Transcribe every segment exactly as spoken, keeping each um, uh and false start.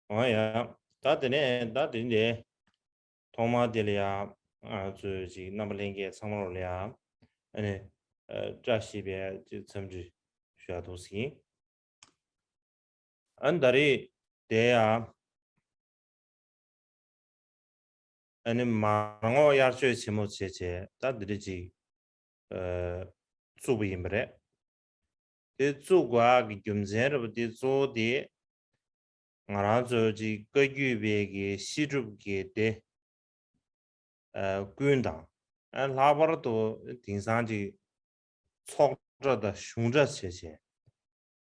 འོ་ཡ། ད་དེ་ནས་ད་དེ་འདི་ཐོག་མ་དེ་ལ་ཡ་ང་ཚོས་ཅིག་རྣམ་པ་ལྷན་རྒྱས་ཚང་མ་ལོ་ལ་ཡ་ཨ་ནི་ཨ་བཀྲ་ཤིས་པའི་ཅིག་འཚམས་འདྲི་ཞུ་ཡ་འདུག་ཟིན། ཨ་ནི་ད་རེས་དེ་ཡ་ཨ་ནི་མར་ངོ་དབྱར་ཆོས་ཆེན་མོ་བྱས་བྱས་ད་འདི་འདྲ་ཅིག་ཨ་བཙུགས་པ་ཡིན་པ་རེད། དེ་བཙུགས་དགོས་ཡག་གི་རྒྱུ་མཚན་རེད་པ་དེ་གཙོ་བོ་དེ་ང་རང་ཚོ་ཅིག་བཀའ་བརྒྱུད་པའི་གི་བཤད་སྒྲུབ་ཀྱི་སྡེ་ཨ་ཀུན་དང་ཨ་ལྷག་པར་དུ་དེང་སང་ཅིག་ཚོགས་གྲྭ་དང་གཞུང་གྲྭ་བྱས་བྱས་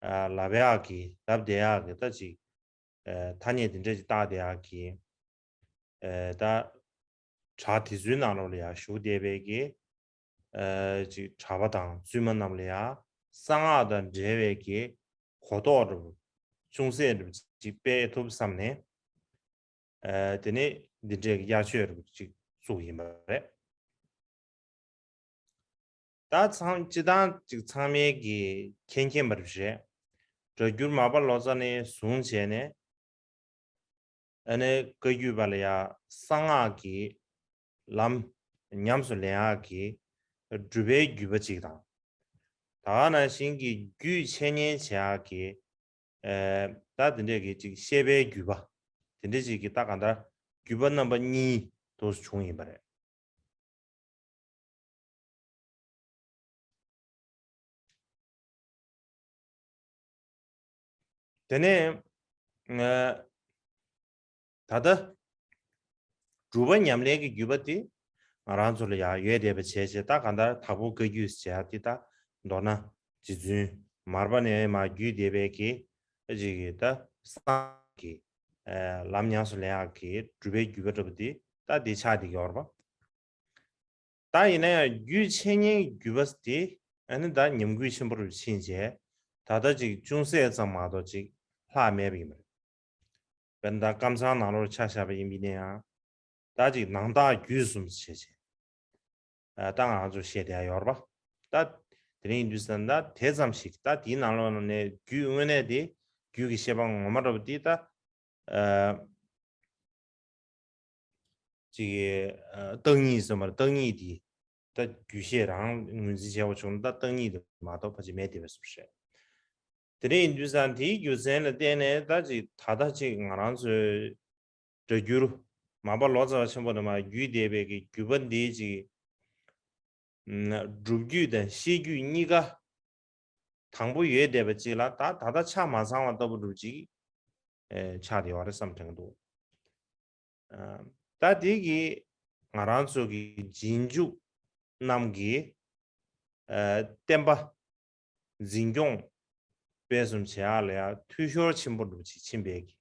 ཨ་ལབ་ཡག་གི་ལབ་བསྡད་ཡག་གི་ད་ཅིག་ཨ་ཐ་སྙད་དེ་འདྲ་ཅིག་བཏགས་བསྡད་ཡག་གི་ཨ་ད་གྲྭ་དེ་ཚོའི་ནང་ལོགས་ལ་ཡང་བཞུགས་བསྡད་པའི་གི་ཨ་ཅིག་གྲྭ་པ་དང་བཙུན་མ་རྣམས་ལ་ཡང་གསང་སྔགས་དང་འབྲེལ་བའི་གི་གོ་རྟོགས་འདྲ་པོ་ཅུང་ཟད་འདྲ་པོ་ཅིག་སྤེལ་ཐུབ་བསམ་ནས་ཨ་དེ་ནས་འདི་འདྲའི་གི་དབྱར་ཆོས་འདྲ་པོ་ཅིག་བཙུགས་ཡིན་པ་རེད། ད་ཚང་སྤྱི་བཏང་ཅིག་ཚང་མས་ཀྱི་མཁྱེན་མཁྱེན་པ་རེད། སྒྲ་བསྒྱུར་མར་པ་ལོ་ཙཱ་ནས་བཟུང་བྱས་ནས་ཨ་ནི་བཀའ་བརྒྱུད་པ་ལ་ཡ་གསང་སྔགས་ཀྱི་ལམ་ཉམས་སུ་ལེན་ཡག་གི་སྒྲུབ་པའི་བརྒྱུད་པ་ཅིག་དང་། ད་ག་ནང་བཞིན་གྱི་རྒྱུད་འཆད་ཉན་བྱེད་ཡག་གི་ཨ་ད་དེ་འདྲས་ཀྱི་ཅིག་བཤད་པའི་བརྒྱུད་པ་དེ་འདྲས་ཅིག་གི་ད་གང་ལྟར་བརྒྱུད་པ་རྣམ་པ་གཉིས་དུ་བྱུང་ཡིན་པ་རེད། དེ་ནས་ད་ལྟ་སྒྲུབ་པ་ཉམས་ལེན་གྱི་བརྒྱུད་པ་དེ་ང་རང་ཚོ་ལ་ཡང་ཡོད་བསྡད་པ་བྱས་བྱས་ད་གང་ལྟར་དྭགས་པོ་བཀའ་བརྒྱུད་ཟེར་ཡག་དེ་ད་མདོར་ན་རྗེ་བཙུན་མར་པ་ནས་མར་བརྒྱུད་བསྡད་པའི་གི་ཅིག་གི་ད་གསང་གི་ལམ་ཉམས་སུ་ལེན་ཡག་གི་སྒྲུབ་པའི་བརྒྱུད་པ་འདྲ་པོ་དེ་ད་དེ་ཆགས་བསྡད་ཀྱི་ཡོད་རེད་པ། ད་ཡིན་ན་ཡང་རྒྱུད་འཆད་ཉན་བརྒྱུད་པ་དེ་ཨ་ནི་ད་ཉམས་རྒུད་ཆེན་པོ་རུ་ཕྱིན་རྗེས་ད་ལྟ་ཅིག་ཅུང་ཟད་ཙམ་མ་གཏོགས་ཅིག་ལྷག་མེད་པ་ཡིན་པ་རེད། དཔེར་ན་ད་ཀམ་ཚང་ནང་ལོགས་ཆ་བཞག་པ་ཡིན་པ་ཡིན་ན་ཡང་ད་ཅིག་ནང་བརྟག་བརྒྱུད་གསུམ་བྱས་བྱས་ད་ང་རང་ཚོ་བཤད་བསྡད་ཡ་ཡོད་རེད་པ། ད་དེ་རིང་ཡིན་དུས་ཙམ་ད་དེ་ཙམ་ཞིག་ད་དེའི་ནང་ལོགས་ནས་རྒྱུད་དངོས་གནས་དེ་རྒྱུད་ཀྱི་བཤད་པ་ངོ་མ་འདྲ་པོ་དེ་ད་ཅིག་གི་བརྟག་གཉིས་ཟེར་བ་བརྟག་གཉིས་དེ་ད་རྒྱུད་བཤད་རང་ངོས་འཛིན་བྱས་པ་བྱུང་ན་ད་བརྟག་གཉིས་དེ་མ་གཏོགས་ཕལ་ཆེར་མེད་དེ་བས་སུ་བཤད། དེ་འདྲ་ཡིན་དུས་ཙང་དེའི་རྒྱུ་མཚན་ལ་བརྟེན་ནས་ད་ཅིག་ད་ལྟ་ཅིག་ང་རང་ཚོའི་སྒྲ་བསྒྱུར་མར་པ་ལོ་ཙཱ་བ་ཆེན་པོ་ནས་མར་བརྒྱུད་བསྡད་པའི་གི་བརྒྱུད་པ་འདི་ཅིག་སྒྲུབ་བརྒྱུད་དང་བཤད་བརྒྱུད་གཉིས་ཀ་དང་པོ་ཡོད་བསྡད་པ་ཅིག་ལ་ད་ད་ལྟ་ཆ་མ་ཚང་བ་ལྟ་བུ་འདྲ་པོ་ཅིག་ཆགས་བསྡད་ཡོད་རེད་བསམ་དྲན་གྱི་འདུག་ད་དེ་གི་ང་རང་ཚོ་གི་རྗེས་འཇུག་རྣམས་ཀྱི་བསྟན་པ་འཛིན་སྐྱོང་སྤེལ་གསུམ་བྱེད་ཡག་ལ་ཡང་འཐུས་ཤོར་ཆེན་པོ་འགྲུབ་ཅིག་ཕྱིན་པའི་གི་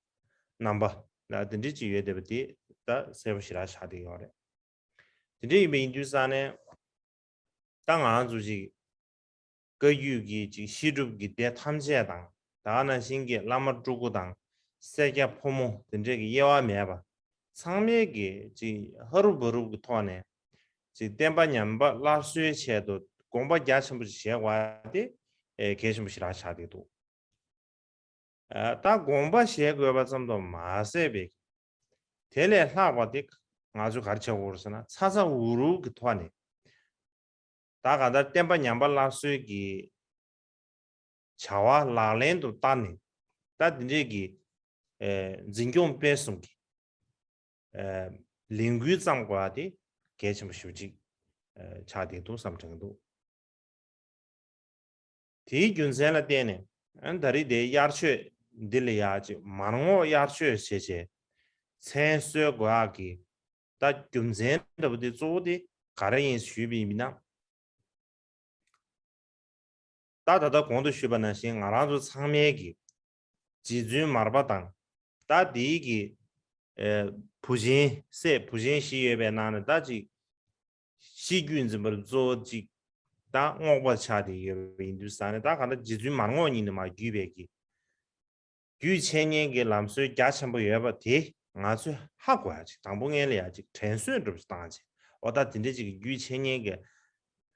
རྣམ་པ་ལ་དེ་འདྲ་ཅིག་ཡོད་བསྡད་པ་དེ་ད་གསལ་པོ་ཞེ་དྲག་ཆགས་བསྡད་ཡོད་རེད། དེ་འདྲ་ཡིན་པ་ཡིན་དུས་ཙང་ནས་ད་ང་རང་ཚོ་ཅིག་བཀའ་བརྒྱུད་ཀྱི་ཅིག་བཤད་སྒྲུབ་ཀྱི་སྡེ་ཐམས་ཅད་དང་ད་ག་ནང་བཞིན་གྱི་བླ་མ་སྤྲུལ་སྐུ་དང་སེར་སྐྱ་ཕོ་མོ་དེ་འདྲས་ཀྱི་དབྱེ་བ་མེད་པ་ཚང་མས་ཀྱི་ཅིག་ཧ་རུབ་བ་རུབ་ཀྱི་ཐོག་ནས་ཅིག་བསྟན་པ་ཉམས་པ་སླར་གསོའི་ཆེད་དུ་དགོངས་པ་རྒྱ་ཆེན་པོ་ཅིག་བཞེས་དགོས་པ་དེ་ཨེ་གལ་ཆེན་པོ་ཞེ་དྲག་ཆགས་བསྡད་འདུག་ཨ་ད་དགོངས་པ་བཞེས་དགོས་པ་ཙམ་དུ་མ་ཟད་པའི་དེ་ལས་ལྷག་པ་དེ་ང་ཚོས་ག་རེ་བྱ་དགོས་རེད་ཟེར་ན་ཚ་ཚ་འུར་འུར་གྱི་ཐོག་ནས་ད་གང་ལྟར་བསྟན་པ་ཉམས་པ་སླར་གསོའི་གི་བྱ་བ་ལག་ལེན་དུ་བསྟར་ནས་ད་འདི་འདྲས་ཀྱི་ཨེ་འཛིན་སྐྱོང་སྤེལ་གསུམ་གྱི་ཨེ་ལས་འགུལ་བརྩམ་དགོས་པ་དེ་གལ་ཆེན་པོ་ཞེ་པོ་ཅིག་ཨེ་ཆགས་བསྡད་འདུག་བསམ་དྲན་གྱི་འདུག་དེའི་རྒྱུ་མཚན་ལ་བརྟེན་ནས་ཨ་ད་རེས་དེའི་དབྱར་ཆོས་འདི་ལ་ཡག་ཅིག་མར་ངོ་དབྱར་ཆོས་ཞེས་བྱས་མཚན་གསོལ་དགོས་ཡག་གི་ད་རྒྱུ་མཚན་འདྲ་པོ་དེ་གཙོ་བོ་དེ་ག་རེ་ཡིན་ཞུས་པ་ཡིན་ན། ད་ད་ལྟ་གོང་དུ་ཞུས་པ་ནང་བཞིན་ང་རང་ཚོ་ཚང་མའི་གི་རྗེ་བཙུན་མར་པ་དང་ད་དེའི་གི་ཨེ་བུ་ཆེན་སྲས་བུ་ཆེན་བཞི་ཡོད་པའི་ནང་ནས་ད་ཅིག་ཤེས་རྒྱུད་འཛིན་པར་གཙོ་བོ་ཅིག་ད་རྔོག་པ་ཆགས་ཏེ་ཡོད་པ་ཡིན་དུས་ཙང་ནས་ད་གང་ལྟར་རྗེ་བཙུན་མར་ངོ་ཉིད་ནས་མར་བརྒྱུད་པའི་གི་རྒྱུད་འཆད་ཉན་གྱི་ལམ་སྲོལ་རྒྱ་ཆེན་པོ་ཡོད་པ་དེ་ང་ཚོས་ཧ་གོ་ཡ་ཅིག་དང་པོ་སྔོན་ལ་ཡ་ཅིག་དྲན་གསོ་འདྲ་པོ་ཞིག་བཏང་བྱས་འོ་ད་དེ་འདྲ་ཅིག་གི་རྒྱུད་འཆད་ཉན་གྱི་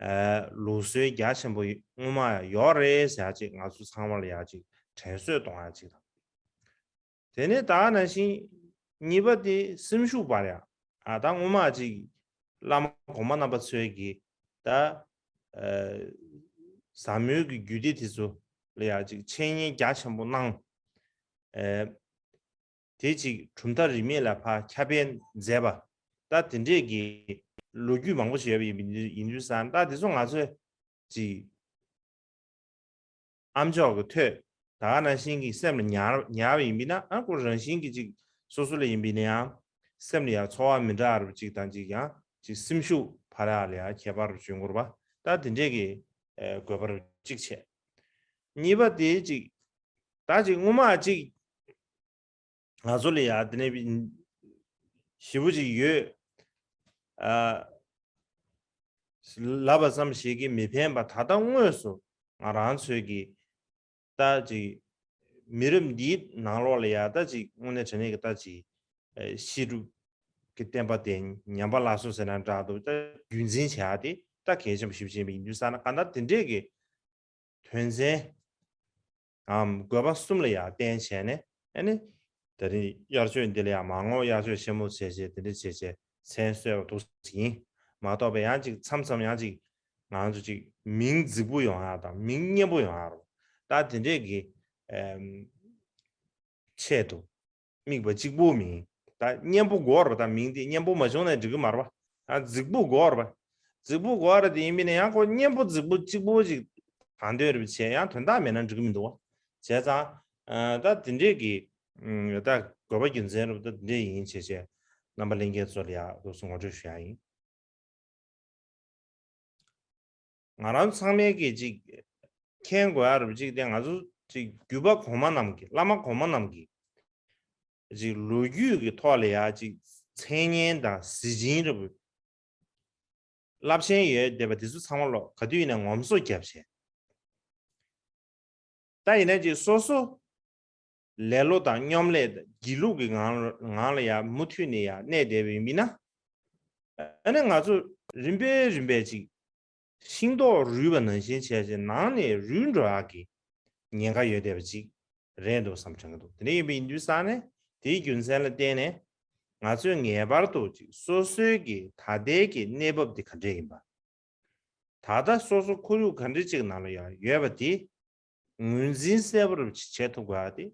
ཨ་ལུགས་སྲོལ་རྒྱ་ཆེན་པོ་སྔོན་མ་ཡོད་རེད་ཟེར་ཡ་ཅིག་ང་ཚོ་ཚང་མ་ལ་ཡ་ཅིག་དྲན་གསོ་གཏོང་ཡ་ཅིག་དང་། དེ་ནས་ད་ག་ནང་བཞིན་གཉིས་པ་དེ་སེམས་ཤུགས་སྤར་ཡ། ཨ་ད་སྔོན་མ་ཅིག་བླ་མ་གོང་མ་རྣམ་པ་ཚོས་ཀྱིས་ད་ཨ་ཟབ་མོའི་གི་རྒྱུད་སྡེ་དེ་ཚོ་ལ་ཡ་ཅིག་འཆད་ཉན་རྒྱ་ཆེན་པོ་གནང་། ཨ་དེ་ཅིག་གྲུབ་མཐའ་རིས་མེད་ལ་ཕར་ཁྱབ་སྤེལ་མཛད་པ། ད་དེ་འདྲས་ཀྱི་ལོ་རྒྱུས་མང་པོ་ཞིག་ཡོད་པ་ཡིན་ཡིན་དུས་ཙང་། ད་དེ་ཚོ་ང་ཚོས་ཅིག་ཨ་མཆོག་གི་ཐོས། ད་ག་ནང་བཞིན་གྱི་སེམས་ལ་ཉར་ཉར་བ་ཡིན་པས་ན། ཨ་ཁོ་རང་བཞིན་གྱི་ཅིག་སོ་སོ་ལ་ཡིན་པས་ན་ཡང་སེམས་ལ་ཡང་ཚོར་བ་མི་འདྲ་བ་ཅིག་དང་ཅིག་ཡང་ཅིག་སེམས་ཤུགས་འཕར་ཡག་ལ་ཡང་ཁྱད་པར་བྱུང་དགོས་པ། ད་དེ་འདྲས་ཀྱི་ཨེ་དགོས་པ་ཅིག་བྱས། གཉིས་པ་དེ་ཅིག་ད་ཅིག་སྔོན་མ་ཅིག་ང་ཚོ་ལ་ཡང་དེ་ནས་ཞེ་པོ་ཅིག་ཡོད། ཨ་ལབ་པ་ཙམ་ཞིག་གིས་མི་ཕན་པ། ད་ལྟ་དངོས་སུ་ང་རང་ཚོས་ཀྱི་ད་ཅིག་མི་རབས་འདིའི་ནང་ལོགས་ལ་ཡ་ད་ཅིག་དངོས་གནས་དྲང་གནས་ཀྱི་ད་ཅིག་ཨ་བཤད་སྒྲུབ་ཀྱི་བསྟན་པ་དེ་ཉམས་པ་སླར་གསོ་ཟེར་ན་འདྲ་འདུག། ད་རྒྱུན་འཛིན་བྱེད་ཡ་དེ་ད་གལ་ཆེན་པོ་ཞེ་པོ་ཅིག་ཡིན་པ་ཡིན་དུས་ཙང་ན། གང་ལྟར་དེ་འདྲས་ཀྱི་དོན་ཚན་ཨམ་དགོས་པ་གསུམ་ལ་ཡང་བརྟེན་བྱས་ནས། ཨ་ནི་དེ་རིང་དབྱར་ཆོས་འདི་ལ་ཡང་མར་ངོ་དབྱར་ཆོས་ཆེན་མོ་བྱས་བྱས། དེ་འདྲ་བྱས་བྱས་མཚན་གསོལ་བ་འདུག་ཡིན་མ་གཏོགས་པའི་ཡང་ཅིག་མཚམས་མཚམས་ཡང་ཅིག་ང་ཚོ་ཅིག་མིང་རྫིག་པོ་ཡོང་ཡག་དང་མིང་སྙན་པོ་ཡོང་ཡག་རུ། ད་དེ་འདྲས་ཀྱི་ཨམ་ཆེད་དུ་དམིགས་པ་གཅིག་པུ་མིན། ད་སྙན་པོ་དགོས་རེད་པ། ད་མིང་དེ་སྙན་པོ་མ་བྱུང་ན་འགྲིག་གི་མ་རེད་པ། ད་རྫིག་པོ་དགོས་རེད་པ། རྫིག་པོ་དགོས་རེད་དེ་ཡིན་པས་ན་ཡང་ཁོ་སྙན་པོ་རྫིག་པོ་གཅིག་པུ་ཅིག་གང་འདོད་རེད་པ་བྱས་ཡང་དོན་དག་མེད་ན་འགྲིག་གི་མི་འདུག་བ། བྱས་ཙང་ཨ་ད་དེ་འདྲས་ཀྱི་ཨ་ད་དགོས་པ་རྒྱུ་མཚན་རེད་པ། ད་དེ་འདྲས་ཡིན་བྱས་བྱས་རྣམ་པ་ལྷན་རྒྱས་ཚོ་ལ་ཡང་འདུག་སེ་ངོ་སྤྲོད་ཞུ་ཡ་ཡིན། ང་རང་ཚང་མས་ཀྱིས་ཅིག་མཁྱེན་དགོས་ཡ་རུ་ཅིག་དེ། ང་ཚོ་ཅིག་བརྒྱུད་པ་གོང་མ་རྣམས་ཀྱིས། བླ་མ་གོང་མ་རྣམས་ཀྱིས་ཅིག་ལོ་རྒྱུས་ཀྱི་ཐོག་ལ་ཡ་ཅིག་མཚན་སྙན་དང་གཟི་བྱིན་རུ་རླབས་ཆེན་ཡོད་བསྡད་པ་དེ་ཚོ་ཚང་མ་ལོ་ག་དུས་ཡིན་ན་ངོམ་སོ་བརྒྱབ་བྱས། ད་ཡིན་ན་ཅིག་སོ་སོ་ལེ་ལོ་དང་སྙོམ་ལས་དང་སྒྱིད་ལུག་གི་ངང་ངང་ལ་ཡང་མུ་མཐུད་ནས་ཡང་གནས་བསྡད་པ་ཡིན་ན། ཨ་ནི་ང་ཚོ་རིམ་པས་རིམ་པས་ཅིག་ཤིང་ཏོག་རུལ་བ་ནང་བཞིན་བྱས་བྱས་ནང་ནས་རུལ་འགྲོ་ཡག་གི་ཉེན་ཁ་ཡོད་བསྡད་པ་ཅིག་རེད་འདུག་བསམ་དྲན་གྱི་འདུག། དེ་འདྲ་ཡིན་པ་ཡིན་དུས་ཙང་ནས་དེའི་རྒྱུ་མཚན་ལ་བརྟེན་ནས་ང་ཚོས་ངེས་པར་དུ་ཅིག་སོ་སོའི་གི་ད་ལྟའི་གི་གནས་བབ་དེ་ག་འདྲས་ཡིན་པ། ད་ལྟ་སོ་སོ་ཁོར་ཡུག་ག་འདྲ་ཅིག་ནང་ལ་ཡང་ཡོད་པ་དེ་ངོས་འཛིན་གསལ་པོ་རུ་བྱེད་ཐུབ་དགོས་པ་དེ་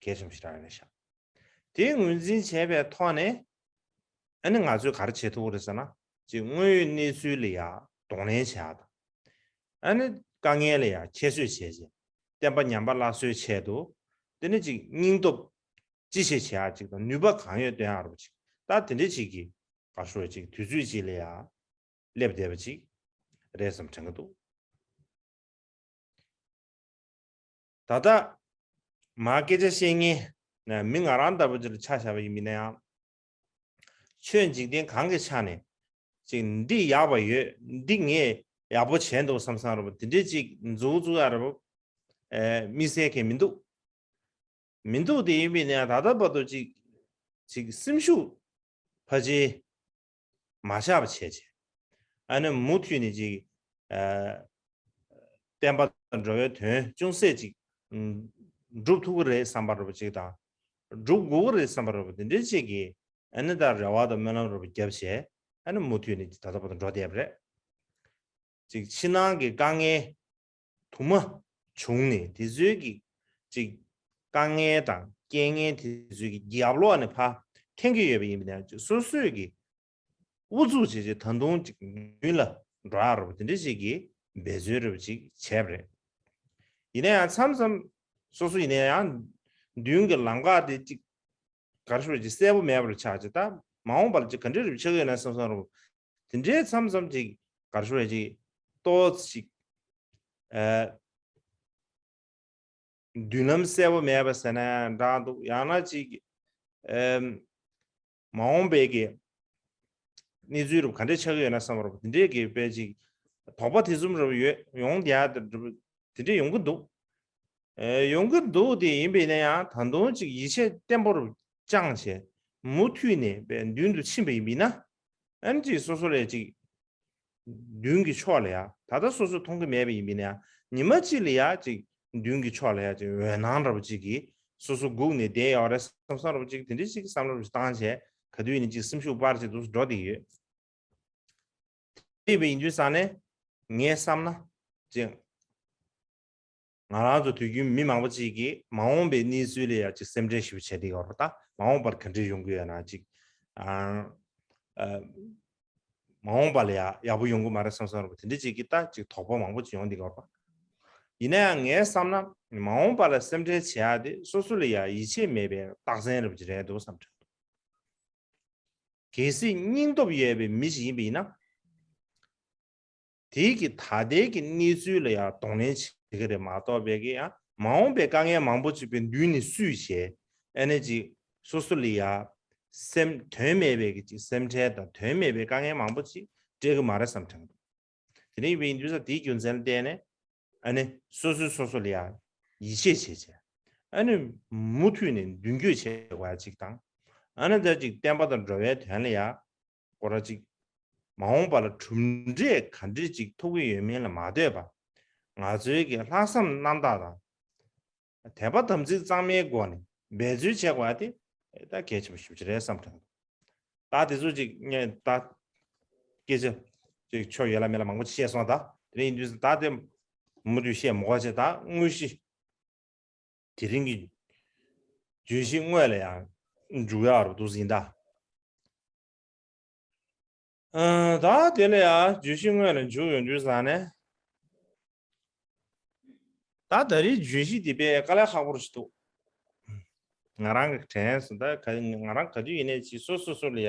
གལ་ཆེན་པོ་ཞིག་རང་ཡིན་ཤག། དེ་ངོས་འཛིན་བྱས་པའི་ཐོག་ནས་ཨ་ནི་ང་ཚོས་ག་རེ་བྱེད་ཐུབ་ཀྱི་རེད་ཟེར་ན། ཅིག་དངོས་ཡོད་གནས་ཚུལ་ལ་ཡང་གདོང་ལེན་བྱེད་ཡག་དང་། ཨ་ནི་དཀའ་ངལ་ལ་ཡང་ཁྱད་གསོད་བྱས་བྱས་བསྟན་པ་ཉམས་པ་སླར་གསོའི་ཆེད་དུ། དེ་ནི་ཅིག་སྙིང་སྟོབས་ཅི་ཞིག་བྱེད་ཡག་ཅིག་དང་ནུས་པ་གང་ཡོད་བཏོན་ཡག་རུ་ཅིག་ད་དེ་འདྲ་ཅིག་གི་ག་ཤོད་ཅིག་དུས་ཚོད་ཅིག་ལ་ཡང་སླེབས་བསྡད་པ་ཅིག་རེད་བསམ་དྲན་གྱི་འདུག། ད་ལྟ་མ་སྐད་ཆ་བཤད་མཁན་ན་མི་ང་རང་ལྟ་བུ་ཅིག་ལ་ཆ་བཞག་པ་ཡིན་མིན་ན་ཡང་། ཆོས་འཇིག་རྟེན་གང་གི་ཆ་ནས་ཅིག་འདི་ཡག་པ་ཡོད། འདི་ངས་ཡག་པོ་བྱས་འདུག་བསམ་བསམ་རེད་པ། དེ་འདྲས་ཅིག་མཛུག་མཛུག་ཡ་རེད་པ། ཨེ་དམིགས་བསལ་གང་མི་འདུག། མི་འདུག་དེ་ཡིན་པས་ན་ད་ལྟ་བར་དུ་ཅིག་ཅིག་སེམས་ཤུགས་ཕལ་ཆེར་མ་ཆག་པ་བྱས་བྱས། ཨ་ནི་མུ་མཐུད་ནས་ཅིག་ཨ་བསྟན་པ་དང་འགྲོ་བའི་དོན་ཅུང་ཟད་ཅིག་ཨུམ་སྒྲུབ་ཐུབ་ཀྱི་རེད་བསམ་པ་རེད་པ་ཅིག་དང་། སྒྲུབ་དགོས་ཀྱི་རེད་བསམ་པ་རེད་པ། དེ་འདྲའི་ཅིག་གི་ཨ་ནི་ད་རེ་བ་དང་སྨོན་ལམ་རེད་པ་བརྒྱབ་བྱས། ཨ་ནི་མུ་མཐུད་ནས་ད་ལྟ་བར་དུ་འགྲོ་བསྡད་པ་རེད། ཅིག་ཕྱི་ནང་གི་དཀའ་ངལ་དུ་མ་བྱུང་ནས་དེ་ཚོའི་གི་ཅིག་དཀའ་ངལ་དང་རྐྱེན་ངན་དེ་ཚོའི་གི་རྒྱབ་ལོགས་ནས་ཕར་འཐེན་གྱི་ཡོད་པ་ཡིན་པ་ནས་སོ་སོས་གི་ཨུ་ཚུགས་བྱས་བྱས་ད་དུང་ཅིག་མདུན་ལ་འགྲོ་ཡག་རེད་པ། དེ་འདྲ་ཞིག་གི་འབད་རྩོལ་རེད་པ་ཅིག་བྱས་པ་རེད། ཡིན་ན་ཡང་མཚམས་མཚམས་སོ་སོ་ཡིན་ན་ཡང་མདུན་གྱི་ལམ་ཁ་དེ་ཅིག་ག་རེ་ཞུ་དགོས་ཅིག་གསལ་པོ་མེད་པར་ཆགས་ཅིག། ད་མ་འོངས་པ་ལ་ཅིག་ག་འདྲ་རེ་ཆགས་ཀྱི་ཡོད་ན་བསམ་བསམ་རུང་། དེ་འདྲའི་མཚམས་མཚམས་ཅིག་ག་རེ་ཞུ་དགོས་ཅིག་ཏོག་ཙམ་ཅིག་ཨ་མདུན་ལམ་གསལ་པོ་མེད་པ་ཟེར་ན་འདྲ་འདུག། ཡང་ན་ཅིག་ཨ་མ་འོངས་པའི་གི་གནས་ཚུལ་རུ་ག་འདྲ་ཆགས་ཀྱི་ཡོད་ན་བསམ་པ་རུ་དེ་འདྲའི་གི་དཔེ་ཅིག་དོགས་པ་དེ་ཚོ་རུ་ཡོད་ཡོང་བསྡད་ཡག་དེ་འདྲ་དེ་འདྲ་ཡོང་གི་འདུག། ཨེ་ཡོང་གི་འདུག། དེ་ཡིན་པས་ན་ཡང་ད་དུང་ཅིག་ཡིད་ཆེས་བརྟན་པོ་རུ་བཅངས་བྱས་མུ་མཐུད་ནས་དཔེ་མདུན་དུ་ཕྱིན་པ་ཡིན་པས་ན། ཨ་ནི་ཅིག་སོ་སོ་ལ་ཅིག་མདུན་གྱི་ཕྱོགས་ལ་ཡ་ད་ལྟ་སོ་སོས་མཐོང་གི་མེད་པ་ཡིན་པས་ན་ཡང་ཉི་མ་གཅིག་ལ་ཡ་ཅིག་མདུན་གྱི་ཕྱོགས་ལ་ཡ་ཅིག་འོད་སྣང་འདྲ་པོ་ཅིག་གི་ སོ་སོ་སྒུག་ནས་བསྡད་ཡོད་རེད་བསམ་བསམ་རོགས་ཅིག་དེ་འདྲ་ཞིག་བསམ་བློ་བཏང་བྱས་ག་དུས་ཡིན་ནའི་ཅིག་སེམས་ཤུགས་སྤར་བྱས་འདུག་འགྲོ་བསྡད་ཡོད། དེ་བས་ཡིན་དུས་ཙང་ནས་ངས་བསམ་ན་ཅིག་ང་རང་ཚོ་དུས་རྒྱུན་མི་མང་པོ་ཅིག་གིས་མ་འོངས་པའི་གནས་ཚུལ་ལ་ཡང་ཅིག་སེམས་ཁྲལ་ཞེ་པོ་བྱས་བསྡད་ཡོད་རེད། ད་མ་འོངས་པར་ག་འདྲ་ཡོང་གི་ཡོད་ན་ཅིག་ཨ་ཨ་མ་འོངས་པ་ལ་ཡང་ཡག་པོ་ཡོང་གི་མ་རེད་བསམ་བསམ་རེད་པ། དེ་འདྲ་ཅིག་གིས་ད་ཅིག་དོགས་པ་མང་པོ་ཅིག་ཡོང་བསྡད་ཡོད་རེད་པ། ཡིན་ན་ཡང་ངས་བསམ་ན་མ་འོངས་པ་ལ་སེམས་ཁྲལ་བྱེད་ཡ་དེ་སོ་སོ་ལ་ཡང་ཡིད་ཆེས་མེད་པའི་རྟགས་མཚན་རེད་པ་ཅིག་རེད་འདུག་བསམ་དྲན། གལ་སྲིད་སྙིང་སྟོབས་ཡོད་པའི་མི་ཞིག་ཡིན་པ་ཡིན་ན། དེའི་གི་ད་ལྟའི་གི་གནས་ཚུལ་ལ་ཡང་གདོང་ལེན་བྱེད་ཀྱི་རེད་མ་གཏོགས་པའི་གི་ཡང་མ་འོངས་པའི་དཀའ་ངལ་མང་པོ་ཅིག་པའི་མདུན་ནས་བསུས་བྱས་ཨ་ནི་ཅིག་སོ་སོ་ལ་ཡང་སེམས་དོན་མེད་པའི་གི་ཅིག་སེམས་ཁྲལ་དང་དོན་མེད་པའི་དཀའ་ངལ་མང་པོ་ཅིག་སྤྲད་གི་མ་རེད་བསམ་དྲན་འདུག་དེ་འདྲ་ཡིན་པ་ཡིན་དུས་ཙང་དེའི་རྒྱུ་མཚན་ལ་བརྟེན་ནས་ཨ་ནི་སོ་སོས་སོ་སོ་ལ་ཡང་ཡིད་ཆེས་བྱེད་བྱས་ཨ་ནི་མུ་མཐུད་ནས་མདུན་སྐྱོད་བྱེད་དགོས་ཡ་ཅིག་དང་། ཨ་ནི་ད་ཅིག་བསྟན་པ་དང་འགྲོ་བའི་དོན་ལ་ཡང་སྐོར་ར་ཅིག་མ་འོངས་པ་ལ་གྲུབ་འབྲས་ག་འདྲས་ཅིག་ཐོབ་ཀྱི་ཡོད་མིན་ལ་མ་ལྟོས་པ། ང་ཚོའི་གི་ལྷག་བསམ་རྣམ་དག་དང་། དད་པ་དམ་ཚིག་གཙང་མའི་སྒོ་ནས་འབད་རྩོལ་བྱེད་དགོས་པ་དེ་ད་གལ་ཆེན་པོ་ཞེ་པོ་ཅིག་རེད་བསམ་དྲན། ད་དེ་ཚོ་ཅིག་ངས་ད་སྐད་ཆ་ཅིག་ཆོ་ཡོད་ལ་མེད་ལ་མང་པོ་ཅིག་བཤད་སོང་། ད་དེ་རིང་ཡིན་དུས་ད་དེ་མུ་མཐུད་བཤད་མི་དགོས་བྱས། ད་དངོས་གཞི་དེ་རིང་གི་བརྗོད་གཞི་དངོས་ལ་ཡང་འཇུག་ཡག་རུ་འདུག་ཟིན་ད། ཨ། ད་དེ་ལ་ཡང་བརྗོད་གཞི་དངོས་ལ་འཇུག་ཡོང་དུས་ཙང་ནས། ད་ད་རེས་བརྗོད་གཞི་འདི་དཔེ་དཀའ་ལས་ཁག་པོ་ཞིག་འདུག་ང་རང་གི་དྲན་སོང་། ད་ག་ང་རང་ག་དུས་ཡིན་ནའི་ཅིག་སོ་སོ་སོ་ལ་ཡ་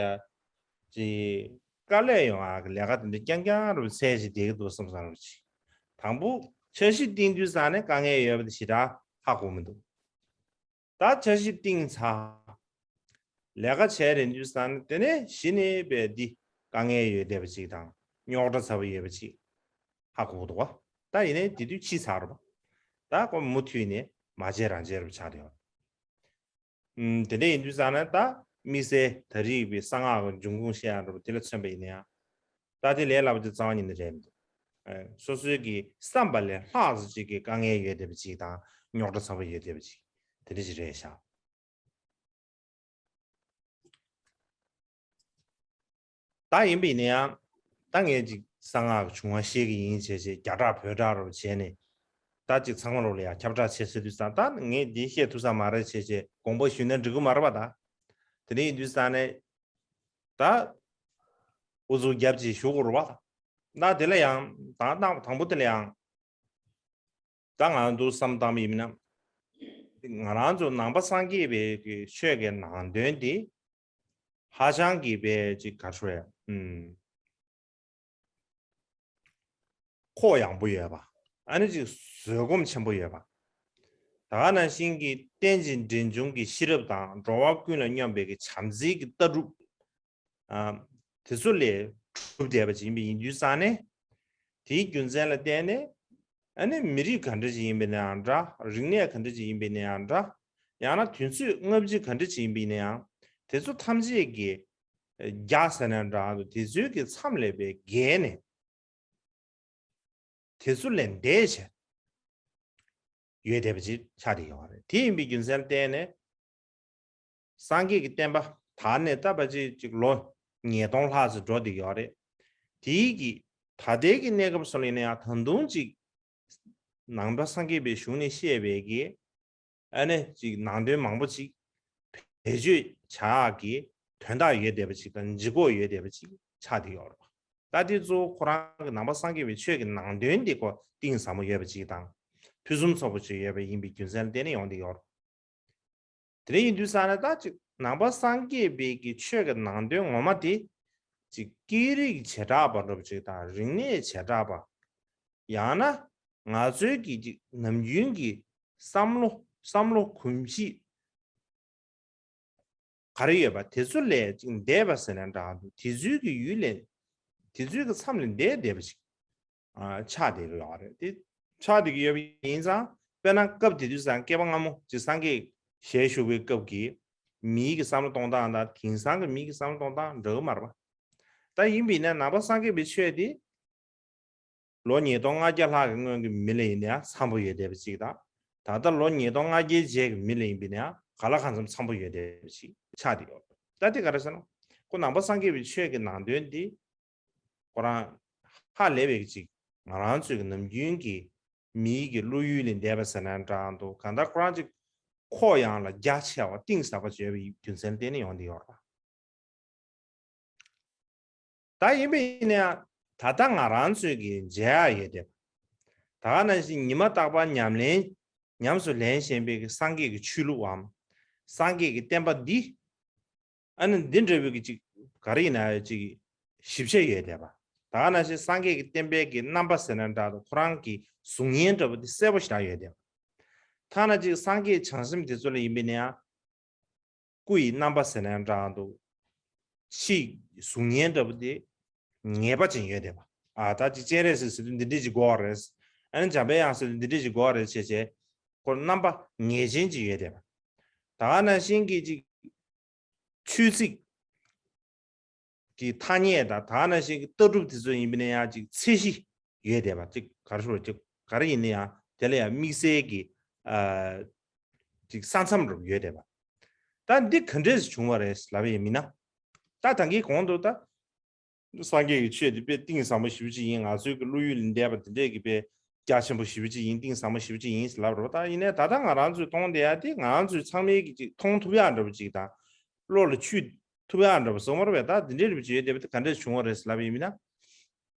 ཅིག་དཀའ་ལས་ཡོང་ཨ་གི་ལས་ཀ་དེ་འདྲ་རྐྱང་རྐྱང་རུ་འཚོལ་བྱས་བསྡད་ཀྱི་འདུག་བསམ་བསམ་རུ་ཅིག་དང་པོ་འཆར་གཞི་བཏིང་དུས་ཙང་ནས་དཀའ་ངལ་ཡོད་པ་དེ་ཞེ་དྲག་ཧ་གོ་མི་འདུག་ད་འཆར་གཞི་བཏིང་ཚར། ལས་ཀ་བྱས་རན་དུས་ཙང་ནས་དེ་ནས་གཞི་ནས་དཔེ་འདི་དཀའ་ངལ་ཡོད་བསྡད་པ་ཅིག་དང་རྙོག་དྲ་ཚ་པོ་ཡོད་པ་ཅིག་ཧ་གོ་འདུག་བ། ད་ཡིན་ནའི་དེ་དུས་ཕྱིས་ཚར་བ། ད་ཁོ་མུ་མཐུད་ནས་མ་བྱས་རང་བྱས་རུ་ཆགས་བསྡད་ཡོད། ཨུམ། དེ་འདྲ་ཡིན་དུས་ཙང་ནས་ད་དམིགས་བསལ་ད་རེས་པའི་གསང་སྔགས་ཀྱི་འབྱུང་ཁུངས་བཤད་ཡག་འདྲ་པོ་དེ་ལ་མཚོན་པ་ཡིན་ན་ཡང་། ད་དེ་ལས་སླ་པོ་དེ་རྩ་བ་ཉིད་ནས་རེད་མི་འདུག་ཨ། སོ་སོའི་གི་བསམ་པ་ལས་ལྷག་ཙམ་ཅིག་གི་དཀའ་ངལ་ཡོད་བསྡད་པ་ཅིག་དང་རྙོག་དྲ་ཚ་པོ་ཡོད་བསྡད་པ་ཅིག་དེ་འདྲ་ཅིག་རེད་ཤག་ད་ཡིན་པ་ཡིན་ན་ཡང་ད་ངས་ཅིག་གསང་སྔགས་ཀྱི་བྱུང་བ་ཤེས་ཀྱི་ཡིན་བྱས་བྱས་རྒྱ་གྲགས་བོད་གྲགས་རུ་བྱས་ནས་ད་ཅིག་ཚང་མ་ལོག་ལ་ཡང་ཁྱབ་བསྒྲགས་བྱེད་ཟེར་དུས་ཙང་ད་ངས་འདི་བཤད་ཐུབ་ས་མ་རེད་བྱས་བྱས་དགོངས་པ་ཞུས་ན་འགྲིག་གི་མ་རེད་པ། ད་དེ་འདྲ་ཡིན་དུས་ཙང་ནས་ད་ཨུ་ཚུགས་རྒྱབ་ཅིག་ཞུ་དགོས་རེད་པ། ད་དེ་ལ་ཡང་ད་ད་དང་པོ་དེ་ལ་ཡང་ད་ང་འདུག་བསམ་བཏང་བ་ཡིན་ན། ང་རང་ཚོ་ནང་པ་སངས་རྒྱས་པའི་གི་ཆོས་ཀྱི་ནང་དོན་དེ་ཧ་ཅང་གི་དཔེ་ཅིག་ག་རེ་ཞུ་དགོས་རེད། ཨུམ། ཁོག་ཡངས་པོ་ཡོད་པ། ཨ་ནི་ཅིག་བཟོད་སྒོམ་ཆེན་པོ་ཡོད་པ། ད་ག་ནང་བཞིན་གྱི་རྟེན་ཅིང་འབྲེལ་འབྱུང་གི་ཤེས་རབ་དང་འགྲོ་བ་ཀུན་ལ་སྙོམས་པའི་གི་བྱམས་བརྩེའི་གི་ལྟ་གྲུབ། ཨ། དེ་ཚོ་ལས་གྲུབ་བསྡད་པ་ཅིག་ཡིན་པ་ཡིན་དུས་ཙང་ནས། དེའི་རྒྱུ་མཚན་ལ་བརྟེན་ནས། ཨ་ནི་མི་རིགས་ག་འདྲ་ཅིག་ཡིན་པ་ཡིན་ན་ཡང་འདྲ། རིག་གནས་ག་འདྲ་ཅིག་ཡིན་པ་ཡིན་ན་ཡང་འདྲ། ཡང་ན་དུས་ཚོད་སྔ་ཕྱི་ག་འདྲ་ཅིག་ཡིན་པ་ཡིན་ན་ཡང་། དེ་ཚོ་ཐམས་ཅད་ཀྱི་རྒྱ་ཟེར་ན་འདྲ་འདུག་དེ་ཚོའི་གི་མཚམས་ལས་པའི་བརྒལ་ནས། དེ་ཚོ་ལས་འདས་བྱས་ཡོད་བསྡད་པ་ཅིག་ཆགས་བསྡད་ཡོད་རེད། དེ་ཡིན་པའི་རྒྱུ་མཚན་ལ་བརྟེན་ནས། སངས་རྒྱས་ཀྱི་བསྟན་པ་དར་ནས་ད་བར་ཅིག་ཅིག་ལོ་ཉིས་སྟོང་ལྷག་ཙམ་འགྲོ་བསྡད་ཡོད་རེད། དེའི་གི་ད་ལྟའི་གི་གནས་སྐབས་སུ་ལ་ཡིན་ན་ཡང་ད་དུང་ཅིག་ནང་པ་སངས་རྒྱས་པའི་གཞུང་ནས་བཤད་པའི་གི་ཨ་ནི་ཅིག་ནང་དོན་མང་པོ་ཅིག་བེད་སྤྱོད་བྱ་ཡག་གི་དོན་དག་ཡོད་བསྡད་པ་ཅིག་དང་ལྗིད་ཁོག་ཡོད་བསྡད་པ་ཅིག་ཆགས་བསྡད་ཡོད་རེད་པ། ད་དེ་གཙོ་བོ་ཁོ་རང་གི་ནང་པ་སངས་རྒྱས་པའི་ཆོས་ཀྱི་ནང་དོན་དེ་ཁོ་གཏིང་ཟབ་མོ་ཡོད་པ་ཅིག་དང་། ཕུན་སུམ་ཚོགས་པོ་ཅིག་ཡོད་པ་ཡིན་པའི་རྒྱུ་མཚན་ལ་བརྟེན་ནས་ཡོང་བསྡད་ཡོད་རེད། དེ་འདྲ་ཡིན་དུས་ཙང་ནས་ད་ཅིག་ནང་པ་སངས་རྒྱས་པའི་གི་ཆོས་ཀྱི་ནང་དོན་ངོ་མ་དེ་ཅིག་སྐད་རིགས་བྱེ་བྲག་པ་འདྲ་པོ་ཅིག་དང་རིག་གནས་བྱེ་བྲག་པ། ཡང་ན་ང་ཚོའི་གི་ཅིག་ནམ་རྒྱུན་གྱི་བསམ་བློ་བསམ་བློ་གོམས་གཤིས་ག་རེ་ཡོད་པ་དེ་ཚོ་ལས་ཅིག་འདས་པ་ཟེར་ན་འདྲ་འདུག་དེ་ཚོའི་གི་ཡུལ་ལས་དེ་ཚོའི་གི་མཚམས་ལས་འདས་བསྡད་པ་ཅིག་ཨ། ཆགས་བསྡད་ཀྱི་ཡོད་རེད། དེ་ཆགས་བསྡད་ཀྱི་ཡོད་པ་ཡིན་ཙང་། དཔེར་ན་སྐབས་དེ་དུས་ཙང་སྐྱེས་པ་སྔ་མོ་ཅིག་སངས་རྒྱས་ཞལ་བཞུགས་པའི་སྐབས་ཀྱི་མིའི་གི་བསམ་བློ་གཏོང་སྟངས་དང་དེང་སང་གི་མིའི་གི་བསམ་བློ་གཏོང་སྟངས་འདྲ་གི་མ་རེད་པ། ད་ཡིན་པ་ཡིན་ན་ནང་པ་སངས་རྒྱས་པའི་ཆོས་དེ་ལོ་ཉིས་སྟོང་ལྔ་བརྒྱ་ལྷག་གི་སྔོན་གྱི་མི་ལ་ཡིན་ན་ཡང་འཚམ་པོ་ཡོད་བསྡད་པ་ཅིག་དང་། ད་ལྟ་ལོ་ཉིས་སྟོང་ལྔ་བརྒྱའི་རྗེས་ཀྱི་མི་ལ་ཡིན་པ་ཡིན་ན་ཡང་གང་ལ་གང་འཚམ་འཚམ་པོ་ཡོད་བསྡད་པ་ཞིག་ཆགས་བསྡད་ཡོད། ད་དེ་ག་རེ་ཟེར་ན། ཁོ་ནང་པ་སངས་རྒྱས་པའི་ཆོས་ཀྱི་ནང་དོན་འདི་ཁོ་རང་ཧ་ལས་པའི་ཅིག་ང་རང་ཚོའི་གི་ནམ་རྒྱུན་གྱི་མིའི་གི་བློ་ཡུལ་ལས་འདས་པ་ཟེར་ན་འདྲ་འདུག་གང་ལྟར་ཁོ་རང་ཅིག་ཁོག་ཡངས་ལ་རྒྱ་ཆེ་བ་གཏིང་ཟབ་པ་བརྗོད་པའི་རྒྱུ་མཚན་ལ་བརྟེན་ནས་ཡོང་བསྡད་ཡོད་རེད་པ། ད་ཡིན་པ་ཡིན་ན་ཡང་ད་ལྟ་ང་རང་ཚོས་ཀྱི་མཇལ་ཡ་ཡོད་བསྡད་པ། ད་ག་ནང་བཞིན་ཉི་མ་རྟག་པར་ཉམས་ལེན་ཉམས་སུ་ལེན་བཞིན་པའི་གི་སངས་རྒྱས་ཀྱི་ཆོས་ལུགས་འམ། སངས་རྒྱས་ཀྱི་བསྟན་པ་འདི། ཨ་ནི་འདི་འདྲ་བའི་གི་ཅིག་ག་རེ་ཡིན་ན་ཡང་ཅིག་ཞིབ་ཆ་ཡོད་བསྡད་པ། ད་ག་ནང་བཞིན་སངས་རྒྱས་ཀྱི་བསྟན་པའི་གི་རྣམ་པ་ཟེར་ན་འདྲ་འདུག་ཁོ་རང་གི་གཟུགས་བརྙན་འདྲ་པོ་འདི་གསལ་པོ་ཞེ་དྲག་ཡོད་བསྡད་པ། ཐ་ན་ཅིག་སངས་རྒྱས་བྱང་སེམས་དེ་ཚོ་ལ་ཡིན་པ་ཡིན་ན་ཡང་། སྐུ་ཡི་རྣམ་པ་ཟེར་ན་འདྲ་འདུག་ཕྱིའི་གཟུགས་བརྙན་འདྲ་པོ་དེ་ངེས་པ་ཅན་ཡོད་བསྡད་པ། ཨ་ད་ཅིག་སྤྱན་རས་གཟིགས་ཟེར་དུས་འདི་འདྲས་ཅིག་དགོས་པ་རེད། ཨ་ནི་འཇམ་པའི་དབྱངས་ཟེར་དུས་འདི་འདྲས་ཅིག་དགོས་པ་རེད་བྱས་བྱས། ཁོ་རྣམ་པ་ངེས་ཅན་ཅིག་ཡོད་བསྡད་པ། ད་ག་ནང་བཞིན་གྱི་ཅིག་ཆོས་ཚིགས་ཀྱི་ཐ་སྙད་དང་ད་ག་ནང་བཞིན་གྱི་ལྟ་གྲུབ་དེ་ཚོ་ཡིན་པ་ན་ཡང་ཅིག་ཚད་གཞི་ཡོད་བསྡད་པ། ཅིག་ག་རེ་ཞུ་དགོས་རེད། ཅིག་ག་རེ་ཡིན་ན་ཡང་དེ་ལ་ཡང་དམིགས་བསལ་གྱི་ཨ་ཅིག་ས་མཚམས་རུ་ཡོད་བསྡད་པ། ད་འདི་ག་འདྲས་བྱུང་བ་རེད་ལབ་པ་ཡིན་ན། ད་ད་གིན་གོང་དུ་ད་སངས་རྒྱས་ཀྱི་ཆོས་འདི་དཔེ་གཏིང་ཟབ་མོ་ཞེ་པོ་ཅིག་ཡིན། ང་ཚོའི་གི་བློ་ཡུལ་ལས་འདས་པ་འདི་འདྲས་ཀྱི་དཔེ་རྒྱ་ཆེན་པོ་ཞེ་པོ་ཅིག་ཡིན། གཏིང་ཟབ་མོ་ཞེ་པོ་ཅིག་ཡིན་ཟེར་ལབ་རེད་པ། ད་ཡིན་ནའི་ད་ལྟ་ང་རང་ཚོས་མཐོང་བསྡད་ཡ་དེ་ང་རང་ཚོས་ཚང་མས་ཀྱི་ཅིག་མཐོང་ཐུབ་ཡ་འདྲ་པོ་ཅིག་དང་། བློ་ལ་ཆུད་ཐུབ་ཡ་འདྲ་པོ་བཟོ་མ་རེད་པས། ད་འདི་འདྲའི་རིགས་བྱེད་བསྡད་པ་དེ་ག་འདྲས་བྱུང་བ་རེད་ལབ་ཡིན་ན།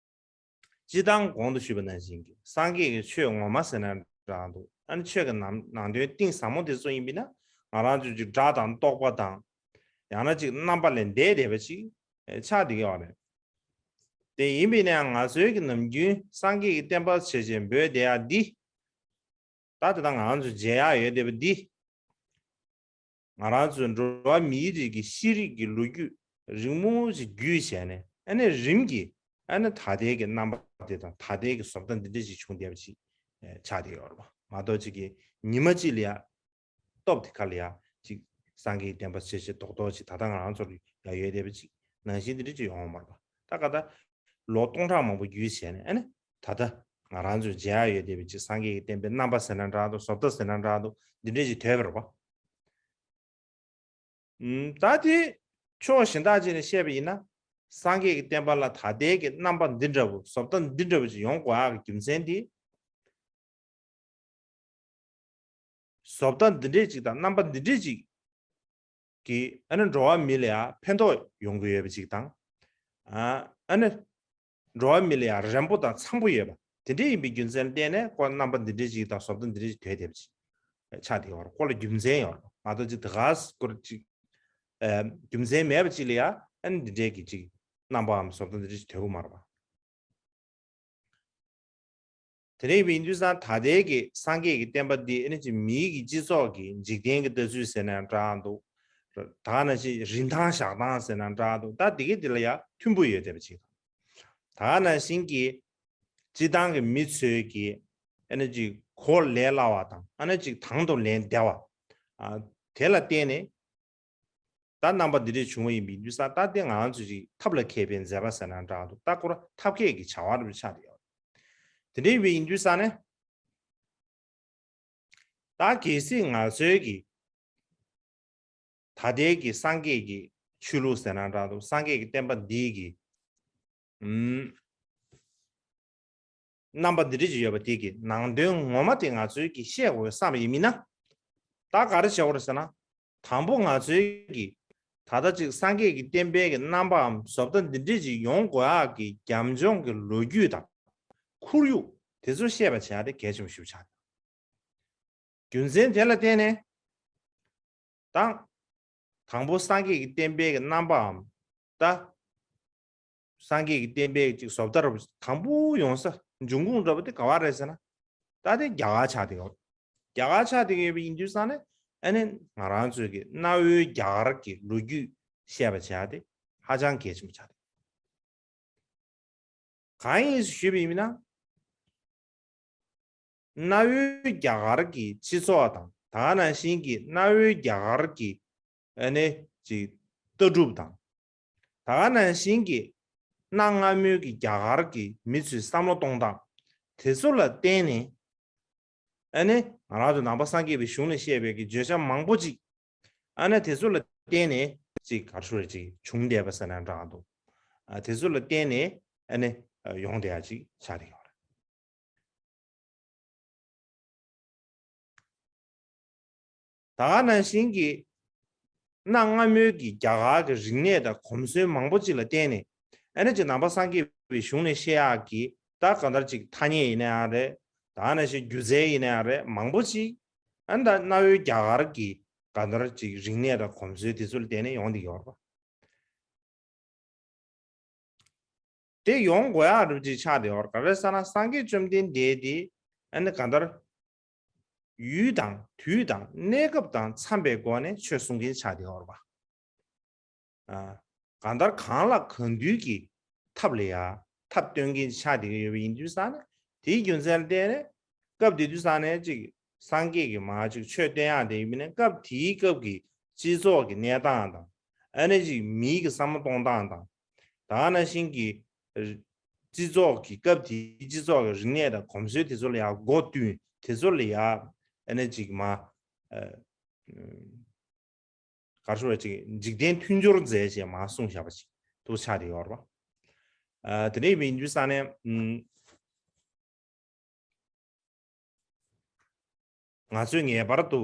སྤྱིར་བཏང་གོང་དུ་ཞུས་པ་ནང་བཞིན་གྱི་སངས་རྒྱས་ཀྱི་ཆོས་ངོ་མ་ཟེར་ན་འདྲ་འདུག་ཨ་ནི་ཆོས་ཀྱི་ནང་ནང་དོན་གཏིང་ཟབ་མོ་དེ་ཚོ་ཡིན་པས་ན་ང་རང་ཚོའི་ཅིག་སྒྲ་དང་རྟོག་པ་དང་། ཡང་ན་ཅིག་རྣམ་པ་ལས་འདས་བསྡད་པ་ཅིག་ཆགས་བསྡད་ཀྱི་ཡོད་རེད། དེ་ཡིན་པས་ན་ང་ཚོའི་གི་ནམ་རྒྱུན་སངས་རྒྱས་ཀྱི་བསྟན་པ་བྱས་བྱས་འབོད་བསྡད་ཡ་འདི། ད་དེ་དང་ང་ཚོ་མཇལ་ཡག་ཡོད་བསྡད་པ་འདི། ང་རང་ཚོའི་འགྲོ་བ་མིའི་རིགས་ཀྱི་ཤེས་རིག་གི་ལོ་རྒྱུས་རིང་མོ་ཞིག་བརྒྱུད་བྱས་ནས་ཨ་ནི་རིམ་གྱིས་ཨ་ནི་ད་ལྟའི་གི་རྣམ་པ་དེ་དང་ད་ལྟའི་གི་བཟོ་ལྟ་འདི་འདྲ་ཞིག་བྱུང་བསྡད་པ་ཞིག་ཆགས་བསྡད་ཡོད་རེད་པ། མ་གཏོགས་ཅིག་གི་ཉི་མ་གཅིག་ལ་ཡ། སྟོབས་དེ་ཁ་ལ་ཡ་ཅིག་སངས་རྒྱས་བསྟན་པ་ཆེ་ཆེ་རྡོག་རྡོག་ཅིག་ད་ལྟ་ང་རང་ཚོར་ཡ་ཡོད་བསྡད་པ་ཅིག་ནང་བཞིན་འདི་འདྲ་ཅིག་ཡོང་བ་མ་རེད་པ། ད་ག་ད་ལོ་སྟོང་ཕྲག་མང་པོ་བརྒྱུད་བྱས་ནས་ཨ་ནི་ད་ལྟ་ང་རང་ཚོས་མཇལ་ཡ་ཡོད་བསྡད་པའི་ཅིག་སངས་རྒྱས་ཀྱི་བསྟན་པའི་རྣམ་པ་ཟེར་ན་འདྲ་འདུག་བཟོ་ལྟ་ཟེར་ན་འདྲ་འདུག་འདི་འདྲ་ཅིག་དོད་པ་རེད་པ། ཨུམ། ད་དེ་ཕྱོགས་གཞན་དག་ཅིག་ནས་བཤད་པ་ཡིན་ན། སངས་རྒྱས་ཀྱི་བསྟན་པ་ལ་ད་ལྟའི་གི་རྣམ་པ་འདི་འདྲ་བོ་བཟོ་ལྟ་འདི་འདྲ་བོ་ཅིག་ཡོང་དགོས་ཡག་གི་རྒྱུ་མཚན་དེ། བཟོ་ལྟ་འདི་འདྲས་ཅིག་དང་རྣམ་པ་འདི་འདྲས་ཅིག་གིས་ཨ་ནི་འགྲོ་བ་མི་ལ་ཡང་ཕན་ཐོགས་ཡོང་གི་ཡོད་པ་ཅིག་དང་། ཨ་ཨ་ནི་འགྲོ་བ་མི་ལ་ཡང་རན་པོ་དང་འཚམ་པོ་ཡོད་པ་དེ་འདྲས་ཡིན་པའི་རྒྱུ་མཚན་ལ་བརྟེན་ནས་ཁོ་རྣམ་པ་འདི་འདྲས་ཅིག་དང་བཟོ་ལྟ་འདི་འདྲས་ཅིག་དོད་བསྡད་པ་ཅིག་ཆགས་བསྡད་ཡོད་རེད། ཁོ་ལ་རྒྱུ་མཚན་ཡོད་རེད། མ་གཏོགས་ཅིག་དེ་ག་སྐོར་ཅིག་ཨ་རྒྱུ་མཚན་མེད་པ་ཅིག་ལ་ཡང་ཨ་ནི་འདི་འདྲས་ཀྱི་ཅིག་རྣམ་པའམ་བཟོ་ལྟ་འདི་འདྲས་ཅིག་དོད་གི་མ་རེད་པ། དེ་འདྲ་ཡིན་པ་ཡིན་དུས་ཙང་ད་ལྟའི་གི་སངས་རྒྱས་ཀྱི་བསྟན་པ་འདི་ཨ་ནི་ཅིག་མིའི་གི་སྤྱི་ཚོགས་ཀྱི་འཇིག་རྟེན་གྱི་ལྟ་ཚུལ་ཟེར་ན་འདྲ་འདུག་ད་ག་ནང་བཞིན་རིན་ཐང་བཞག་སྟངས་ཟེར་ན་འདྲ་འདུག་ད་དེ་གི་དེ་ལ་ཡང་མཐུན་པོ་ཡོད་བསྡད་པ་ཅིག་དང་། ད་ག་ནང་བཞིན་གྱི་སྤྱིར་བཏང་གི་མི་ཚོས་ཀྱི་ཨ་ནི་ཅིག་གོ་ལས་སླ་བ་དང་ཨ་ནི་ཅིག་དང་དུ་ལེན་བདེ་བ། ཨ་དེ་ལ་བརྟེན་ནས། ད་རྣམ་པ་འདི་འདྲས་བྱུང་བ་ཡིན་པའི་དུས་ཙང་ད་དེ་ང་ཚོས་ཅིག་ཐབས་ལ་མཁས་པའི་མཛད་པ་ཟེར་ན་འདྲ་འདུག་ད་ཁོ་ར་ཐབས་མཁས་ཀྱི་བྱ་བ་རུ་ཆགས་བསྡད་ཡོད། དེ་འདྲས་ཡིན་པའི་དུས་ཙང་ནས་ད་གལ་སྲིད་ང་ཚོའི་གི་ད་ལྟའི་གི་སངས་རྒྱས་ཀྱི་ཆོས་ལུགས་ཟེར་ན་འདྲ་འདུག་སངས་རྒྱས་ཀྱི་བསྟན་པ་འདིའི་གི་ཨུམ། རྣམ་པ་འདི་འདྲ་ཅིག་ཡོད་པ་དེ་གི་ནང་དོན་ངོ་མ་དེ་ང་ཚོའི་གི་ཤེས་དགོས་བསམ་ཡིན་མིན་ན། ད་ག་རེ་བྱེད་དགོས་རེད་ཟེར་ན། དང་པོ་ང་ཚོའི་གི་ད་ལྟ་ཅིག་སངས་རྒྱས་ཀྱི་བསྟན་པའི་གི་རྣམ་པའམ་བཟོ་ལྟ་འདི་འདྲ་ཅིག་ཡོང་དགོས་ཡག་གི་རྒྱབ་ལྗོངས་ཀྱི་ལོ་རྒྱུས་དང་ཁོར་ཡུག་དེ་ཚོ་ཤེས་པ་བྱེད་ཡག་དེ་གལ་ཆེན་པོ་ཞིག་ཆགས། རྒྱུ་མཚན་དེ་ལ་བརྟེན་ནས་དང་། དང་པོ་སངས་རྒྱས་ཀྱི་བསྟན་པའི་གི་རྣམ་པའམ་ད། སངས་རྒྱས་ཀྱི་བསྟན་པའི་ཅིག་བཟོ་ལྟ་རུ་དང་པོ་ཡོང་ས་འབྱུང་ཁུངས་འདྲ་པོ་དེ་ག་བ་རེད་ཟེར་ན། ད་དེ་རྒྱ་གར་ཆགས་བསྡད་ཡོད། རྒྱ་གར་ཆགས་བསྡད་ཡོད་པ་ཡིན་དུས་ཙང་ནས་ཨ་ནི་ང་རང་ཚོའི་གི་གནའ་བོའི་རྒྱ་གར་གྱི་ལོ་རྒྱུས་བཤད་པ་བྱས་ཏེ་ཧ་ཅང་གལ་ཆེན་པོ་ཆགས་བསྡད་ཡོད། གང་ཡིན་ཞུས་པ་ཡིན་ན། གནའ་བོའི་རྒྱ་གར་གྱི་སྤྱི་ཚོགས་དང་ད་ག་ནང་བཞིན་གྱི་གནའ་བོའི་རྒྱ་གར་གྱི་ཨ་ནི་ཅིག་ལྟ་གྲུབ་དང་། ད་ག་ནང་བཞིན་གྱི་གནའ་སྔ་མོའི་གི་རྒྱ་གར་གྱི་མི་ཚོའི་བསམ་བློ་གཏོང་སྟངས་དེ་ཚོ་ལ་བརྟེན་ནས་ཨ་ནི་ ང་རང་ཚོ་ནང་པ་སངས་རྒྱས་པའི་གཞུང་ལ་བཤད་པའི་གི་བརྗོད་བྱ་མང་པོ་ཅིག་ཨ་ནི་དེ་ཚོ་ལ་བརྟེན་ནས་ཅིག་ག་རེ་ཞུ་རེད། ཅིག་བྱུང་བསྡད་པ་ཟེར་ན་འདྲ་འདུག་ཨ་དེ་ཚོ་ལ་བརྟེན་ནས་ཨ་ནི་ཡོང་བསྡད་ཡ་ཅིག་ཆགས་བསྡད་ཡོད་རེད། ད་ག་ནང་བཞིན་གྱི་གནའ་སྔ་མོའི་གི་རྒྱ་གར་གྱི་རིག་གནས་དང་གོམས་སྲོལ་མང་པོ་ཅིག་ལ་བརྟེན་ནས་ཨ་ནི་ཅིག་ནང་པ་སངས་རྒྱས་པའི་གཞུང་ནས་བཤད་ཡག་གི་ད་གང་ལྟར་ཅིག་ཐ་སྙད་ཡིན་ན་ཡང་རེད། ད་ག་ནང་བཞིན་སྒྱུ་རྩལ་ཡིན་ན་ཡང་རེད། མང་པོ་ཅིག་ཨ་ནི་ད་གནའ་བོའི་རྒྱ་གར་གྱི་གང་ལྟར་ཅིག་རིག་གནས་དང་གོམས་སྲོལ་དེ་ཚོ་ལ་བརྟེན་ནས་ཡོང་བསྡད་ཡོད་རེད་པ། དེ་ཡོང་དགོས་ཡག་རུ་ཅིག་ཆགས་བསྡད་ཡོད་རེད། ག་རེ་ཟེར་ན་སངས་རྒྱས་བཅོམ་ལྡན་འདས་དེ་ཨ་ནི་གང་ལྟར་ཡུལ་དང་དུས་དང་གནས་སྐབས་དང་འཚམས་པའི་སྒོ་ནས་ཆོས་གསུང་མཁན་ཆགས་བསྡད་ཡོད་རེད་པ། ཨ་གང་ལྟར་གང་ལ་གང་འདུལ་གྱི་ཐབས་ལ་ཡ་ཐབས་སྟོན་མཁན་ཆགས་བསྡད་ཀྱི་ཡོད་པ་ཡིན་དུས་ཙང་ནས་དེའི་རྒྱུ་མཚན་ལ་བརྟེན་ནས་སྐབས་དེ་དུས་ཙང་ནས་ཅིག་སངས་རྒྱས་ཀྱི་མར་ཅིག་ཆོས་སྟོན་ཡག་དེ་ཡིན་ན་སྐབས་དེའི་སྐབས་ཀྱི་སྤྱི་ཚོགས་ཀྱི་གནས་སྟངས་དང་ཨ་ནི་ཅིག་མིའི་གི་བསམ་བློ་གཏོང་སྟངས་དང་ད་ག་ནང་བཞིན་གྱི་སྤྱི་ཚོགས་ཀྱི་སྐབས་དེའི་སྤྱི་ཚོགས་ཀྱི་རིག་གནས་དང་གོམས་སྲོལ་དེ་ཚོ་ལ་ཡང་སྒོ་བསྟུན་དེ་ཚོ་ལ་ཡང་ཨ་ནི་ཅིག་མ་ཨ་ག་རེ་ཞུ་བ་ཅིག་འཇིག་རྟེན་མཐུན་སྦྱོར་མཛད་ཅེས་མ་གསུངས་བཞག་པ་ཅིག་ཏུ་ཆགས་བསྡད་ཡོད་རེད་པ། ཨ་དེ་འདྲ་ཡིན་དུས་ཙང་ནས་ཨུམ། ང་ཚོས་ངེས་པར་དུ་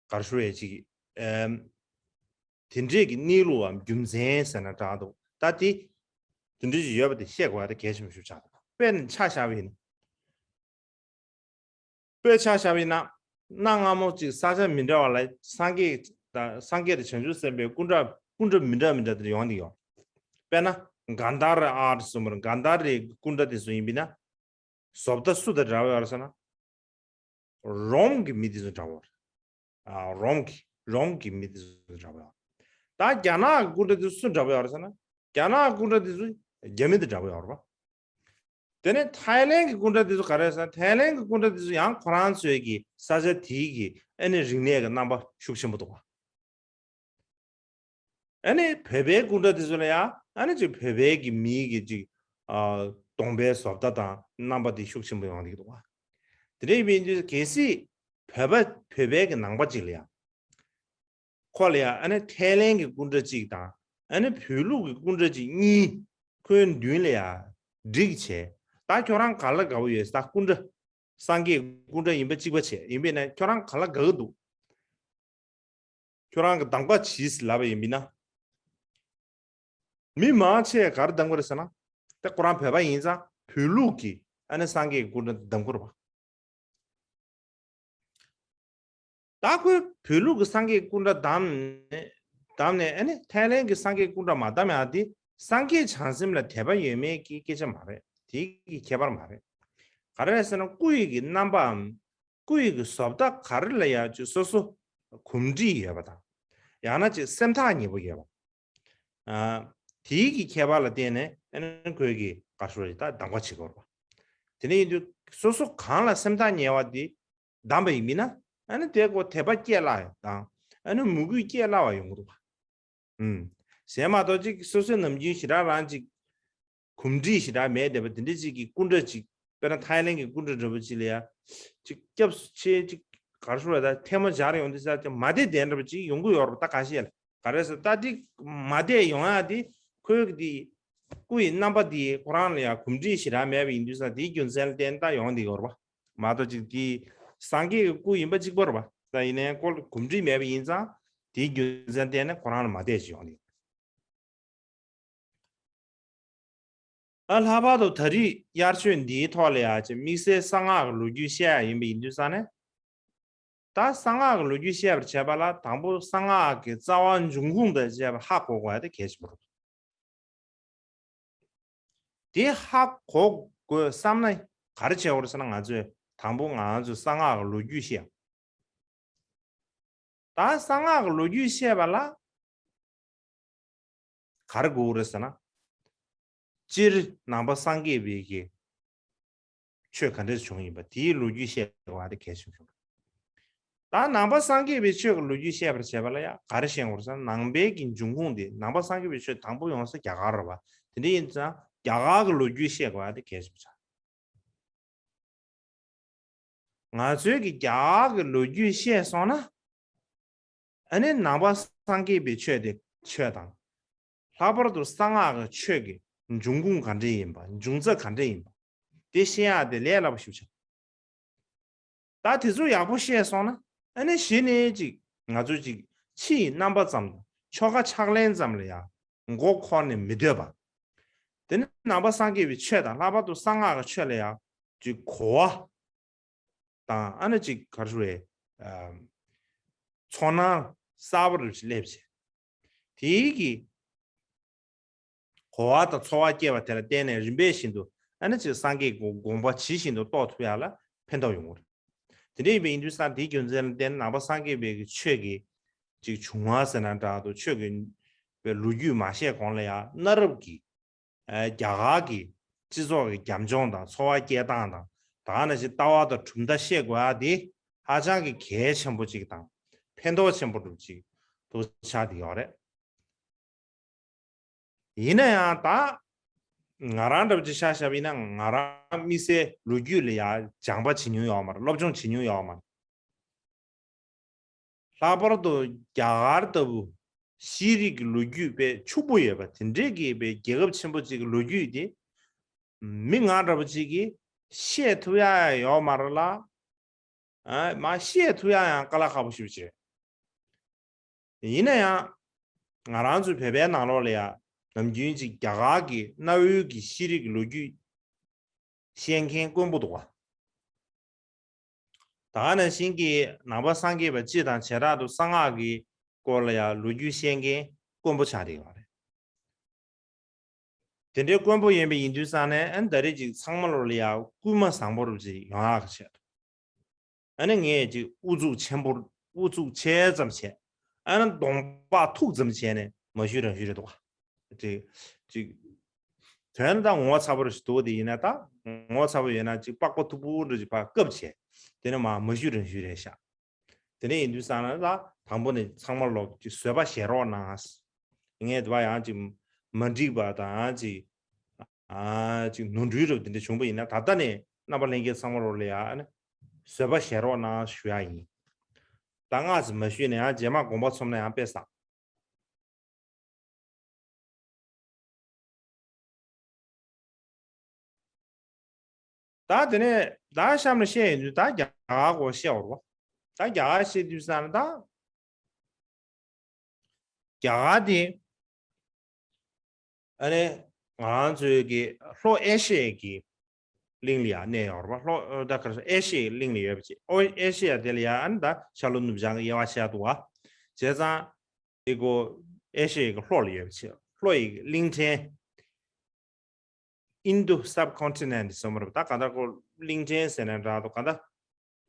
ག་རེ་ཞུ་ཡས་ཅིག་ཨེམ། དེ་འདྲས་ཀྱི་གནས་ལུགས་འམ་རྒྱུ་མཚན་ཟེར་ན་འདྲ་འདུག་ད་དེ་དེ་འདྲས་ཅིག་ཡོད་པ་དེ་ཤེས་དགོས་པ་དེ་གལ་ཆེན་པོ་ཞིག་ཆགས་འདུག་དཔེར་ན་ཆ་བཞག་པ་ཡིན་ན། དཔེ་ཆ་བཞག་པ་ཡིན་ན། གནའ་སྔ་མོ་ཅིག་ས་ཆ་མི་འདྲ་བ་ལ་སངས་རྒྱས་དང་སངས་རྒྱས་དང་བྱང་ཆུབ་སེམས་དཔའི་སྐུ་འདྲ་སྐུ་འདྲ་མི་འདྲ་མི་འདྲ་དེ་ཡོང་གི་ཡོད། དཔེར་ན་གཱན་དྷ་ར་ཨར་གསུམ་པར་གཱན་དྷ་རའི་སྐུ་འདྲ་དེ་ཚོ་ཡིན་པ་ཡིན་ན། བཟོ་ལྟ་སུ་དང་འདྲ་བོ་ཡོད་རེད་ཟེར་ན། རོམ་གྱི་མི་དེ་ཚོ་འདྲ་བོ་རེད། ཨ་རོམ་གྱི་རོམ་གྱི་མི་དེ་ཚོ་འདྲ་བོ་ཡོད། ད་རྒྱ་ནག་གི་སྐུ་འདྲ་དེ་ཚོ་སུ་འདྲ་བོ་ཡོད་རེད་ཟེར་ན། རྒྱ་ནག་གི་སྐུ་འདྲ་དེ་ཚོ་རྒྱ་མི་དང་འདྲ་བོ་ཡོད་རེད་པ། དེ་ནས་ཐའི་ལེན་གྱི་སྐུ་འདྲ་དེ་ཚོ་ག་རེ་ཟེར་ན། ཐའི་ལེན་གྱི་སྐུ་འདྲ་དེ་ཚོ་ཡང་ཁོ་རང་ཚོའི་གི་ས་ཆ་དེའི་གི་ཨ་ནི་རིག་གནས་ཀྱི་རྣམ་པ་ཤུགས་ཆེན་པོ་འདུག་པ། ཨ་ནི་བོད་པའི་སྐུ་འདྲ་དེ་ཚོ་ལ་ཡང་ཨ་ནི་ཅིག་བོད་པའི་གི་མིའི་གི་ཅིག་ཨ་གདོང་པའི་བཟོ་ལྟ་དང་རྣམ་པ་དེ་ཤུགས་ཆེན་པོ་ཡོང་གི་འདུག་པ། དེ་འདྲ་ཡིན་དུས་གལ་སྲིད་བོད་པ་བོད་པའི་གི་ནང་པ་ཅིག་ལ་ཡང་ཁོ་ལ་ཡང་ཨ་ནི་ཐའི་ལེན་གྱི་སྐུ་འདྲ་གཅིག་དང་ཨ་ནི་བོད་ལུགས་ཀྱི་སྐུ་འདྲ་གཅིག་གཉིས་ཁོའི་མདུན་ལ་ཡང་སྒྲིག་བྱས། ད་ཁྱོད་རང་ག་ལ་དགའ་བོ་ཡོད། ད་སྐུ་འདྲ་སངས་རྒྱས་སྐུ་འདྲ་ཡིན་པ་གཅིག་པ་བྱས་ཡིན་པས་ན་ཁྱོད་རང་ག་ལ་དགའ་གི་འདུག་ཁྱོད་རང་གི་གདམ་ག་བྱིས་ལབ་པ་ཡིན་པས་ན། མི་མང་ཆེ་ག་རེ་གདམ་གི་རེད་ཟེར་ན། ད་ཁོ་རང་བོད་པ་ཡིན་ཙང་བོད་ལུགས་ཀྱི་ཨ་ནི་སངས་རྒྱས་ཀྱི་སྐུ་འདྲ་གདམ་གི་རེད་པ། ད་ཁོས་བོད་ལུགས་ཀྱི་སངས་རྒྱས་སྐུ་འདྲ་བདམས་ནས་བདམས་ནས་ཨ་ནི་ཐའི་ལེན་གྱི་སངས་རྒྱས་སྐུ་འདྲ་མ་བདམས་ཡག་དེ་སངས་རྒྱས་བྱང་སེམས་ལ་དད་པ་ཡོད་མེད་ཀྱི་སྐད་ཆ་མ་རེད། དེ་གི་ཁྱད་པར་མ་རེད། ག་རེ་རེད་ཟེར་ན་སྐུ་ཡི་གི་རྣམ་པའམ་སྐུ་ཡི་གི་བཟོ་ལྟ་ག་རེ་ལ་ཡང་ཅིག་སོ་སོ་གོམས་འདྲིས་ཡོད་པ་དང་། ཡང་ན་ཅིག་སེམས་ཐག་ཉེ་པོ་ཡོད་པ། ཨ་དེའི་གི་ཁྱད་པར་ལ་བརྟེན་ནས་ཨ་ནི་ཁོས་གི་ག་རེ་ཞུ་རེད། ད་གདམ་ག་བྱེད་དགོས་རེད་པ། དེ་ནས་ཡིན་དུས་སོ་སོ་གང་ལ་སེམས་ཐག་ཉེ་བ་དེ་བདམས་པ་ཡིན་མིན་ན་ཨ་ནི་དེ་ཁོ་དད་པ་སྐྱེ་སླ་བ་དང་ཨ་ནི་མོས་གུས་སྐྱེ་སླ་བ་ཡོང་གི་འདུག་པ། ཨུམ། གཞན་མ་གཏོགས་ཅིག་སོ་སོའི་ནམ་རྒྱུན་ཞེ་དྲག་རང་ཅིག་གོམས་འདྲིས་ཞེ་དྲག་མེད་བསྡད་པ་དེ་འདྲ་ཅིག་གི་སྐུ་འདྲ་ཅིག་དཔེར་ན་ཐའི་ལེན་གྱི་སྐུ་འདྲ་འདྲ་པོ་ཅིག་ལ་ཡ། ཅིག་སྐྱབས་སུ་མཆི་ཅིག་ག་རེ་ཞུ་རེད། ད་ཐལ་མོ་སྦྱར་ཡོང་དུས་ས་ཅིག་མ་བདེ་བདེ་འདྲ་པོ་ཅིག་ཡོང་གི་ཡོད་རེད་པ། ད་ག་ཤེད་ལ་ག་རེ་ཟེར། ད་དེ་མ་བདེ་ཡོང་ཡ་དེ་ཁོའི་གི་དེ་སྐུ་ཡི་རྣམ་པ་དེ་ཁོ་རང་ལ་ཡ་གོམས་འདྲིས་ཞེ་དྲག་མེད་པ་ཡིན་དུས་ས་དེའི་རྒྱུ་མཚན་ལ་བརྟེན་ད་ཡོང་བསྡད་ཡོད་རེད་པ། མ་གཏོགས་ཅིག་དེ་སངས་རྒྱས་ཀྱི་སྐུ་ཡིན་པ་གཅིག་པ་རེད་པ། ད་ཡིན་ནའི་ཁོ་ལ་གོམས་འདྲིས་མེད་པ་ཡིན་ཙང་དེའི་རྒྱུ་མཚན་ལ་བརྟེན་ནས་ཁོ་རང་ལ་མ་བདེ་ཅིག་ཡོང་བསྡད་ཡོད། ཨ་ལྷག་པར་དུ་ད་རེས་དབྱར་ཆོས་འདིའི་ཐོག་ལ་ཡ་ཅིག་དམིགས་བསལ་གསང་སྔགས་ཀྱི་ལོ་རྒྱུས་བཤད་ཡ་ཡིན་པ་ཡིན་དུས་ས་ནས། ད་གསང་སྔགས་ཀྱི་ལོ་རྒྱུས་བཤད་པར་བྱེད་པ་ལ་དང་པོ་གསང་སྔགས་ཀྱི་རྩ་བ་འབྱུང་ཁུངས་དང་བཅས་པ་ཧ་གོ་དགོས་ཡ་དེ་གལ་ཆེན་པོ་རེད། དེ་ཧ་གོ་དགོས་བསམ་ན་ག་རེ་བྱེད་དགོས་རེད་ཟེར་ན། ང་ཚོས་དང་པོ་ང་ཚོས་གསང་སྔགས་ཀྱི་ལོ་རྒྱུས་བཤད། ད་གསང་སྔགས་ཀྱི་ལོ་རྒྱུས་བཤད་པ་ལ་ག་རེ་དགོས་རེད་ཟེར་ན། སྤྱིར་ནང་པ་སངས་རྒྱས་པའི་གི་ཆོས་ག་འདྲས་བྱུང་ཡིན་པ་དེའི་ལོ་རྒྱུས་བཤད་པ་དེ་གལ་ཆེན་པོ་རེད། ད་ནང་པ་སངས་རྒྱས་པའི་ཆོས་ཀྱི་ལོ་རྒྱུས་བཤད་པར་བྱེད་པ་ལ་ཡང་ག་རེ་བཤད་དགོས་རེད་ཟེར་ན། ནང་པའི་གི་འབྱུང་ཁུངས་དེ་ནང་པ་སངས་རྒྱས་པའི་ཆོས་དང་པོ་ཡོང་ས་རྒྱ་གར་རེད་པ། དེ་འདྲ་ཡིན་ཙང་རྒྱ་གར་གྱི་ལོ་རྒྱུས་བཤད་དགོས་པ་དེ་གལ་ཆེན་པོ་ཆགས། ང་ཚོའི་གི་རྒྱ་གར་གི་ལོ་རྒྱུས་ཤེས་སོང་ན། ཨ་ནི་ནང་པ་སངས་རྒྱས་པའི་ཆོས་དེ་ཆོས་དང་། ལྷག་པར་དུ་གསང་སྔགས་ཀྱི་ཆོས་ཀྱི་འབྱུང་ཁུངས་ག་འདྲས་ཡིན་པ། འབྱུང་རྩ་ག་འདྲས་ཡིན་པ། དེ་ཤེས་ཡག་དེ་ལས་སླ་པོ་ཞིག་ཆགས། ད་དེ་ཚོ་ཡག་པོ་ཤེས་སོང་ན། ཨ་ནི་གཞི་ནས་ཅིག་ང་ཚོ་ཅིག་ཕྱི་ཡི་རྣམ་པ་ཙམ་དང་ཆོ་ག་ཕྱག་ལེན་ཙམ་ལ་ཡང་མགོ་འཁོར་ནས་མི་སྡོད་པ། དེ་ནི་ནང་པ་སངས་རྒྱས་པའི་ཆོས་དང་། ལྷག་པར་དུ་གསང་སྔགས་ཀྱི་ཆོས་ལ་ཡང་ཅིག་གོ་བ་དང་། ཨ་ནི་ཅིག་ག་རེ་ཞུ་དགོས་རེད། ཨམ། ཚོར་སྣང་གསར་པ་རུ་ཅིག་སླེབས་བྱས། དེའི་གི་གོ་བ་དང་ཚོར་བ་སྐྱེས་པ་དེ་ལ་བརྟེན་ནས་རིམ་པས་བཞིན་དུ་ཨ་ནི་ཅིག་སངས་རྒྱས་ཀྱི་དགོངས་པ་ཇི་བཞིན་དུ་རྟོགས་ཐུབ་ཡག་ལ་ཕན་ཐོགས་ཡོང་གི་རེད། དེ་འདྲ་ཡིན་པའི་ཡིན་དུས་ཙང་དེའི་རྒྱུ་མཚན་ལ་བརྟེན་ནས་ནང་པ་སངས་རྒྱས་པའི་གི་ཆོས་ཀྱི་ཅིག་བྱུང་བ་ཟེར་ན་འདྲ་འདུག་ཆོས་ཀྱི་པའི་ལོ་རྒྱུས་མ་བཤད་གོང་ལ་ཡང་གནའ་རབས་ཀྱི་ཨ་རྒྱ་གར་གྱི་སྤྱི་ཚོགས་ཀྱི་རྒྱབ་ལྗོངས་དང་། འཚོ་བ་སྐྱེལ་སྟངས་དང་། ད་ག་ནང་བཞིན་ལྟ་བ་དང་གྲུབ་མཐའ་ཤེས་དགོས་ཡག་དེ་ཧ་ཅང་གི་གལ་ཆེན་པོ་ཅིག་དང་ཕན་ཐོགས་ཆེན་པོ་འདྲ་ཅིག་ཏུ་ཆགས་བསྡད་ཡོད་རེད། ཡིན་ན་ཡང་ད་ང་རང་འདྲ་པོ་ཅིག་ཆ་བཞག་པ་ཡིན་ན། ང་རང་དམིགས་བསལ་ལོ་རྒྱུས་ལ་ཡང་སྦྱངས་པ་བྱེད་མྱོང་ཡོད་མ་རེད། སློབ་སྦྱོང་བྱེད་མྱོང་ཡོད་མ་རེད། ལྷག་པར་དུ་རྒྱ་གར་ལྟ་བུ་ཤེས་རིག་གི་ལོ་རྒྱུས་དཔེ་ཕྱུག་པོ་ཡོད་པ་དེ་འདྲའི་གི་དཔེ་རྒྱལ་ཁབ་ཆེན་པོ་ཅིག་གི་ལོ་རྒྱུས་དེ་མི་ང་འདྲ་པོ་ཅིག་གིས་ཤེས་ཐུབ་ཡག་ཡོད་མ་རེད་ལ། ཨ་མ་ཤེས་ཐུབ་ཡག་ཡང་དཀའ་ལས་ཁག་པོ་ཞེ་པོ་ཅིག་རེད། ཡིན་ན་ཡང་ང་རང་ཚོའི་བོད་པའི་ནང་ལོགས་ལ་ཡང་ནམ་རྒྱུན་ཅིག་རྒྱ་གར་གྱི་གནའ་བོའི་གི་ཤེས་རིག་གི་ལོ་རྒྱུས་བཤད་མཁན་དཀོན་པོ་འདུག་བ། ད་ག་ནང་བཞིན་གྱི་ནང་པ་སངས་རྒྱས་པ་སྤྱི་དང་བྱེ་བྲག་ཏུ་གསང་སྔགས་ཀྱི་སྐོར་ལ་ཡང་ལོ་རྒྱུས་བཤད་མཁན་དཀོན་པོ་ཆགས་བསྡད་ཡོད་རེད། དེ་འདྲའི་དཀོན་པོ་ཡིན་པ་ཡིན་དུས་ཙང་ནས། ཨ་ནི་ད་རེས་ཅིག་ཚང་མ་ལོགས་ལ་ཡང་སྐུལ་མ་བཟང་པོ་རུ་ཅིག་ཡོང་ཡག་གི་ཆེད་དུ། ཨ་ནི་ངས་ཅིག་ཨུ་ཚུགས་ཆེན་པོ། ཨུ་ཚུགས་ཆེ་ཙམ་བྱས། ཨ་ནི་གདོང་པགས་མཐུག་ཙམ་བྱས་ནས་མ་ཞུས་རང་ཞུས་རེད་འདུག་ག་ཅིག་ཅིག་དོན་དག་ངོ་ཚ་པོ་རུ་ཞིག་འདུག་དེ་ཡིན་ན། ད་ངོ་ཚ་པོ་ཡོད་ན་ཅིག་པགས་པ་མཐུག་པོ་འདྲ་ཅིག་ཕར་བཀབ་བྱས། དེ་ནས་མ་མ་ཞུས་རང་ཞུས་རེད་ཤག་དེ་ནས་ཡིན་དུས་ཙང་ན། ད་དང་པོ་ནས་ཚང་མ་ལོག་ཅིག་བཟོད་པ་བཞེས་རོགས་གནང་། ངས་དེ་བ་ཡང་ཅིག་མ་འགྲིག་པ་དང་ཅིག་ཨ་ཅིག་ནོར་འཁྲུལ་རབ་དེ་འདྲ་བྱུང་པ་ཡིན་ན། ད་ལྟ་ནས་རྣམ་པ་ལྷན་རྒྱས་ཚང་མ་ལོགས་ལ་ཡང་ཨ་ནི་བཟོད་པ་བཞེས་རོགས་གནང་ཞུ་ཡག་ཡིན། ད་སྔ་ཙམ་མ་ཞུས་ན་ཡང་རྗེས་མ་དགོངས་པ་ཚོམ་ན་ཡང་དཔེ་བཟང་། ད་དེ་ནས་ད་གཤམ་ལ་བཤད་ཡོང་དུས། ད་རྒྱ་གར་སྐོར་བཤད་འོར་བ། ད་རྒྱ་གར་བཤད་དུས་ཙང་ན། ད་རྒྱ་གར་དེ་ཨ་ནི་ང་རང་ཚོའི་གི་ལྷོ་ཨེ་ཤི་ཡའི་གི་གླིང་ལ་ཡང་གནས་ཡོད་རེད་པ། ལྷོ་ད་ག་རེ་ཟེར། ཨེ་ཤི་ཡའི་གླིང་ལ་ཡོད་པ་བྱས། ཨོ་ཨེ་ཤི་ཡ་དེ་ལ་ཡང་ཨ་ནི་ད་ཤར་ལྷོ་ནུབ་བྱང་གི་དབྱེ་བ་ཕྱེ་འདུག་བ། བྱས་ཙང་དེ་ཀོ་ཨེ་ཤི་ཡའི་གི་ལྷོ་ལ་ཡོད་པ་བྱས། ལྷོ་ཡི་གླིང་ཕྲན། Indo subcontinent ཟེར་མ་རེད་པ། ད་ག་ད་ཀོ་གླིང་ཕྲན་ཟེར་ན་འདྲ་འདུག་ག་ད་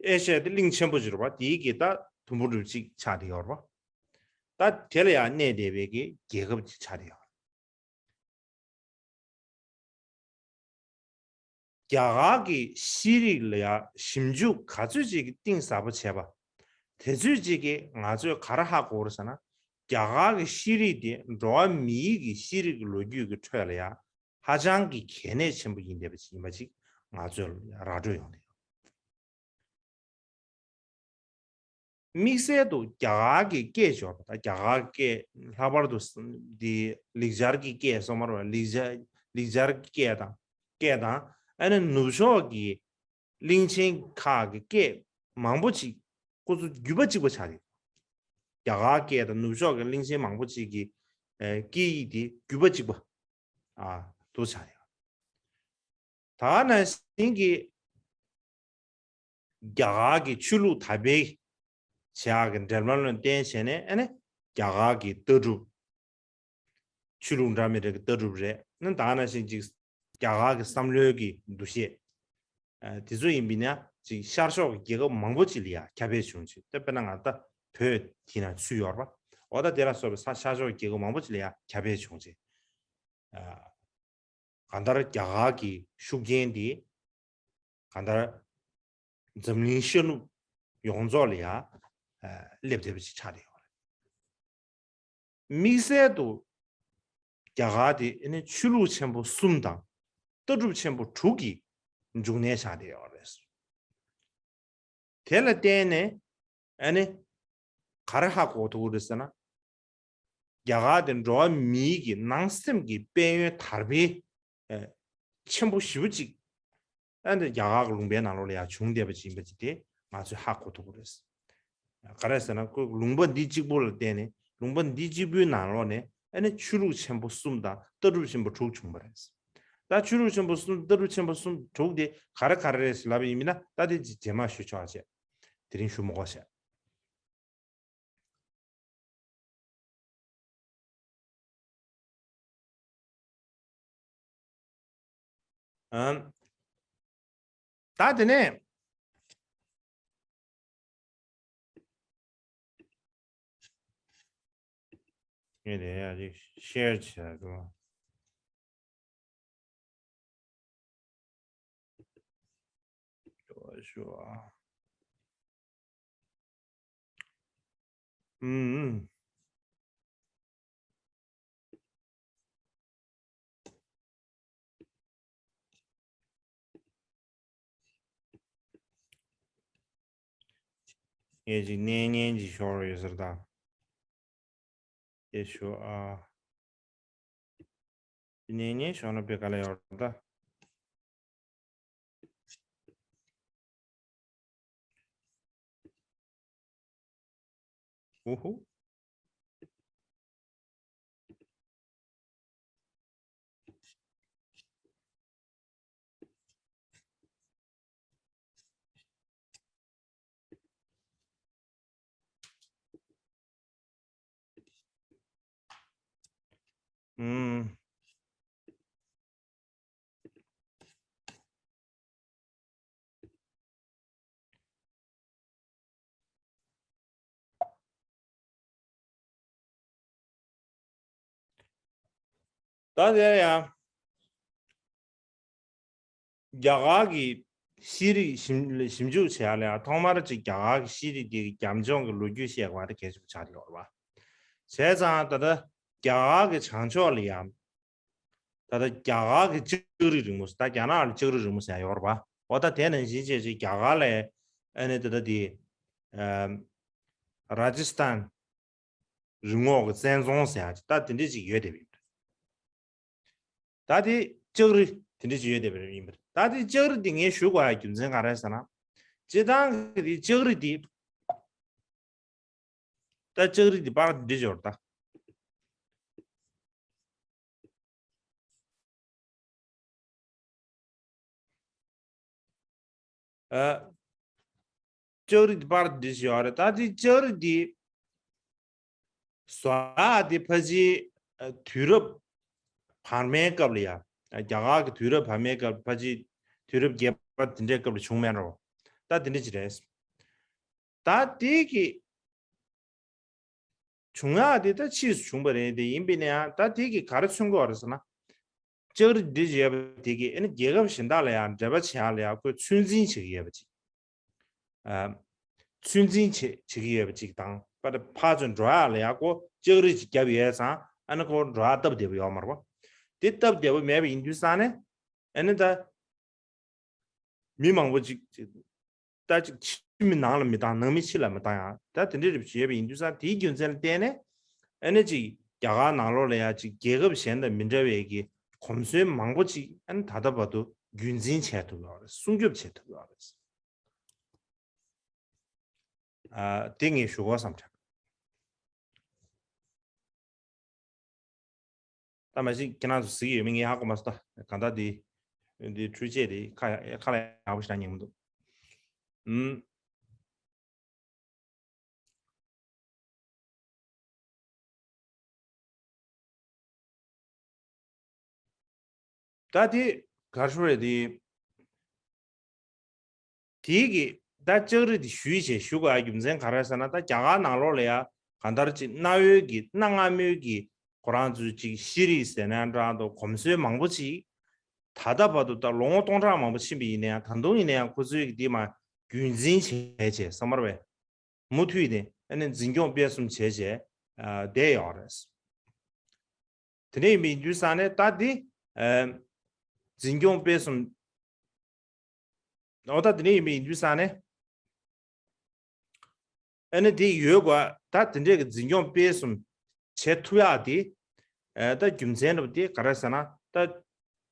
ཨེ་ཤི་ཡ་དེ་གླིང་ཆེན་པོ་ཅིག་རེད་པ། དེའི་གི་ད་དུམ་བུ་འདྲ་ཅིག་ཆགས་བསྡད་ཡོད་རེད་པ། ད་དེ་ལ་ཡང་གནས་བསྡད་པའི་གི་རྒྱལ་ཁབ་ཅིག་ཆགས་བསྡད་ཡོད་རེད། རྒྱ་གར་གྱི་ཤེས་རིག་ལ་ཡང་ཞིབ་འཇུག་ག་ཚོད་ཅིག་གི་གཏིང་ཟབ་པོ་བྱས་པ། དེ་ཚོད་ཅིག་གིས་ང་ཚོས་ག་རེ་ཧ་གོ་རེད་ཟེར་ན། རྒྱ་གར་གྱི་ཤེས་རིག་དེ་འགྲོ་བ་མིའི་གི་ཤེས་རིག་གི་ལོ་རྒྱུས་ཀྱི་ཁྲོད་ལ་ཡང་ཧ་ཅང་གི་གལ་གནད་ཆེན་པོ་ཡིན་བསྡད་པ་ཅིག་ཡིན་པ་ཅིག་ང་ཚོས་ར་སྤྲོད་ཡོང་བསྡད་ཡོད། དམིགས་བསལ་དུ་རྒྱ་གར་གྱི་སྐད་སྦྱོར་བ་དང་། རྒྱ་གར་སྐད་ལྷག་པར་དུ་འདི་ལེགས་སྦྱར་གྱི་སྐད་སོགས་མ་རེད་པ། ལེགས་སྦྱར་ལེགས་སྦྱར་གྱི་སྐད་དང་། སྐད་དང་། ཨ་ནི་ནུབ་ཕྱོགས་ཀྱི་གླིང་ཆེན་ཁག་གི་སྐད་མང་པོ་ཅིག་ཁོ་ཚོ་རྒྱུད་པ་གཅིག་པ་ཆགས་ཡོད། རྒྱ་གར་སྐད་དང་ནུབ་ཕྱོགས་ཀྱི་གླིང་ཆེན་མང་པོ་ཅིག་གི་ཨ་སྐད་ཡིག་དེ་རྒྱུད་པ་གཅིག་པ་ཨ་དུ་ཆགས་ཡོད། ད་ནང་བཞིན་གྱི་རྒྱ་གར་གྱི་ཆོས་ལུགས་དར་སྤེལ་བྱེད་ཡག་གི་འབྲེལ་བ་ལ་བརྟེན་བྱས་ནས། ཨ་ནི་རྒྱ་གར་གྱི་ལྟ་གྲུབ། ཆོས་ལུགས་འདྲ་མི་འདྲ་གི་ལྟ་གྲུབ་རེད། ཨ་ནི་ད་ནང་བཞིན་ཅིག་རྒྱ་གར་གྱི་བསམ་བློའི་གི་འདུ་ཤེས། ཨ་དེ་ཚོ་ཡིན་པ་ཡིན་ན་ཅིག་ཤར་ཕྱོགས་ཀྱི་རྒྱལ་ཁབ་མང་པོ་ཅིག་ལ་ཡང་ཁྱབ་སྤེལ་བྱུང་ཅིག་ད་དཔེར་ན་ང་ད་བོད་དེ་ན་ཚུད་ཡོད་རེད་པ། འོ་ད་དེ་ལ་སོགས་པའི་ས་ཤར་ཕྱོགས་ཀྱི་རྒྱལ་ཁབ་མང་པོ་ཅིག་ལ་ཡང་ཁྱབ་སྤེལ་བྱུང་ཅིག་ཨ་གང་ལྟར་རྒྱ་གར་གྱི་ཤུགས་རྐྱེན་དེ་གང་ལྟར་འཛམ་གླིང་ཤར་ནུབ་ཡོངས་རྫོགས་ལ་ཡང་ཨ་སླེབས་བསྡད་པ་ཅིག་ཆགས་བསྡད་ཡོད་རེད། དམིགས་བསལ་དུ་རྒྱ་གར་དེ་ཨ་ནི་ཆོས་ལུགས་ཆེན་པོ་གསུམ་དང་ལྟ་གྲུབ་ཆེན་པོ་དྲུག་གི་འབྱུང་གནས་ཆགས་བསྡད་ཡོད་རེད། དེ་ལ་བརྟེན་ནས་ཨ་ནི་ག་རེ་ཧ་གོ་ཐུབ་ཀྱི་རེད་ཟེར་ན། རྒྱ་གར་དེ་འགྲོ་བ་མིའི་གི་ནང་སེམས་ཀྱི་དཔལ་ཡོན་དར་སྤེལ་ཆེན་པོ་ཞེ་པོ་ཅིག་ཨ་ནི་རྒྱ་གར་གྱི་ལུང་པའི་ནང་ལོགས་ལ་ཡང་བྱུང་བསྡད་པ་ཅིག་ཡིན་པ་ཅིག་དེ་ང་ཚོས་ཧ་གོ་ཐུབ་ཀྱི་རེད། ག་རེ་ཟེར་ན་ཁོས་ལུང་པ་འདི་གཅིག་པོ་ལ་བརྟེན་ནས་ལུང་པ་འདི་གཅིག་པུའི་ནང་ལོགས་ནས་ཨ་ནི་ཆོས་ལུགས་ཆེན་པོ་གསུམ་དང་ལྟ་གྲུབ་ཆེན་པོ་དྲུག་བྱུང་བ་རེད། ད་ཆོས་ལུགས་ཆེན་པོ་གསུམ་ལྟ་གྲུབ་ཆེན་པོ་གསུམ་དྲུག་དེ་ག་རེ་ག་རེ་རེད་ཟེར་ལབ་པ་ཡིན་མིན་ན། ད་དེ་རྗེས་མ་ཞུ་ཆོག་ཨ་ཅེ། དེ་རིང་ཞུ་མི་དགོས་ཤག་ཨམ། ད་དེ་ནས་ངས་དེ་ཡང་ཅིག་ཤེར་བྱས་འགྲོ། ཞུ་བ། ཨུམ། ངས་ཅིག་གནས་ངན་ཅིག་ཤོར་ཡོད་ཟེར་ད། དེ་ཞུ་ཨ། དེ་ནས་ངས་ཞོགས་ན་པའི་ག་ལ་ཡོད་ད། ཨུ་ཧུ། ཨུམ། ད་དེ་ཡང་རྒྱ་གར་གྱི་ཤེས་རིག་ཞིབ་ཞིབ་འཇུག་བྱེད་ཡ་ལ་ཡང་ཐོག་མར་ཅིག་རྒྱ་གར་གྱི་ཤེས་རིག་དེ་གི་རྒྱབ་ལྗོངས་ཀྱི་ལོ་རྒྱུས་བཤད་དགོས་པ་དེ་གལ་ཆེན་པོ་ཆགས་ཀྱི་ཡོད་རེད་པ། བྱས་ཙང་ད་ལྟ་རྒྱ་གར་གྱི་བྱང་ཕྱོགས་ལ་ཡང་ད་ལྟ་རྒྱ་གར་གྱི་ལྕགས་རི་རིང་མོ་ཟེར། ད་རྒྱ་ནག་ལ་ལྕགས་རི་རིང་མོ་ཟེར་ཡ་ཡོད་རེད་པ། འོ་ད་དེ་ནང་བཞིན་བྱས་ཅིག་རྒྱ་གར་ལ་ཨ་ནི་ད་ལྟ་དེ་ཨམ་ར་ཇི་སི་ཐན་རི་ངོགས་ཀྱི་བཙན་རྫོང་ཟེར་ཡ་ཅིག་ད་དེ་འདྲས་ཅིག་ཡོད་བསྡད་པ་ཡིན། ད་དེ་ལྕགས་རི་དེ་འདྲས་ཅིག་ཡོད་བསྡད་པ་ཡིན་པ་རེད། ད་དེ་ལྕགས་རི་དེ་ངས་ཞུ་དགོས་ཡ་རྒྱུ་མཚན་ག་རེ་ཟེར་ན། སྤྱིར་བཏང་གི་དེ་ལྕགས་རི་དེ་ད་ལྕགས་རི་དེ་པར་འདི་འབྱོར་ད། ཨ། ལྕགས་རི་འདི་པར་འདི་ཞིག་ཡོད་རེད། ད་དེ་ལྕགས་རི་འདི་བཟོ་ཡག་དེ་ཕལ་ཆེར་ཨ་དུས་རབས་བར་མའི་སྐབས་ལ་ཡ། རྒྱ་གར་གྱི་དུས་རབས་བར་མའི་སྐབས་ཕལ་ཆེར་དུས་རབས་བརྒྱད་པ་དེ་འདྲའི་སྐབས་ལ་བྱུང་མེད་རོ། ད་དེ་འདྲ་ཅིག་རེད། ད་དེ་གི་བྱུང་ཡག་དེ་ད་ཕྱིས་སུ་བྱུང་བ་རེད། དེ་ཡིན་པས་ན་ཡང་ད་དེ་གི་ག་རེ་མཚོན་གྱི་ཡོད་རེད་ཟེར་ན། ལྕགས་རི་འདི་བྱས་པ་དེ་གིས་ཨ་ནི་རྒྱལ་ཁབ་གཞན་དག་ལ་ཡང་འབྲེལ་བ་བྱེད་ཡག་ལ་ཡང་ཁོས་ཚོད་འཛིན་བྱེད་ཀྱི་ཡོད་པ་ཅིག་ཨ། ཚོད་འཛིན་བྱེད་བྱེད་ཀྱི་ཡོད་པ་ཅིག་དང་། ཕར་ཕར་ཚུར་འགྲོ་ཡག་ལ་ཡང་ཁོ་ལྕགས་རི་ཅིག་བརྒྱབ་ཡོད་ཙང་ཨ་ནི་ཁོ་འགྲོ་ཡག་སྟབས་བདེ་པོ་ཡོད་མ་རེད་པ། དེ་སྟབས་བདེ་པོ་མེད་པ་ཡིན་དུས་ཙང་ནས་ཨ་ནི་ད། མི་མང་པོ་ཅིག་ཅིག་ད་ཅིག་ཕྱི་མི་ནང་ལ་མི་བཏང་། ནང་མི་ཕྱི་ལ་མི་བཏང་ཡང་ད་དེ་འདྲའི་རིགས་བྱས་པ་ཡིན་དུས་ཙང་དེའི་རྒྱུ་མཚན་ལ་བརྟེན་ནས་ཨ་ནི་ཅིག་རྒྱ་གར་ནང་ལོགས་ལ་ཡང་ཅིག་རྒྱལ་ཁབ་གཞན་དང་མི་འདྲ་བའི་གི་གོམས་སྲོལ་མང་པོ་ཅིག་ཨ་ནི་ད་ལྟ་བར་དུ་རྒྱུན་འཛིན་བྱས་ཐུབ་ཡོད་རེད། སྲུང་སྐྱོབ་བྱས་ཐུབ་ཡོད་རེད། ཨ་དེ་ངས་ཞུ་དགོས་བསམ་དྲན། ད་མ་གཞི་ཁྱེད་རང་ཚོ་གཟིགས་ཡོད་མེད་ངས་ཧ་གོ་མ་སོང་། ད་གང་ལྟར་འདི་འདི་འཕྲུལ་ཆས་དེ་ཁ་ཁ་ལ་ཡག་པོ་ཞེ་དྲག་ཉན་མི་འདུག་ཨུམ། ད་དེ་གར་ཤོར་རེད་དེ། དེའི་གི་ད་ལྕགས་རི་དེ་ཞུས་བྱས་ཞུ་དགོས་ཡ་རྒྱུ་མཚན་ག་རེ་ཟེར་ན། ད་རྒྱ་གར་ནང་ལོགས་ལ་ཡ་གང་ལྟར་ཅིག་གནའ་བོའི་གི་གནའ་སྔ་མོའི་གི་ཁོ་རང་ཚོའི་ཅིག་ཤེས་རིག་ཟེར་ན་འདྲ་འདུག་གོམས་སྲོལ་མང་པོ་ཅིག་ད་ལྟ་བར་དུ་ད་ལོ་ངོ་སྟོང་ཕྲག་མང་པོ་ཕྱིན་པ་ཡིན་ན་ཡང་ད་དུང་ཡིན་ན་ཡང་ཁོ་ཚོའི་གི་དེ་མ་རྒྱུན་འཛིན་བྱས་བྱས་བསམ་པར་བས། མུ་མཐུད་ནས་ཨ་ནི་འཛིན་སྐྱོང་སྤེལ་གསུམ་བྱས་བྱས་ཨ་བསྡད་ཡོད་རེད། དེ་འདྲ་ཡིན་པའི་ཡིན་དུས་ཙང་ནས་ད་འདི་ཨ་འཛིན་སྐྱོང་སྤེལ་གསུམ། འོ་ད་དེ་འདྲ་ཡིན་པའི་ཡིན་དུས་ཙང་ནས་ ཨ་ནི་དེ་ཡོད་དགོས། ད་དེ་འདྲས་ཀྱི་འཛིན་སྐྱོང་སྤེལ་གསུམ་བྱེད་ཐུབ་ཡག་དེ། ཨ་ད་རྒྱུ་མཚན་རབ་དེ་ག་རེ་ཟེར་ན། ད་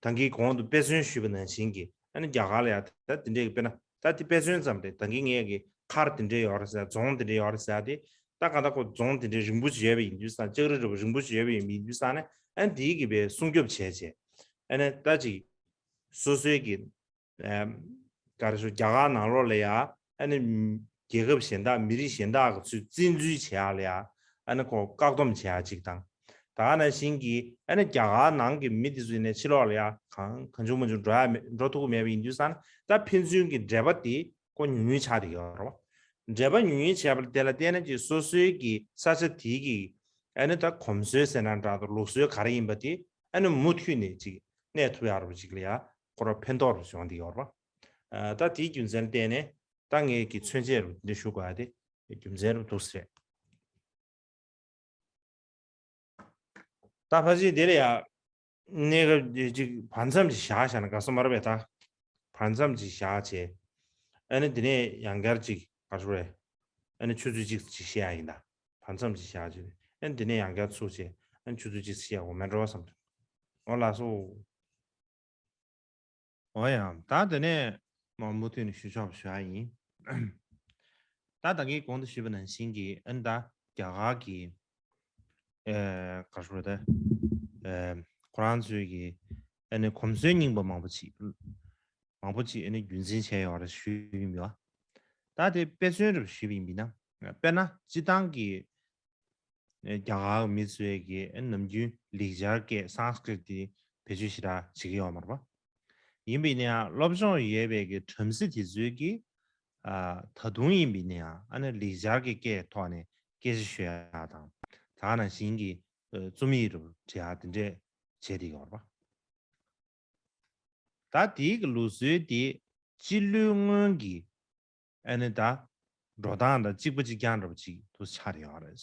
ད་གིན་གོང་དུ་དཔེ་མཚོན་ཞུས་པ་ནང་བཞིན་གྱི་ཨ་ནི་རྒྱ་གར་ལ་ཡང་ད་དེ་འདྲས་ཀྱི་དཔེར་ན་ད་དེ་དཔེ་མཚོན་ཙམ་རེད། ད་གིན་ངས་ཀྱི་མཁར་དེ་འདྲས་ཡོད་རེད་ཟེར། རྫོང་དེ་འདྲས་ཡོད་རེད་ཟེར་དེ། ད་ག་ད་ཁོ་རྫོང་དེ་འདྲས་རིང་པོ་ཅིག་ཡོད་པ་ཡིན་དུས་ཙང་། ལྕགས་རི་འདྲ་པོ་རིང་པོ་ཅིག་ཡོད་པ་ཡིན་ཡིན་དུས་ཙང་ནས། ཨ་ནི་དེའི་གི་དཔེ་སྲུང་སྐྱོབ་བྱས་བྱས། ཨ་ནི་ད་ཅིག་སོ་སོའི་གི་ཨམ། ག་རེ་ཞུ། རྒྱ་གར་ནང་ལོགས་ལ་ཡ་ཨ་ནི་རྒྱལ་ཁབ་གཞན་དག་མི་རིགས་གཞན་དག་གི་ཚུར་བཙན་འཛུལ་བྱེད་ཡག་ལ་ཡ་ཨ་ནི་ཁོ་བཀག་སྡོམ་བྱེད་ཡག་ཅིག་དང་། ད་ག་ནང་བཞིན་གྱི་ཨ་ནི་རྒྱ་གར་ནང་གི་མི་དེ་ཚོ་ནས་ཕྱི་ལོགས་ལ་ཡ་གང་གང་བྱུང་མང་བྱུང་འགྲོ་ཡག་མེད། འགྲོ་ཐུབ་ཀྱི་མེད་པ་ཡིན་དུས་ཙང་ནས། ད་ཕན་ཚུན་གྱི་འབྲེལ་བ་དེ་ཁོ་ཉུང་ཉུང་ཆགས་བསྡད་ཡོད་རེད་བ། འབྲེལ་བ་ཉུང་ཉུང་བྱས་པ་དེ་ལ་བརྟེན་ནས་ཀྱི་སོ་སོའི་གི་ས་ཆ་དེའི་གི་ཨ་ནི་ད་གོམས་སྲོལ་ཟེར་ན་འདྲ་དང་། ལུགས་སྲོལ་ག་རེ་ཡིན་པ་དེ་ཨ་ནི་མུ་མཐུད་ནས་ཅིག་གནས་ཐུབ་ཡག་རུ་ཅིག་ལ་ཡ་ཁོ་ར་ཕན་ཐོགས་རུ་བྱུང་བསྡད་ཡོད་རེད་བ། ཨ་ད་དེའི་རྒྱུ་མཚན་ལ་བརྟེན་ནས་ད་ངས་ཀྱི་མཚོན་བྱེད་རུ་འདི་འདྲ་ཞུ་དགོས་ཡ་དེ་རྒྱུ་མཚན་རུ་འདུག་ཟེར། ད་ཕལ་ཆེར་དེ་ལ་ཡ་གནས་སྐབས་ཅིག་བར་མཚམས་ཅིག་བཞག་བཞག་ན་དགའ་ས་མ་རེད་པས། ད་བར་མཚམས་ཅིག་བཞག་བྱས། ཨ་ནི་དེ་ནས་ཡང་བསྐྱར་ཅིག་ག་རེ་ཞུ་རེད། ཨ་ནི་ཆུ་ཚོད་གཅིག་ཅིག་བཤད་ཡ་ཡིན། ད་བར་མཚམས་ཅིག་བཞག་བྱས། ཨ་ནི་དེ་ནས་ཡང་བསྐྱར་ཚུགས་བྱས། ཨ་ནི་ཆུ་ཚོད་གཅིག་བཤད་འོ་མེད་འགྲོ་བསམ་སོང་། འོ་ལགས་སོ། འོ་ཡང་ད་དེ་ནས་མ་མུ་མཐུད་ནས་ཞུ་ཆོག་པ་ཞུ་ཡ་ཡིན། ད་ད་གིན་གོང་དུ་ཞུས་པ་ནང་བཞིན་གྱི་ཨ་ནི་ད་རྒྱ་གར་གྱི་ཨེ་ག་རེ་ཞུ་རེད། ད་ཨེ་ཁོ་རང་ཚོའི་གི་ཨ་ནི་གོམས་སྲོལ་རྙིང་པ་མང་པོ་ཅིག་མང་པོ་ཅིག་ཨ་ནི་རྒྱུན་འཛིན་བྱས་ཡོད་རེད་ཞུས་ཡིན་པ། ད་དེ་དཔེ་མཚོན་རུ་ཞུས་པ་ཡིན་པ་ཡིན་ན། དཔེར་ན་སྤྱིར་བཏང་གི་རྒྱ་གར་མི་ཚོས་ཀྱི་ནམ་རྒྱུན་ལེགས་སྦྱར་སྐད་སཾ་སྐྲྀཏ་དེ་བེད་སྤྱོད་ཞེ་དྲག་བྱེད་ཀྱི་ཡོད་མ་རེད་པ། ཡིན་པ་ཡིན་ན་ཡང་སློབ་སྦྱོང་ཡོད་པའི་གི་བྲམ་ཟེ་དེ་ཚོས་ཀྱི་ཨ་ད་དུང་ཡིན་པ་ཡིན་ན་ཡང་ཨ་ནི་ལེགས་སྦྱར་གྱི་སྐད་ཐོག་ནས་སྐད་ཆ་ཤོད་ཡག་དང་། ད་ག་ནང་བཞིན་གྱི་ཨ་རྩོམ་ཡིག་རུ་འབྲི་ཡག་དེ་འདྲས་བྱས་བསྡད་ཡོད་རེད་པ། ད་དེའི་གི་ལུགས་སྲོལ་དེ་སྤྱི་ལོའི་སྔོན་གྱི་ཨ་ནི་ད་འགྲོ་སྟངས་དང་གཅིག་པ་གཅིག་རྐྱང་འདྲ་པོ་ཅིག་ཏུ་ཆགས་ཡོད་རེད།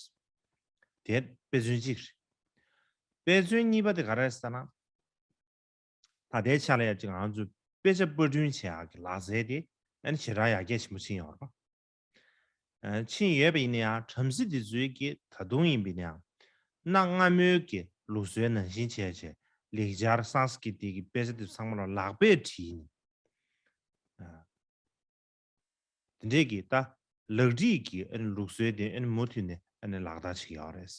དེ་དཔེ་མཚོན་གཅིག་རེད། དཔེ་མཚོན་གཉིས་པ་དེ་ག་རེ་རེད་ཟེར་ན། ད་ལྟའི་ཆ་ལ་ཡ་ཅིག་ང་ཚོས་དཔེ་ཆ་པར་སྐྲུན་བྱེད་ཡག་གི་ལག་རྩལ་དེ་ཨ་ནི་ཞེ་དྲག་ཡར་རྒྱས་ཆེན་པོ་ཕྱིན་ཡོད་རེད་པ། ཨ་ཕྱིན་ཡོད་པ་ཡིན་ན་ཡང་བྲམ་ཟེ་དེ་ཚོའི་གི་ད་དུང་ཡིན་པ་ཡིན་ན་ཡང་གནའ་སྔ་མོའི་གི་ལུགས་སྲོལ་ནང་བཞིན་བྱས་བྱས་ལེགས་སྦྱར་སཾ་སྐྲྀཏ་གི་དཔེ་ཆ་དེ་ཚང་མ་ལ་ལག་པས་བྲིས་ནས། ཨ་དེ་འདྲས་ཀྱི་ད་ལག་བྲིས་ཀྱི་ཨ་ནི་ལུགས་སྲོལ་དེ་ཨ་ནི་མུ་མཐུད་ནས་ཨ་ནི་ལག་བསྟར་བྱེད་ཀྱི་ཡོད་རེད།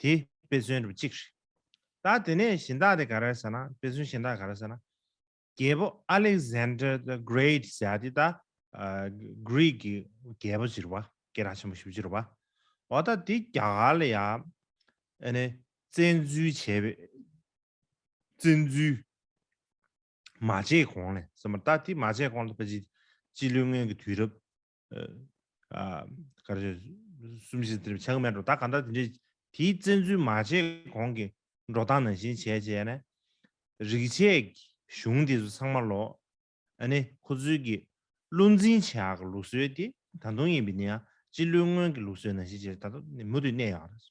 དེ་དཔེ་མཚོན་རུ་གཅིག་རེད། ད་དེ་ནས་གཞན་དག་དེ་ག་རེ་ཟེར་ན། དཔེ་མཚོན་གཞན་དག་ག་རེ་ཟེར་ན། རྒྱལ་པོ་Alexander the Great་ཟེར་ཡ་དེ་ད་ཨ་གྷི་རིག་གི་རྒྱལ་པོ་ཅིག་རེད་པ། སྐད་གྲགས་ཆེན་པོ་ཞེ་པོ་ཅིག་རེད་པ། འོ་ད་དེ་རྒྱ་གར་ལ་ཡ་ཨ་ནི་བཙན་འཛུལ་བྱས་པའི་བཙན་འཛུལ་མ་བྱས་གོང་ལ་ཟེར་མ། ད་དེ་མ་བྱས་གོང་ལ་ཕལ་ཆེར་སྤྱི་ལོའི་སྔོན་གྱི་དུས་རབས་ཨ་ཨ་ག་རེ་ཟེར། གསུམ་བཞི་དེ་འདྲ་ཆགས་ཀྱི་མེད་འགྲོ། ད་གང་ལྟར་དེ་འདྲའི་དེའི་བཙན་འཛུལ་མ་བྱས་གོང་གི་འགྲོ་སྟངས་ནང་བཞིན་བྱས་བྱས་ནས། རིག་བྱེད་ཀྱི་གཞུང་དེ་ཚོ་ཚང་མ་ལོ། ཨ་ནི་ཁོ་ཚོའི་གི་བློ་འཛིན་བྱེད་ཡག་གི་ལུགས་སྲོལ་དེ་ད་དུང་ཡིན་པ་ཡིན་ན་ཡང་སྤྱི་ལོའི་སྔོན་གྱི་ལུགས་སྲོལ་ནང་བཞིན་བྱས་ད་དུང་མུ་མཐུད་གནས་ཡོད་རེད།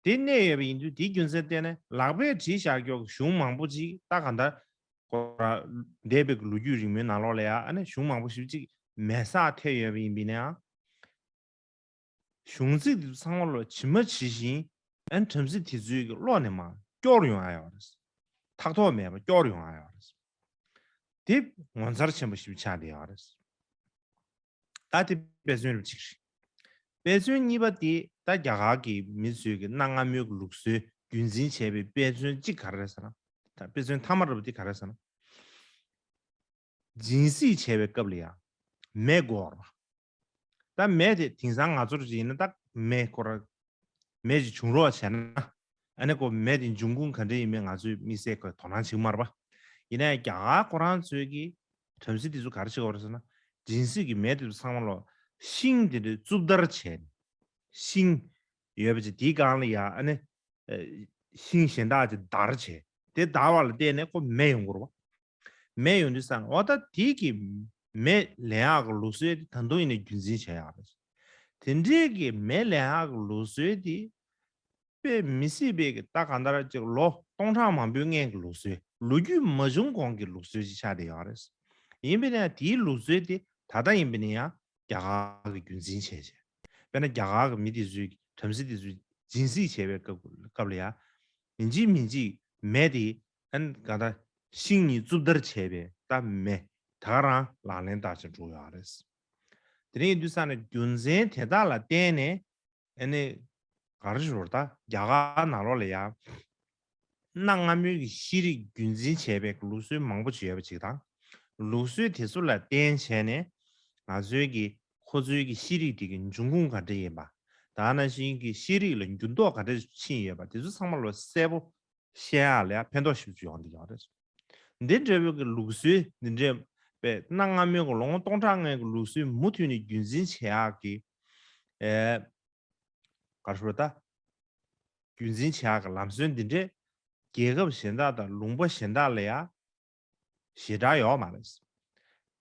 དེ་གནས་ཡོད་པ་ཡིན་དུས་དེའི་རྒྱུ་མཚན་བརྟེན་ནས་ལག་པས་བྲིས་བཞག་རྒྱུ་གཞུང་མང་པོ་ཅིག་ད་གང་ལྟར་ཁོ་རང་འདས་པའི་ལོ་རྒྱུས་རིང་མོའི་ནང་ལོགས་ལ་ཡ་ཨ་ནི་གཞུང་མང་པོ་ཞིག་ཅིག་མེ་སྲེག་ཐེབས་ཡོད་པ་ཡིན་པ་ཡིན་ན་ཡང་། གཞུང་ཚིག་དེ་ཚོ་ཚང་མ་ལོ་ཇི་མ་ཇི་བཞིན་ཨ་ནི་བྲམ་ཟེ་དེ་ཚོའི་གི་བློ་ནས་མར་སྐྱོར་ཡོང་ཡ་ཡོད་རེད། ཐག་ཐོག་མེད་པ་སྐྱོར་ཡོང་ཡ་ཡོད་རེད། དེ་ངོ་མཚར་ཆེན་པོ་ཞིག་ཆགས་བསྡད་ཡོད་རེད། ད་དེ་དཔེ་མཚོན་རིམ་གཅིག་རེད། དཔེ་མཚོན་གཉིས་པ་དེ་ད་རྒྱ་གར་གྱི་མི་ཚོས་ཀྱི་གནའ་སྔ་མོའི་ལུགས་སྲོལ་རྒྱུན་འཛིན་བྱས་པའི་དཔེ་མཚོན་གཅིག་ག་རེ་རེད་ཟེར་ན། ད་དཔེ་མཚོན་མཐའ་མ་རེད་པ་དེ་ག་རེ་རེད་ཟེར་ན། སྦྱིན་སྲེག་བྱས་པའི་སྐབས་ལ་ཡང་མེ་དགོས་རེད་པ། ད་མེ་དེ་དེང་སང་ང་ཚོར་ཅིག་ཡིན་ན་ད་མེ་ཁོ་ར་མེ་ཅིག་བྱུང་རོགས་བྱས་ན། ཨ་ནི་ཁོ་མེ་དེ་འབྱུང་ཁུངས་ག་འདྲ་ཡིན་མིན་ང་ཚོས་དམིགས་བསལ་ཁོ་དོ་སྣང་བྱེད་ཀྱི་མ་རེད་པ། ཡིན་ན་ཡང་རྒྱ་གར་ཁོ་རང་ཚོའི་གི་བྲམ་ཟེ་དེ་ཚོ་ག་རེ་བྱེད་ཀྱི་ཡོད་རེད་ཟེར་ན། སྦྱིན་སྲེག་གི་མེ་དེ་ཚོ་ཚང་མ་ལོ་ཤིང་དེ་འདྲའི་རྩུབ་བརྡར་བྱས་ནས། ཤིང་ཡོད་པ་ཅིག་དེའི་སྒང་ལ་ཡ་ཨ་ནི་ཨ་ཤིང་གཞན་དག་ཅིག་བརྡར་བྱས། དེ་བརྡར་བ་ལ་བརྟེན་ནས་ཁོ་མེ་ཡོང་གི་རེད་པ། མེ་ཡོང་དུས་ཙང་འོ་ད་དེ་གི་མེ་ལེན་ཡག་གི་ལུགས་སྲོལ་དེ་ད་དུང་ཡིན་ནའི་རྒྱུན་འཛིན་བྱས་ཡོད་རེད། དེ་འདྲའི་གི་མེ་ལེན་ཡག་གི་ལུགས་སྲོལ་དེ་དཔེ་མི་སྲིད་པའི་གི་ད་གང་ལྟར་ཅིག་ལོ་སྟོང་ཕྲག་མང་པོའི་སྔོན་གྱི་ལུགས་སྲོལ། ལོ་རྒྱུས་མ་བྱུང་གོང་གི་ལུགས་སྲོལ་ཅིག་ཆགས་བསྡད་ཡོད་རེད། ཡིན་པས་ན་དེའི་ལུགས་སྲོལ་དེ་ ད་ལྟ་ཡིན་པ་ནི་ཡང་རྒྱ་གར་གྱི་རྒྱུན་འཛིན་བྱས་བྱས། དཔེར་ན་རྒྱ་གར་གྱི་མི་དེ་ཚོའི་བྲམ་ཟེ་དེ་ཚོའི་སྦྱིན་སྲེག་བྱས་པའི་སྐབས་སྐབས་ལ་ཡང་། ཡིན་གཅིག་མིན་གཅིག་མེ་དེ་ཨན་ག་ད་ཤིང་གཉིས་རྩུབ་བརྡར་བྱས་པའི་ད་མེ་ད་ག་རང་ལག་ལེན་བསྟར་བྱས་འགྲོ་ཡོད་རེད། དེ་རིང་དུས་ས་ནས་རྒྱུ་མཚན་དེ་དག་ལ་བརྟེན་ནས། ཨ་ནི་ག་རེ་ཞུ་ར། ད་རྒྱ་གར་ནང་ལོགས་ལ་ཡང་གནའ་སྔ་མོའི་གི་ཤེས་རིག་རྒྱུན་འཛིན་བྱས་པའི་ལུགས་སྲོལ་མང་པོ་ཅིག་ཡོད་པ་ཅིག་དང་། ལུགས་སྲོལ་དེ་ཚོ་ལ་བརྟེན་བྱས་ནས་ང་ཚོའི་གི་ཁོ་ཚོའི་གི་ཤེས་རིག་དེ་གི་འབྱུང་ཁུངས་ག་འདྲ་ཡིན་པ། ད་ནང་བཞིན་གི་ཤེས་རིག་ལ་འགྱུར་ལྡོག་ག་འདྲ་ཕྱིན་ཡོད་པ་དེ་ཚོ་ཚང་མ་ལོ་གསལ་པོ་ཤེས་ཡག་ལ་ཡང་ཕན་ཐོགས་ཞེ་པོ་ཅིག་ཡོང་གི་ཡོད་རེད། འདི་འདྲ་བའི་གི་ལུགས་སྲོལ་འདི་འདྲའི་པའི་གནའ་སྔ་མོའི་གི་ལོ་ངོ་སྟོང་ཕྲག་སྔོན་གྱི་ལུགས་སྲོལ་མུ་མཐུད་ནས་རྒྱུན་འཛིན་བྱེད་ཡག་གི་ཨེ། ག་རེ་ཞུ་ར། ད་རྒྱུན་འཛིན་བྱེད་ཡག་གི་ལམ་སྲོལ་འདི་འདྲས་རྒྱལ་ཁབ་གཞན་དག་དང་ལུང་པ་གཞན་དག་ལ་ཡང་ཞེ་དྲག་ཡོད་མ་རེད།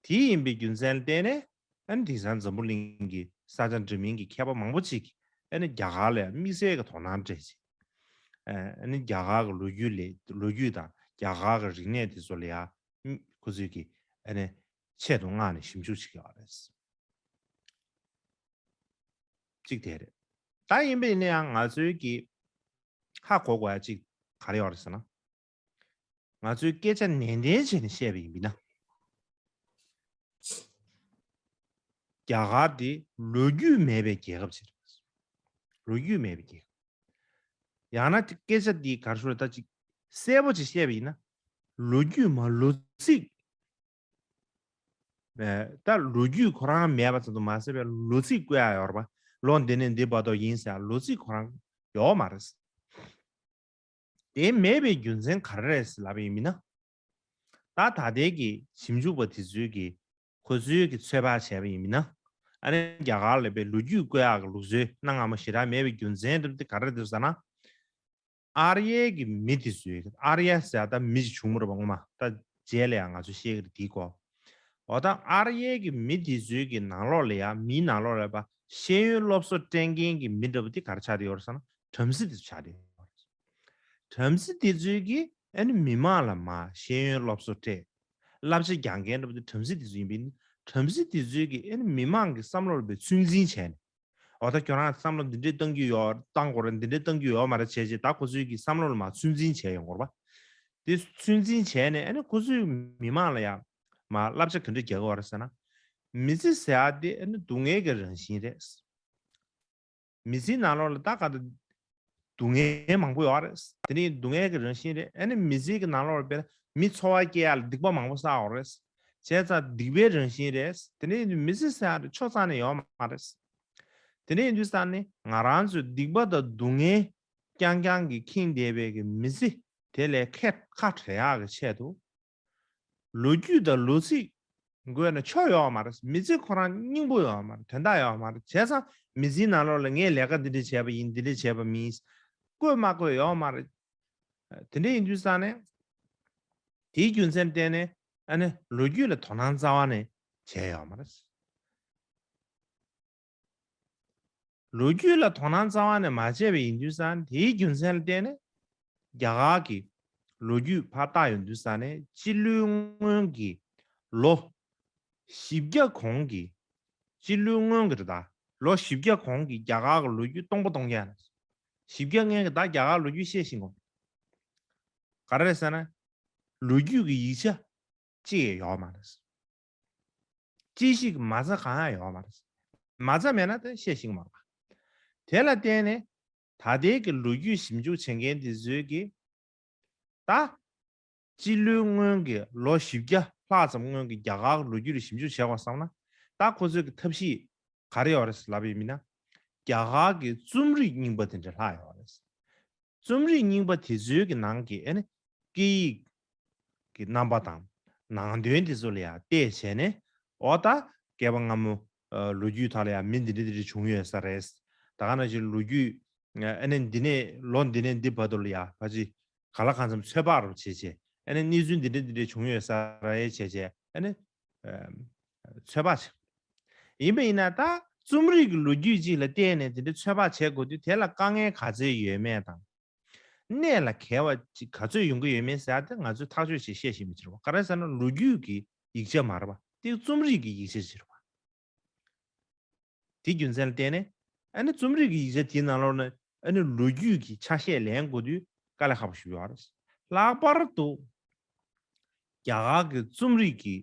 དེ་ཡིན་པའི་རྒྱུ་མཚན་ལ་བརྟེན་ནས་ཨ་ནི་དེང་སང་འཛམ་བུ་གླིང་གི་ས་ཆ་འདྲ་མིན་གྱི་མཁས་པ་མང་པོ་ཅིག་གིས་ཨ་ནི་རྒྱ་གར་ལ་ཡང་དམིགས་བསལ་གྱི་དོ་སྣང་སྤྲད་ཅིང་། ཨ་ནི་རྒྱ་གར་གྱི་ལོ་རྒྱུས་ལས་ལོ་རྒྱུས་དང་རྒྱ་གར་གྱི་རིག་གནས་དེ་ཚོ་ལ་ཡང་ཁོ་ཚོས་ཀྱིས་ཨ་ནི་ཆེད་དུ་མངགས་ནས་ཞིབ་འཇུག་བྱེད་ཀྱི་ཡོད་རེད། གཅིག་དེ་རེད། ད་ཡིན་པ་ཡིན་ན་ཡང་ང་ཚོའི་གི་ཧ་གོ་དགོས་ཡ་གཅིག་ག་རེ་ཡོད་རེད་ཟེར་ན། ང་ཚོའི་སྐད་ཆ་ནན་ཏན་བྱས་ནས་བཤད་པ་ཡིན་པ་ཡིན་ན། རྒྱ་གར་དེ་ལོ་རྒྱུས་མེད་པའི་རྒྱལ་ཁབ་ཅིག་རེད། ལོ་རྒྱུས་མེད་པའི་རྒྱལ་ཁབ། ཡང་ན་སྐད་ཆ་འདི་ག་རེ་ཞུ་རེད། ད་ཅིག་གསལ་པོ་ཅིག་བཤད་པ་ཡིན་ན། ལོ་རྒྱུས་མ་ལོ་ཚིགས། ཨེ། ད་ལོ་རྒྱུས་ཁོ་རང་མེད་པ་ཙམ་དུ་མ་ཟད་པའི་ལོ་ཚིགས་བཀོད་ཡ་ཡོད་རེད་པ། ལོ་འདི་ནས་འདི་བར་དུ་ཡིན་ཟེར་ལོ་ཚིགས་ཁོ་རང་ཡོད་མ་རེད། དེ་མེད་པའི་རྒྱུ་མཚན་ག་རེ་རེད་ཟེར་ལབ་པ་ཡིན་མིན་ན། ད་ད་ལྟའི་གི་ཞིབ་འཇུག་པ་དེ་ཚོའི་གི་ཁོ་ཚོའི་གི་ཚོད་དཔག་བྱས་པ་ཡིན་མིན་ན། ཨ་ནི་རྒྱ་གར་ལ་པའི་ལོ་རྒྱུས་བཀོད་ཡག་གི་ལུགས་སྲོལ་གནའ་སྔ་མོ་ཞེ་དྲག་མེད་པའི་རྒྱུ་མཚན་དེ་ག་རེ་རེད་ཟེར་ན། ཨར་ཡའི་གི་མི་དེ་ཚོའི། ཨར་ཡ་ཟེར་ད་མི་ཞིག་བྱུང་མ་རེད་པ། ངོ་མ་ད་རྗེས་ལ་ཡང་ང་ཚོ་ཤེས་ཀྱི་རེད་དེའི་སྐོར། འོ་ད་ཨར་ཡའི་གི་མི་དེ་ཚོའི་གི་ནང་ལོགས་ལ་ཡང་མིའི་ནང་ལོགས་ལ་པ་ཤེས་ཡོན་སློབ་གསོ་སྤྲད་མཁན་གི་མི་འདྲ་པོ་དེ་ག་རེ་ཆགས་བསྡད་ཡོད་རེད་ཟེར་ན་བྲམ་ཟེ་དེ་ཚོ་ཆགས་བསྡད་ཡོད་རེད། བྲམ་ཟེ་དེ་ཚོའི་གི་ཨ་ནི་མི་མང་ལ་མ་ཤེས་ཡོན་སློབ་གསོ་སྤྲད། བསླབ་བྱ་སྦྱང་མཁན་འདྲ་པོ་དེ་བྲམ་ཟེ་དེ་ཚོ་ཡིན་པས་ནི་བྲམ་ཟེ་དེ་ཚོའི་གི་ཨ་ནི་མི་མང་གི་བསམ་བློ་ལ་པའི་ཚོད་འཛིན་བྱས་ནས། འོ་ད་ཁྱོད་རང་བསམ་བློ་འདི་འདྲས་གཏང་རྒྱུ་ཡོད་གཏང་དགོས་རེད། འདི་འདྲས་གཏང་རྒྱུ་ཡོད་མ་རེད་བྱས་རྗེས་ད་ཁོ་ཚོའི་གི་བསམ་བློ་ལ་མ་ཚོད་འཛིན་བྱས་ཡོང་དགོས་རེད་པ། དེ་ཚོད་འཛིན་བྱས་ནས་ཨ་ནི་ཁོ་ཚོའི་མི་མང་ལ་ཡང་མ་བསླབ་བྱ་ག་འདྲ་རྒྱག་གི་ཡོད་རེད་ཟེར་ན། མི་ཚེ་ཟེར་ཡ་དེ་ཨ་ནི་སྡུག་བསྔལ་གྱི་རང་བཞིན་རེད། མི་ཚེའི་ནང་ལོགས་ལ་ད་ག་ད་སྡུག་བསྔལ་མང་པོ་ཡོད་རེད། དེ་ནི་སྡུག་བསྔལ་གྱི་རང་བཞིན་རེད། ཨ་ནི་མི་ཚེ་གི་ནང་ལོགས་ལ་དཔེར་ན་མི་འཚོ་བ་སྐྱེལ་ཡ་ལ་སྡིག་པ་མང་པོ་བསགས་ཡོད་རེད། བྱས་ཙང་སྡིག་པའི་རང་བཞིན་རེད། དེ་ནི་མི་ཚེ་ཟེར་ཡ་དེ་ཆོ་ཚང་ནས་ཡོད་མ་རེད། དེ་ནས་ཡིན་དུས་ཙང་ནི་ང་རང་ཚོས་སྡིག་པ་དང་སྡུག་བསྔལ་རྐྱང་རྐྱང་གིས་ཁེངས་བསྡད་པའི་གི་མི་ཚེ་དེ་ལས་ཁ་ཁ་བྲལ་ཡག་གི་ཆེད་དུ། ལོ་རྒྱུས་དང་ལོ་ཚིགས་དགོས་ན་ཆོ་ཡོད་མ་རེད། མི་ཚེ་ཁོ་རང་སྙིང་པོ་ཡོད་མ་རེད། དོན་དག་ཡོད་མ་རེད། བྱས་ཙང་མི་ཚེའི་ནང་ལོགས་ལ་ངས་ལས་ཀ་འདི་འདྲ་བྱས་པ་ཡིན། འདི་འདྲ་བྱས་པ་མིན། བཀོད་མ་བཀོད་ཡོད་མ་རེད། དེ་འདྲ་ཡིན་དུས་ཙང་ནས་དེའི་རྒྱུ་མཚན་བརྟེན་ནས་ཨ་ནི་ལོ་རྒྱུས་ལ་དོ་སྣང་རྩ་བ་ནས་བྱས་ཡོད་མ་རེད། ལོ་རྒྱུས་ལ་དོ་སྣང་རྩ་བ་ནས་མ་བྱས་པ་ཡིན་དུས་ཙང་དེའི་རྒྱུ་མཚན་ལ་བརྟེན་ནས་རྒྱ་གར་གྱི་ལོ་རྒྱུས་ཕར་བལྟ་ཡོང་དུས་ཙང་ནས་སྤྱི་ལོའི་སྔོན་གྱི་ལོ་བཞི་བརྒྱ་གོང་གི། སྤྱི་ལོའི་སྔོན་གྱི་རེད་ད། ལོ་བཞི་བརྒྱ་གོང་གི་རྒྱ་གར་གྱི་ལོ་རྒྱུས་སྟོང་པ་སྟོང་རྐྱང་རེད། བཞི་བརྒྱ་སྔོན་གྱི་ད་རྒྱ་གར་ལོ་རྒྱུས་བཤད་ཤེས་དགོས། ག་རེ་རེད་ཟེར་ན། ལོ་རྒྱུས་ཀྱི་ཡིག་ཆ་གཅིག་ཡང་ཡོད་མ་རེད། ཅི་ཞིག་མ་རྩ་གང་ཡང་ཡོད་མ་རེད། མ་རྩ་མེད་ན་དེ་བཤད་ཤེས་ཀྱི་མ་རེད། དེ་ལ་བརྟེན་ནས་ད་ལྟའི་གི་ལོ་རྒྱུས་ཞིབ་འཇུག་བྱེད་མཁན་དེ་ཚོས་ཀྱིས་ད་སྤྱི་ལོའི་སྔོན་གྱི་ལོ་བཞི་བརྒྱ་ལྷག་ཙམ་སྔོན་གྱི་རྒྱ་གར་གྱི་ལོ་རྒྱུས་ལ་ཞིབ་འཇུག་བྱས་པ་བསམ་ན། ད་ཁོ་ཚོའི་གི་ཐབས་ཤེས་ག་རེ་ཡོད་རེད་ལབ་ཡིན་མིན་ན། རྒྱ་གར་གྱི་རྩོམ་རིག་རྙིང་པ་དེ་འདྲ་ལྷག་ཡོད་རེད། རྩོམ་རིག་རྙིང་པ་དེ་ཚོའི་གི་ནང་གི་ཨ་ནི་སྐད་ཡིག་གི་རྣམ་པ་དང་ནང་དོན་དེ་ཚོ་ལ་ཡང་བལྟས་བྱས་ནས། འོ་ད་བསྐལ་པ་སྔ་མོ་ཨ་ལོ་རྒྱུས་ཐོག་ལ་ཡང་མི་འདི་འདྲ་འདི་འདྲ་བྱུང་ཡོད་ས་རེད། ད་ག་ནང་བཞིན་ལོ་རྒྱུས་ཨ་ནི་འདི་ནས་ལོ་འདི་ནས་འདི་བར་དུ་ལ་ཡང་ཕལ་ཆེར་གང་ལ་གང་འཚམ་ཚོད་དཔག་རུ་བྱས་བྱས། ཨ་ནི་གནས་ཚུལ་འདི་འདྲ་འདི་འདྲ་བྱུང་ཡོད་ས་རེད་བྱས་བྱས། ཨ་ནི་ཨ་ཚོད་དཔག་བྱས། ཡིན་པ་ཡིན་ན་ད་རྩོམ་རིག་གི་ལོ་རྒྱུས་ཅིག་ལ་བལྟས་ནས་དེ་འདྲ་ཚོད་དཔག་བྱེད་དགོས་དུས་དེ་ལ་དཀའ་ངལ་ག་ཚོད་ཡོད་མེད་དང་། གནད་ལ་འགལ་བ་ཅིག་ག་ཚོད་ཡོང་གི་ཡོད་མེད་ཟེར་ཡ་དེ་ང་ཚོས་ཐག་གཅོད་བྱེད་ཤེས་ཤེས་མི་བྱེད་རོགས། ག་རེ་ཟེར་ན་ལོ་རྒྱུས་ཀྱི་ཡིག་ཆ་མ་རེད་པ། དེ་རྩོམ་རིག་གི་ཡིག་ཆ་ཅིག་རེད་པ། དེའི་རྒྱུ་མཚན་ལ་བརྟེན་ནས་ཨ་ནི་རྩོམ་རིག་གི་ཡིག་ཆ་དེའི་ནང་ལོགས་ནས་ཨ་ནི་ལོ་རྒྱུས་ཀྱི་ཆ་ཤས་ལེན་དགོས་དུས་དཀའ་ལས་ཁག་པོ་ཞིག་ཡོད་རེད། ལྷག་པར་དུ་རྒྱ་གར་གྱི་རྩོམ་རིག་གི་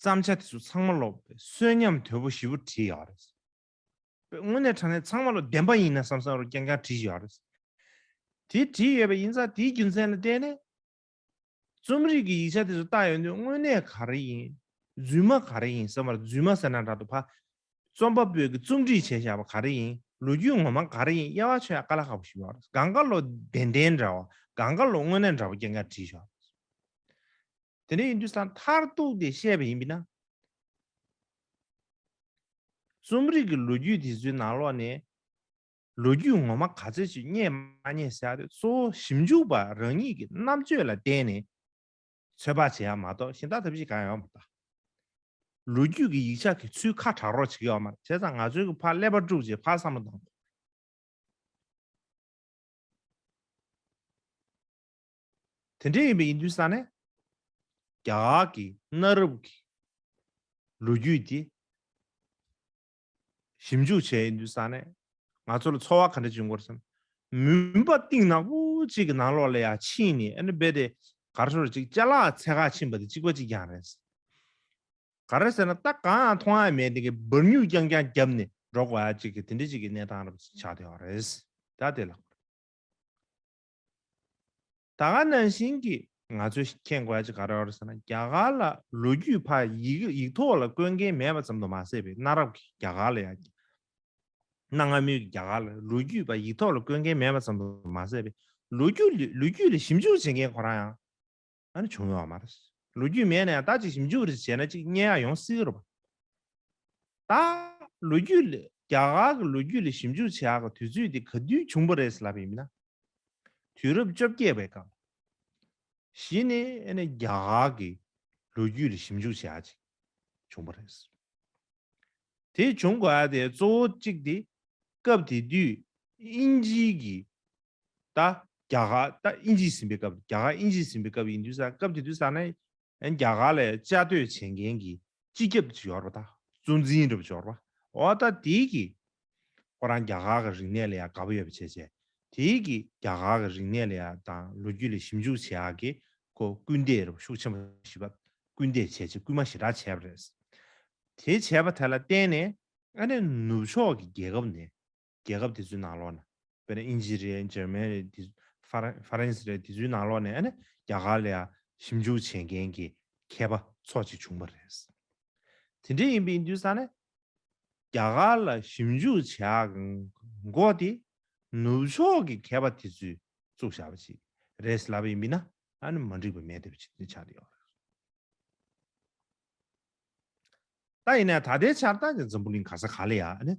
བརྩམས་བྱ་དེ་ཚོ་ཚང་མ་ལོག་པའི་གསོན་ཉམས་དོད་པོ་ཞེ་པོ་བྲིས་ཡོད་རེད། དངོས་གནས་དྲང་གནས་ཚང་མ་ལོག་བདེན་པ་ཡིན་ན་བསམ་བསམ་རུ་རྐྱང་རྐྱང་བྲིས་ཡོད་རེད། དེ་བྲིས་ཡོད་པ་ཡིན་ཙང་དེའི་རྒྱུ་མཚན་ལ་བརྟེན་ནས་རྩོམ་རིག་གི་ཡིག་ཆ་དེ་ཚོ་བལྟ་ཡོང་དུས་དངོས་གནས་ག་རེ་ཡིན། རྫུན་མ་ག་རེ་ཡིན་བསམ་པར། རྫུན་མ་ཟེར་ན་འདྲ་འདུག་ཕ། རྩོམ་པ་པོས་ཀྱི་རྩོམ་སྒྲིག་བྱས་བཞག་པ་ག་རེ་ཡིན། ལོ་རྒྱུས་ངོ་མ་ག་རེ་ཡིན། དབྱེ་བ་ཕྱེ་ཡ་དཀའ་ལས་ཁག་པོ་ཞིག་ཡོད་རེད། གང་ག་ལོ་བདེན་བདེན་འདྲ་བ། གང་ག་ལོ་དངོས་གནས་འདྲ་བ་རྐྱང་རྐྱང་བྲིས་བཞག་རེད། དེ་འདྲ་ཡིན་དུས་ཙང་མཐར་གཏུགས་ཏེ་བཤད་པ་ཡིན་པ་ན། རྩོམ་རིག་གི་ལོ་རྒྱུས་དེ་ཚོའི་ནང་ལོགས་ནས་ལོ་རྒྱུས་ངོ་མ་ག་ཚོད་ཅིག་རྙེད་མ་རྙེད་ཟེར་ཡ་དེ་གཙོ་བོ་ཞིབ་འཇུག་པ་རང་ཉིད་ཀྱི་རྣམ་དཔྱོད་ལ་བརྟེན་ནས་ཚོད་དཔག་བྱེད་ཡ་མ་གཏོགས་གཞན་དག་ཐབས་ཤེས་གང་ཡང་ཡོད་མ་རེད། ལོ་རྒྱུས་ཀྱི་ཡིག་ཆ་གི་ཚུལ་ཁ་གྲག་རོགས་བྱེད་ཀྱི་ཡོད་མ་རེད། བྱས་ཙང་ང་ཚོའི་གི་ཕར་ཀླད་པ་དཀྲུགས་བྱས་ཕར་བསམ་བློ་གཏོང་དགོས། དེ་འདྲ་ཡིན་པ་ཡིན་དུས་ཙང་ནས་རྒྱ་གར་གྱི་གནའ་རབས་ཀྱི་ལོ་རྒྱུས་དེ་ཞིབ་འཇུག་བྱས་ཡིན་དུས་ཙང་ནས་ང་ཚོ་ལ་ཚོར་བ་ག་འདྲ་བྱུང་དགོས་རེད་ཟེར་ན། མུན་པ་གཏིང་ནག་པོ་གཅིག་གི་ནང་ལོགས་ལ་ཡ་ཕྱིན་ནས་ཨ་ནི་རྦད་དེ་ག་རེ་ཟེར་ཅིག་ཅ་ལག་འཚོལ་ག་ཕྱིན་པ་དེ་གཅིག་པ་གཅིག་རྐྱང་རེད། ག་རེ་ཟེར་ན་ད་གང་ཡང་མཐོང་ཡ་མེད་དེ་གི་སྦུར་སྨྱུག་རྐྱང་རྐྱང་བརྒྱབ་ནས་འགྲོ་དགོས་ཡ་གཅིག་གི་དེ་འདྲ་གཅིག་གི་གནས་སྟངས་རབ་ཆགས་བསྡད་ཡོད་རེད། ད་དེ་ལ། ད་ག་ནང་བཞིན་གྱི་ང་ཚོས་མཁྱེན་དགོས་ཡ་ཅིག་ག་རེ་ཡོད་རེད་ཟེར་ན། རྒྱ་གར་ལ་ལོ་རྒྱུས་ཕར་ཡིག་ཡིག་ཐོག་ལ་བཀོད་མཁན་མེད་པ་ཙམ་དུ་མ་ཟད་པའི་གནའ་རབས་ཀྱི་རྒྱ་གར་ལ་ཡ། གནའ་སྔ་མོའི་རྒྱ་གར་ལ་ལོ་རྒྱུས་ཕར་ཡིག་ཐོག་ལ་བཀོད་མཁན་མེད་པ་ཙམ་དུ་མ་ཟད་པའི་ལོ་རྒྱུས་ལ་ལོ་རྒྱུས་ལ་ཞིབ་འཇུག་བྱེད་མཁན་ཁོ་རང་ཡང་ཨ་ནི་བྱུང་ཡོད་མ་རེད། ལོ་རྒྱུས་མེད་ན་ཡང་ད་ཅིག་ཞིབ་འཇུག་རེ་བྱས་ན་ཅིག་རྙེད་ཡ་ཡོང་སྲིད་ཀྱི་རེད་པ། ད་ལོ་རྒྱུས་ལ་རྒྱ་གར་གྱི་ལོ་རྒྱུས་ལ་ཞིབ་འཇུག་བྱེད་ཡག་གི་དུས་ཚོད་དེ་ག་དུས་བྱུང་བ་རེད་ལབ་ཡིན་ན། དུས་རབས་བཅོ་བརྒྱད་པའི་སྐབས། གཞི་ནས་ཨ་ནི་རྒྱ་གར་གྱི་ལོ་རྒྱུས་ལ་ཞིབ་འཇུག་བྱེད་ཡག་ཅིག་བྱུང་བ་རེད། དེ་བྱུང་དགོས་ཡ་དེ་གཙོ་བོ་གཅིག་དེ་སྐབས་དེ་དུས་དབྱིན་ཇིའི་གི་ད་རྒྱ་གར་ད་དབྱིན་ཇི་ཟིན་པའི་སྐབས། རྒྱ་གར་དབྱིན་ཇི་ཟིན་པའི་སྐབས་ཡིན་དུས་ཙང་སྐབས་དེ་དུས་ཙང་ནས་རྒྱ་གར་ལ་བཅའ་སྡོད་བྱེད་མཁན་གྱི་སྤྱི་ཁྱབ་ཅིག་ཡོད་རེད་པ། ད་གཙོ་འཛིན་འདྲ་པོ་ཅིག་ཡོད་རེད་པ། འོ་ད་དེའི་གི་ཁོ་རང་རྒྱ་གར་གྱི་རིག་གནས་ལ་ཡང་དགའ་པོ་ཡོད་པ་བྱས་བྱས། དེའི་གི་རྒྱ་གར་གྱི་རིག་གནས་ལ་ཡང་དང་ལོ་རྒྱུས་ལ་ཞིབ་འཇུག་བྱེད་ཡག་གི་ཁོ་སྐུལ་འདེད་རེ་ཤུགས་ཆེན་པོ་ཞིག་པ་སྐུལ་འདེད་བྱས་བྱས་སྐུལ་མ་ཞེ་དྲག་བྱས་པ་རེད། དེ་བྱས་པ་དེ་ལ་བརྟེན་ནས་ཨ་ནི་ནུབ་ཕྱོགས་ཀྱི་རྒྱལ་ཁབ་ནས་རྒྱལ་ཁབ་དེ་ཚོའི་ནང་ལོགས་ན་དཔེར་ན་དབྱིན་ཇི་རེད། འཇར་མན་རེད། དེ་ཧྥ་རན་ཧྥ་རན་སི་རེད། དེ་ཚོའི་ནང་ལོགས་ནས་ཨ་ནི་རྒྱ་གར་ལ་ཡང་ཞིབ་འཇུག་བྱེད་མཁན་གྱི་མཁས་པ་ཚོ་ཅིག་བྱུང་བ་རེད། དེ་འདྲ་ཡིན་པ་ཡིན་དུས་ཙང་ནས་རྒྱ་གར་ལ་ཞིབ་འཇུག་བྱེད་ཡག་འགོ་དེ་ནུབ་ཕྱོགས་ཀྱི་མཁས་པ་དེ་ཚོས་བཙུགས་བཞག་པ་ཅིག་རེད་ལབ་པ་ཡིན་པ་ན་ཨ་ནི་མ་འགྲིག་པ་མེད་བསྡད་པ་ཅིག་དེ་ཆགས་བསྡད་ཡོད་རེད། ད་ཡིན་ན་ད་ལྟའི་ཆར་ད་འཛམ་བུ་གླིང་ག་ས་ག་ལ་ཡ་ཨ་ནི་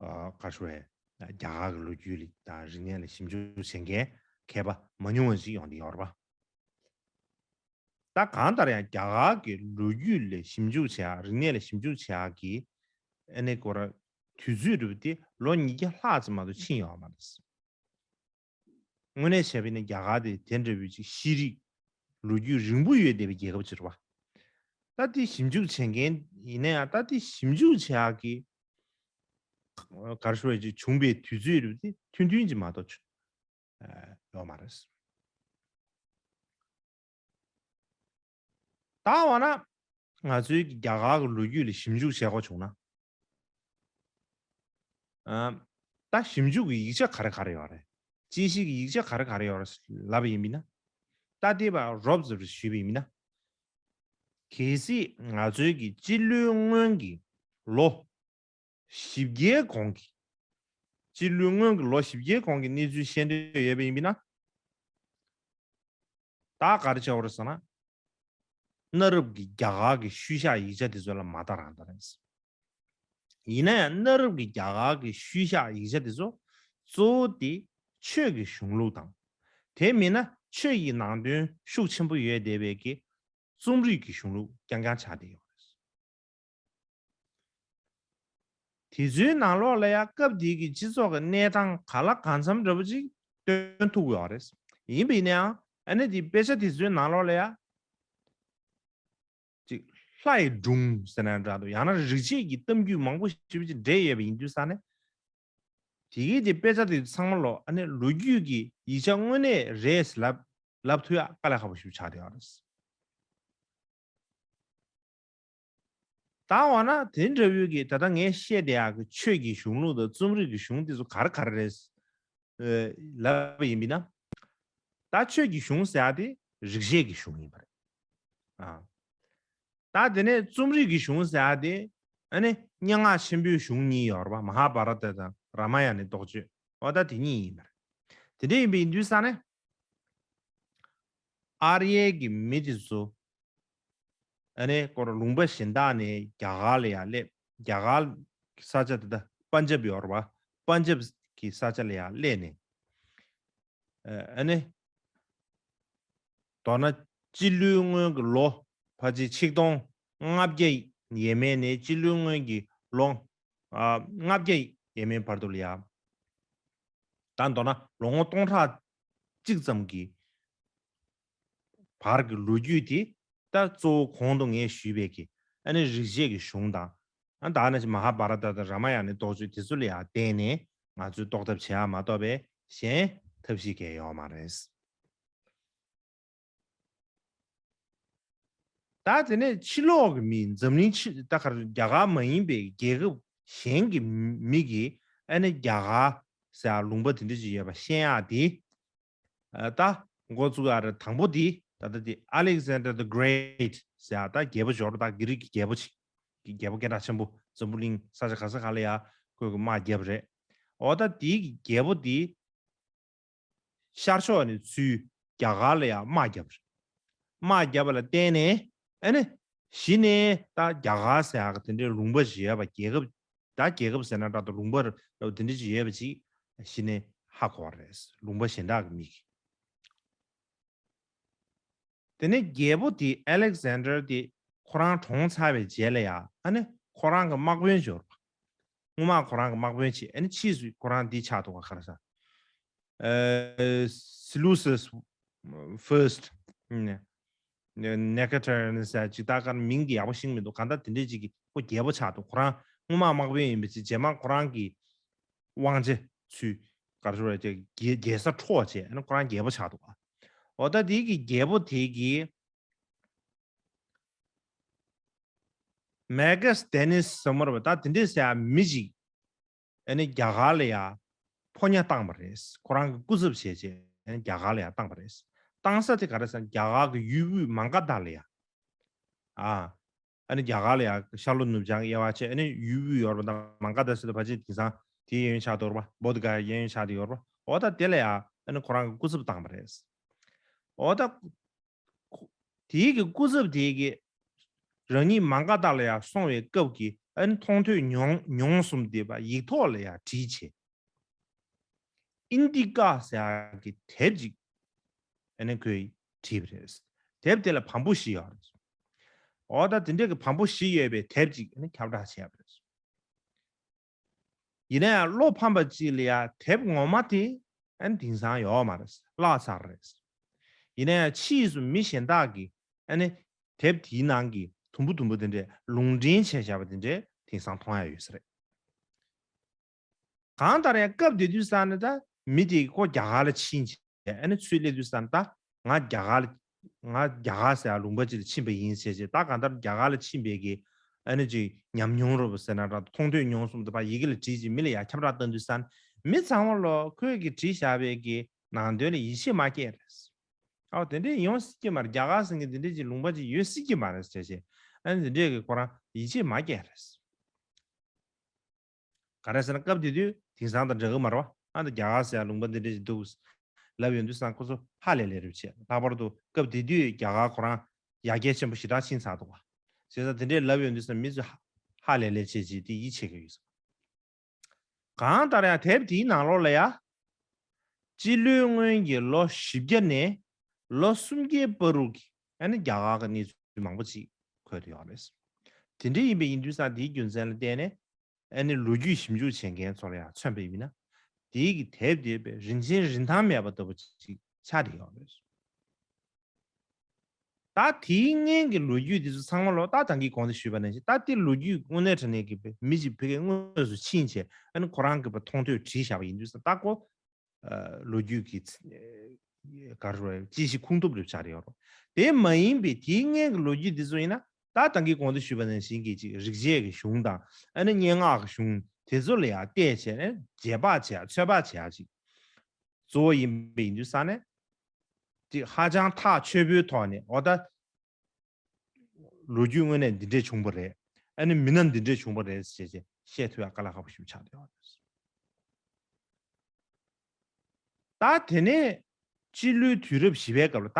ཨ་ག་རེ་ཞུ་དགོས་རེད། རྒྱ་གར་གྱི་ལོ་རྒྱུས་ལ་དང་རིག་གནས་ལ་ཞིབ་འཇུག་བྱེད་མཁན་མཁས་པ་མ་ཉུང་བ་ཞིག་ཡོང་བསྡད་ཡོད་རེད་པ། ད་གང་ལྟར་ཡང་རྒྱ་གར་གྱི་ལོ་རྒྱུས་ལ་ཞིབ་འཇུག་བྱེད་ཡག་རིག་གནས་ལ་ཞིབ་འཇུག་བྱེད་ཡག་གི་ཨ་ནི་ཁོ་ར་དུས་ཚོད་རེད་པ་དེ་ལོ་ཉིས་བརྒྱ་ལྷག་ཙམ་མ་གཏོགས་ཕྱིན་ཡོད་མ་རེད། དངོས་གནས་བྱས་པ་ཡིན་ན་རྒྱ་གར་དེ་དེ་འདྲ་བའི་ཅིག་ཤེས་རིག་ལོ་རྒྱུས་རིང་པོ་ཡོད་བསྡད་པའི་རྒྱལ་ཁབ་ཅིག་རེད་པ། ད་དེ་ཞིབ་འཇུག་བྱེད་མཁན་ཡིན་ན་ཡང་ད་དེ་ཞིབ་འཇུག་བྱེད་ཡག་གི་ག་རེ་ཞུ་དགོས་རེད། ཅིག་བྱུང་བའི་དུས་ཚོད་རེད་པ་དེ་ཐུང་ཐུང་ཅིག་མ་གཏོགས་ཅིག་ཡོད་མ་རེད། ད་འོ་ན་ང་ཚོའི་རྒྱ་གར་གྱི་ལོ་རྒྱུས་ལ་ཞིབ་འཇུག་བྱེད་དགོས་བྱུང་ན། ཨ། ད་ཞིབ་འཇུག་གི་ཡིག་ཆ་ག་རེ་ག་རེ་ཡོད་རེད། དཔྱད་གཞིའི་ཡིག་ཆ་ག་རེ་ག་རེ་ཡོད་རེད་ལབ་པ་ཡིན་པ་ན། ད་ལྟའི་བར་རོབ་ཙམ་ཞུས་པ་ཡིན་པ་ན། གལ་སྲིད་ང་ཚོའི་གི་སྤྱི་ལོའི་སྔོན་གྱི་ལོ་བཞི་བརྒྱའི་གོང་གི། སྤྱི་ལོའི་སྔོན་གྱི་ལོ་བཞི་བརྒྱའི་གོང་གི་གནས་ཚུལ་བཤད་འདོད་ཡོད་པ་ཡིན་པ་ན། ད་ག་རེ་བྱེད་དགོས་རེད་ཟེར་ན། གནའ་རབས་ཀྱི་རྒྱ་གར་གྱི་ཤུལ་བཞག་ཡིག་ཆ་དེ་ཚོ་ལ་མ་ལྟ་རང་ལྟ་རེད། ཡིན་ན་ཡང་གནའ་རབས་ཀྱི་རྒྱ་གར་གྱི་ཤུལ་བཞག་ཡིག་ཆ་དེ་ཚོ་གཙོ་བོ་དེ་ཆོས་ཀྱི་གཞུང་ལུགས་དང་། དེ་མིན་ན་ཆོས་ཀྱི་ནང་དོན་ཤུགས་ཆེན་པོ་ཡོད་བསྡད་པའི་གི་རྩོམ་རིག་གི་གཞུང་ལུགས་རྐྱང་རྐྱང་ཆགས་བསྡད་ཡོད་རེད། དེ་ཚོའི་ནང་ལོགས་ལ་ཡང་སྐབས་དེའི་གི་སྤྱི་ཚོགས་ཀྱི་གནས་སྟངས་གང་ལ་གང་འཚམ་འདྲ་པོ་ཅིག་སྟོན་ཐུབ་ཀྱི་ཡོད་རེད། ཡིན་པ་ཡིན་ན་ཡང་ཨ་ནི་དེ་དཔེ་ཆ་དེ་ཚོའི་ནང་ལོགས་ལ་ཡང་ཅིག་ ལྷ་ཡི་སྒྲུང་ཟེར་ན་འདྲ་འདུག་ཡང་ན་རིག་བྱེད་ཀྱི་གཏམ་རྒྱུད་མང་པོ་ཞིག་ཅིག་འདྲེས་ཡོད་པ་ཡིན་དུས་ཙང་ནས། དེ་གའི་དེ་དཔེ་ཆ་དེ་ཚང་མ་ལོ་ཨ་ནི་ལོ་རྒྱུས་ཀྱི་ཡིག་ཆ་དངོས་གནས་རེད་ལབ་ལབ་ཐུབ་ཡག་དཀའ་ལས་ཁག་པོ་ཞིག་ཆགས་བསྡད་ཡོད་རེད། ད་འོ་ན་དེ་འདྲ་བོའི་གི་ད་ལྟ་ངས་བཤད་བསྡད་ཡག་གི་ཆོས་ཀྱི་གཞུང་ལུགས་དང་རྩོམ་རིག་གི་གཞུང་དེ་ཚོ་ག་རེ་ག་རེ་རེད། ཨ། ལབ་པ་ཡིན་པས་ན། ད་ཆོས་ཀྱི་གཞུང་ཟེར་ཡག་དེ་རིག་བྱེད་ཀྱི་གཞུང་ཡིན་པ་རེད། ཨ། ད་དེ་ནས་རྩོམ་རིག་གི་གཞུང་ཟེར་ཡག་དེ། ཨ་ནི་སྙན་ངག་ཆེན་པོའི་གཞུང་གཉིས་ཡོད་རེད་པ། མ་ཧཱ་བྷ་ར་ཏ་དང་རཱ་མ་ཡ་ཎའི་རྟོགས་བརྗོད། འོ་ད་དེ་གཉིས་ཡིན་པ་རེད། དེ་འདྲ་ཡིན་པ་ཡིན་དུས་ཙང་ནས། ཨར་ཡའི་གི་མི་དེ་ཚོ། ཨ་ནི་སྐོར་ལུང་པ་གཞན་དག་ནས་རྒྱ་གར་ལ་ཡར་སླེབས། རྒྱ་གར་ས་ཆ་དེ་དག་པན་ཇབ་ཡོད་རེད་པ། པན་ཇབ་གི་ས་ཆ་ལ་ཡར་སླེབས་ནས། ཨ་ནི། མདོར་ན་སྤྱི་ལོའི་སྔོན་གྱི་ལོ་ཕལ་ཆེར་ཆིག་སྟོང་ལྔ་བརྒྱ་ཡས་མས་ནས་སྤྱི་ལོའི་སྔོན་གྱི་ལོ། ཨ། ལྔ་བརྒྱ་ཡས་མས་བར་དུ་ལ་ཡ། ད་མདོར་ན་ལོ་ངོ་སྟོང་ཕྲག་གཅིག་ཙམ་གྱི་བར་གྱི་ལོ་རྒྱུས་དེ། ད་གཙོ་བོ་གོང་དུ་ངས་ཞུས་པའི་གི་ཨ་ནི་རིག་བྱེད་ཀྱི་གཞུང་དང་། ཨ། ད་ནི་མ་ཧཱ་བྷ་ར་ཏ་དང་རཱ་མ་ཡ་ཎའི་རྟོགས་བརྗོད་དེ་ཚོ་ལ་ཡང་བརྟེན་ནས་ང་ཚོས་རྟོགས་ཐབས་བྱེད་ཡ་མ་གཏོགས་པའི་གཞན་ཐབས་ཤེས་གང་ཡང་ཡོད་མ་རེད། ད་དེ་ནས་ཕྱི་ལོགས་ཀྱི་མི། འཛམ་གླིང་ཕྱི། ད་ག་རེ། རྒྱ་གར་མ་ཡིན་པའི་རྒྱལ་ཁབ་གཞན་གྱི་མི་གིས་ཨ་ནི་རྒྱ་གར་ཟེར་ཡ་ལུང་པ་དེ་འདྲ་ཅིག་ཡོད་པ་ཤེས་ཡག་དེ། ཨ། ད་འགོ་བཙུགས་ཡག་རེད། དང་པོ་དེ་ད་ལྟ་དེ་Alexander the Great ཟེར་ཡག་ད་རྒྱལ་པོ་ཞིག་ཡོད་རེད། ད་གྷི་རིག་གི་རྒྱལ་པོ་ཅིག་གི་རྒྱལ་པོ་སྐད་གྲགས་ཆེན་པོ། འཛམ་བུ་གླིང་ས་ཆ་ག་ས་ག་ལ་ཡ་ཁོས་དམག་བརྒྱབ་རེད། འོ་ད་དེའི་གི་རྒྱལ་པོ་དེ་ཤར་ཕྱོགས་ནས་ཚུར་རྒྱ་གར་ལ་ཡ་དམག་བརྒྱབ་རེད། དམག་བརྒྱབ་པ་ལ་བརྟེན་ནས་ཨ་ནི་གཞི་ནས་ད་རྒྱ་གར་ཟེར་ཡག་གི་དེ་འདྲའི་ལུང་པ་ཞིག་ཡོད་པ། རྒྱལ་ཁབ། ད་རྒྱལ་ཁབ་ཟེར་ན་འདྲ་འདུག་ལུང་པ་ར་དེ་འདྲ་ཅིག་ཡོད་པ་ཅིག་གཞི་ནས་ཧ་གོ་བ་རེད། ལུང་པ་གཞན་དག་གི་མི་གིས། དེ་ནས་རྒྱལ་པོ་དེ་Alexander དེ་ཁོ་རང་གྲོངས་ཚར་བའི་རྗེས་ལ་ཡ་ཨ་ནི་ཁོ་རང་གི་དམག་དཔོན་ཅིག་ཡོད་རེད་པ། སྔོན་མ་ཁོ་རང་གི་དམག་དཔོན་ཅིག་ཨ་ནི་ཕྱིས་སུ་ཁོ་རང་འདི་ཆགས་འདུག་ག་ག་རེ་ཟེར། ཨ། Seleucus the First ནི། Nicator ནི་ཟེར་ཅིག་ད་ག་མིང་དེ་ཡག་པོ་ཤེས་ཀྱི་མི་འདུག་གང་ལྟར་དེ་འདྲས་ཅིག་གི་ཁོ་རྒྱལ་པོ་ཆགས་འདུག་ཁོ་རང་སྔོན་མ་དམག་དཔོན་ཡིན་པ་ཅིག་རྗེས་མ་ཁོ་རང་གི་དབང་ཆ་ཚུར་ག་རེ་ཟེར་རྒྱལ་རྒྱལ་ས་འཕྲོག་བྱས། ཨ་ནི་ཁོ་རང་རྒྱལ་པོ་ཆགས་འདུག་འོ་ད་དེ་གི་རྒྱལ་པོ་དེ་གིས་Megasthenes ཟེར་མོ་རེད་པ། ད་དེ་འདྲས་ཟེར་ཡག་མི་ཅིག་ཨ་ནི་རྒྱ་གར་ལ་ཡ་ཕོ་ཉ་བཏང་པ་རེད། ཁོ་རང་གི་སྐུ་ཚབ་བྱས་བྱས་ཨ་ནི་རྒྱ་གར་ལ་ཡ་བཏང་པ་རེད། བཏང་ས་དེ་ག་རེ་ཟེར་ན་རྒྱ་གར་གི་ཡུལ་དབུས་མང་ག་དྷ་ལ་ཡ། ཨ། ཨ་ནི་རྒྱ་གར་ལ་ཡ་ཤར་ལྷོ་ནུབ་བྱང་དབྱེ་བ་ཕྱེ། ཨ་ནི་ཡུལ་དབུས་ཡོད་རེད་པ། ད་མང་ག་དྷ་ཟེར་དུས་ཕལ་ཆེར་དེང་སང་དེའི་གཡས་གཡོན་ཆགས་འདུག་རེད་པ། བོ་དྷི་ག་ཡ་གཡས་གཡོན་ཆགས་དེ་ཡོད་རེད་པ། འོ་ད་དེ་ལ་ཡ་ཨ་ནི་ཁོ་རང་གི་སྐུ་ཚབ་བཏང་པ་རེད། འོ་ད་ཁོ། དེའི་གི་སྐུ་ཚབ་དེའི་གི་རང་ཉིད་མང་ག་དྷ་ལ་ཡ་སོང་བའི་སྐབས་ཀྱི་ཨ་ནི་མཐོང་ཐོས་མྱོང་མྱོང་གསུམ་དེ་པ་ཡིག་ཐོག་ལ་ཡ་བྲིས་བྱས། ཨིན་དི་ཀ་ཟེར་ཡག་གི་དེབ་ཅིག་ཨ་ནི་ཁོས་བྲིས་པ་རེད། དེབ་དེ་ལ་བམ་པོ་བཞི་ཡོད་རེད། འོ་ད་དེ་འདྲའི་གི་བམ་པོ་བཞི་ཡོད་པའི་དེབ་ཅིག་ཨ་ནི་ཁྱབ་བསྒྲགས་བྱས་པ་རེད། ཡིན་ན་ཡང་བློ་ཕམ་པ་ཅིག་ལ་ཡ་དེབ་ངོ་མ་དེ་ཨ་ནི་དེང་སང་ཡོད་མ་རེད། བརླག་ཚར་རེད། ཡིན་ན་ཡང་ཕྱིས་སུ་མི་གཞན་དག་གིས་ཨ་ནི་དེབ་དེའི་ནང་གི་དུམ་བུ་དུམ་བུ་དེ་འདྲས་ལུང་འདྲེན་བྱས་བཞག་པ་དེ་འདྲས་དེང་སང་མཐོང་ཡ་ཡོད་ས་རེད། གང་ལྟར་ཡང་སྐབས་དེ་དུས་ཙང་ནས་ད་མི་དེ་ཁོ་རྒྱ་གར་ལ་ཕྱིན་བྱས་ཨ་ནི་ཚུར་སླེབས་དུས་ཙང་ནས་ད་ང་རྒྱ་གར་ལ་ང་རྒྱ་གར་ཟེར་ཡ་ལུང་པ་ཅིག་ལ་ཕྱིན་པ་ཡིན་ཟེར་བྱས། ད་གང་ལྟར་རྒྱ་གར་ལ་ཕྱིན་པའི་གི་ཨ་ནི་ཅིག་ཉམས་མྱོང་རོབ་ཟེར་ན་འདྲ། མཐོང་ཐོས་མྱོང་གསུམ་དེ་ཕར་ཡི་གེ་ལ་བྲིས་བྱས་མི་ལ་ཡ་ཁྱབ་བསྒྲགས་བཏང་དུས་ཙང་ནས་མི་ཚང་མ་ལོ་ཁོས་གི་བྲིས་བཞག་པའི་གི་ནང་དོན་ལ་ཡིད་ཆེས་མ་སྐྱེས་རེད། ཨའོ་དེ་འདྲས་ཡོང་སྲིད་ཀྱི་མ་རེད། རྒྱ་གར་ཟེར་མཁན་དེ་འདྲས་ཀྱི་ལུང་པ་ཅིག་ཡོད་སྲིད་ཀྱི་མ་རེད་ཟེར་བྱས། ཨ་ནི་དེ་འདྲས་ཀྱི་ཁོ་རང་ཡིད་ཆེས་མ་སྐྱེས་རེད། ག་རེ་ཟེར་ན་སྐབས་དེ་དུས་དེང་སང་དང་འདྲ་གི་མ་རེད་པ། ཨ་ད་རྒྱ་གར་ཟེར་ཡ་ལུང་པ་འདི་འདྲས་ཅིག་འདུག་ལབ་ཡོང་དུས་ཙང་ཁོ་ཚོ་ཧ་ལས་ལས་རེད་བྱས། ལྷག་པར་དུ་སྐབས་དེ་དུས་རྒྱ་གར་ཁོ་རང་ཡར་རྒྱས་ཆེན་པོ་ཞེ་དྲག་ཕྱིན་ཚར་འདུག་པ། བྱས་ཙང་དེ་འདྲས་ལབ་ཡོང་དུས་ཙང་མི་ཚོས་ཧ་ཧ་ལས་ལས་བྱས་བྱས་དེ་ཡིད་ཆེས་ཀྱི་ཡོད་ས། གང་ལྟར་ཡང་དེབ་དེའི་ནང་ལོགས་ལ་ཡ། སྤྱི་ལོའི་སྔོན་གྱི་ལོ་བཞི་བརྒྱ་ནས་ལོ་སུམ་བརྒྱའི་བར་དུ་གི་ཨ་ནི་རྒྱ་གར་གྱི་གནས་ཚུལ་མང་པོ་ཅིག་འཁོད་དེ་ཡོད་རེད། དེ་འདྲ་ཡིན་པ་ཡིན་དུས་ཙང་དེའི་རྒྱུ་མཚན་ལ་བརྟེན་ནས་ཨ་ནི་ལོ་རྒྱུས་ཞིབ་འཇུག་བྱེད་མཁན་ཚོ་ལ་ཡང་མཚོན་པ་ཡིན་ན། དེའི་གི་དེབ་དེ་དཔེ་རིན་ཆེན་རིན་ཐང་མེད་པ་ལྟ་བུ་ཅིག་ཆགས་བསྡད་ཡོད་རེད། ད་དེའི་སྔན་གྱི་ལོ་རྒྱུས་དེ་ཚོ་ཚང་མ་ལོ་ད་ད་གིན་གོང་དུ་ཞུས་པ་ནང་བཞིན་ད་དེ་ལོ་རྒྱུས་དངོས་གནས་དྲང་གནས་ཀྱི་མི་གཅིག་ཕ་གིར་དངོས་སུ་ཕྱིན་བྱས་ཨ་ནི་ཁོ་རང་གི་མཐོང་ཐོས་བྲིས་བཞག་པ་ཡིན་དུས་ད་ཁོ་ལོ་རྒྱུས་ཀྱི་ག་རེ་རེད་དཔྱད་གཞི་ཁུངས་ཐུབ་རེ་ཆགས་ཡོད་རེད། དེ་མ་ཡིན་པའི་དེའི་སྔན་གྱི་ལོ་རྒྱུས་དེ་ཚོ་ཡིན་ན་ད་ད་གིན་གོང་དུ་ཞུས་པ་ནང་བཞིན་གྱི་ཅིག་རིག་བྱེད་ཀྱི་གཞུང་དང་ཨ་ནི་སྙན་ངག་གི་གཞུང་དེ་ཚོ་ལ་ཡང་བལྟས་བྱས་ནས་རྗེས་དཔག་བྱས་ཚོད་དཔག་བྱས་ཅིག་གཙོ་བོ་ཡིན་པ་ཡིན་དུས་ས་ནས་ཅིག་ཧ་ཅང་ཐག་ཆོད་པོའི་ཐོག་ནས་འོ་ད་ལོ་རྒྱུས་དངོས་གནས་འདི་འདྲས་བྱུང་བ་རེད། ཨ་ནི་མི་སྣ་འདི་འདྲས་བྱུང་བ་རེད་ཟེར་བྱས་བཤད་ཐུབ་ཡག་དཀའ་ལས་ཁག་པོ་ཞིག་ཆགས་བསྡད་ཡོད་རེད། ད་དེ་ནས་སྤྱི་ལོའི་དུས་རབས་བཞི་པའི་སྐབས་ལ་ད་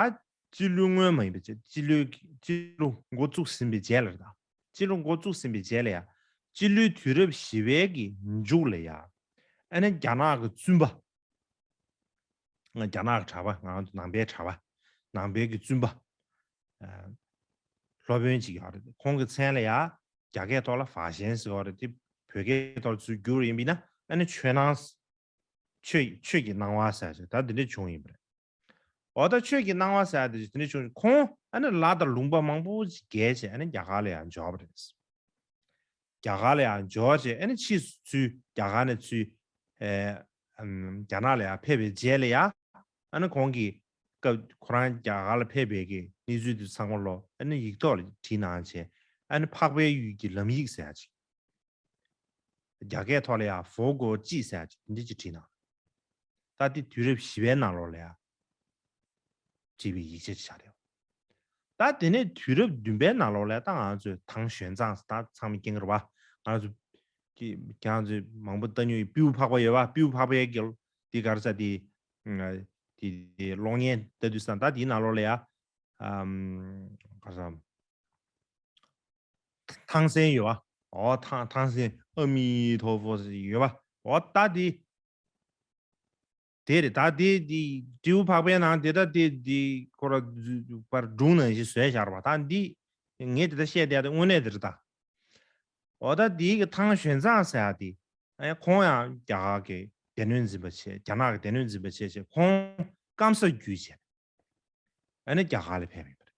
སྤྱི་ལོ་སྔོན་མ་ཡིན་པའི་ཚེ་སྤྱི་ལོའི་སྤྱི་ལོ་འགོ་བཙུགས་ཟིན་པའི་རྗེས་ལ་རེད་ད། སྤྱི་ལོ་འགོ་བཙུགས་ཟིན་པའི་རྗེས་ལ་ཡང་སྤྱི་ལོའི་དུས་རབས་བཞི་པའི་གི་མཇུག་ལ་ཡང་ཨ་ནི་རྒྱ་ནག་གི་བཙུན་པ། རྒྱ་ནག་གི་གྲྭ་པ་ང་ཚོ་ནང་པའི་གྲྭ་པ། ནང་པའི་གི་བཙུན་པ། སློབ་དཔོན་ཅིག་ཡོད་རེད། ཁོང་གི་མཚན་ལ་ཡང་རྒྱ་སྐད་ཐོག་ལ་ཧྥ་ཞན་ཟེར་བ་རེད་དེ། བོད་སྐད་ཐོག་ལ་ཚུར་བསྒྱུར་ཡིན་པ་ཡིན་ན་ཨ་ནི་ཆོས་སྣང་། ཆོས་ཆོས་ཀྱི་སྣང་བ་ཟེར་ཅིག་ད་འདི་འདྲ་བྱུང་ཡིན་པ་རེད། འོ་ད་ཆོས་ཀྱི་སྣང་བ་ཟེར་ཡ་དེ་དེ་འདྲ་བྱུང་ཁོང་ཨ་ནི་ལ་དང་ལུང་པ་མང་པོ་ཅིག་བརྒལ་བྱས་ཨ་ནི་རྒྱ་གར་ལ་ཡང་འབྱོར་བ་རེད། རྒྱ་གར་ལ་ཡང་འབྱོར་བྱས་ཨ་ནི་ཕྱིས་སུ་ཚུར་རྒྱ་གར་ནས་ཚུར་ཨེ་ཨམ་རྒྱ་ནག་ལ་ཡང་ཕེབས་པའི་རྗེས་ལ་ཡང་ཨ་ནི་ཁོང་གིས་སྐབས་ཁོ་རང་རྒྱ་གར་ལ་ཕེབས་པའི་གི་གནས་ཚུལ་དེ་ཚང་མ་ལོ་ཨ་ནི་ཡིག་ཐོག་ལ་བྲིས་གནང་བྱས་ཨ་ནི་འཕགས་པའི་ཡུལ་གྱི་ལམ་ཡིག་ཟེར་ཡ་ཅིག་རྒྱ་སྐད་ཐོག་ལ་ཡང་ཧྥོ་གོ་ཅི་ཟེར་ཡ་ཅིག་འདི་ཅིག་བྲིས་གནང་། ད་འདི་དུས་རབས་བཞི་པའི་ནང་ལོགས་ལ་ཡང་བྲིས་པའི་ཡིག་ཆ་ཅིག་ཆགས་རེད། ད་དེ་ནས་དུས་རབས་བདུན་པའི་ནང་ལོགས་ལ་ད་ང་ཚོས་ཐང་ཞོན་ཙང་ད་ཚང་མས་མཁྱེན་གྱི་རེད་བ། ང་ཚོ་ཀྱི་ཁྱེད་རང་ཚོས་མང་པོ་ལྟ་མྱོང་ཡོད། སྤྲེའུ་འཕགས་པ་ཡོད་བ། སྤྲེའུ་འཕགས་པའི་རྒྱལ་འདི་ག་རེ་ཟེར་དེ་དེ་དེ་གློག་བརྙན་ལྟ་དུས་ཙང་ད་དེའི་ནང་ལོགས་ལ་ཡ་ཨམ་ག་རེ་ཟེར་ཐང་སན་ཡོད་བ། འོ་ཐང་ཐང་སན་ཨ་མི་ཐོ་ཕོ་ཡོད་བ། འོ་ད་དེ་དེ་རེད། ད་དེ་དེ་སྤྲེའུ་འཕགས་པའི་ནང་དེ་ད་དེ་དེ་ཁོ་ར་པར་སྒྲུང་ནང་བཞིན་བཟོས་བཞག་ར་བ། ད་འདི་ངས་དེ་ད་བཤད་བསྡད་དེ་དངོས་གནས་དེ་རེད་ད། འོ་ད་དེའི་གི་ཐང་ཞོན་ཙང་ཟེར་ཡ་དེ་ཨ་ཁོང་ཡང་རྒྱ་གར་གི་སྡེ་སྣོད་འཛིན་པ་བྱས། རྒྱ་ནག་གི་སྡེ་སྣོད་འཛིན་པ་བྱས་བྱས་ཁོང་སྐམ་ས་བརྒྱུད་བྱས་ཨ་ནི་རྒྱ་གར་ལ་ཕེབས་ཡོད་པ་རེད།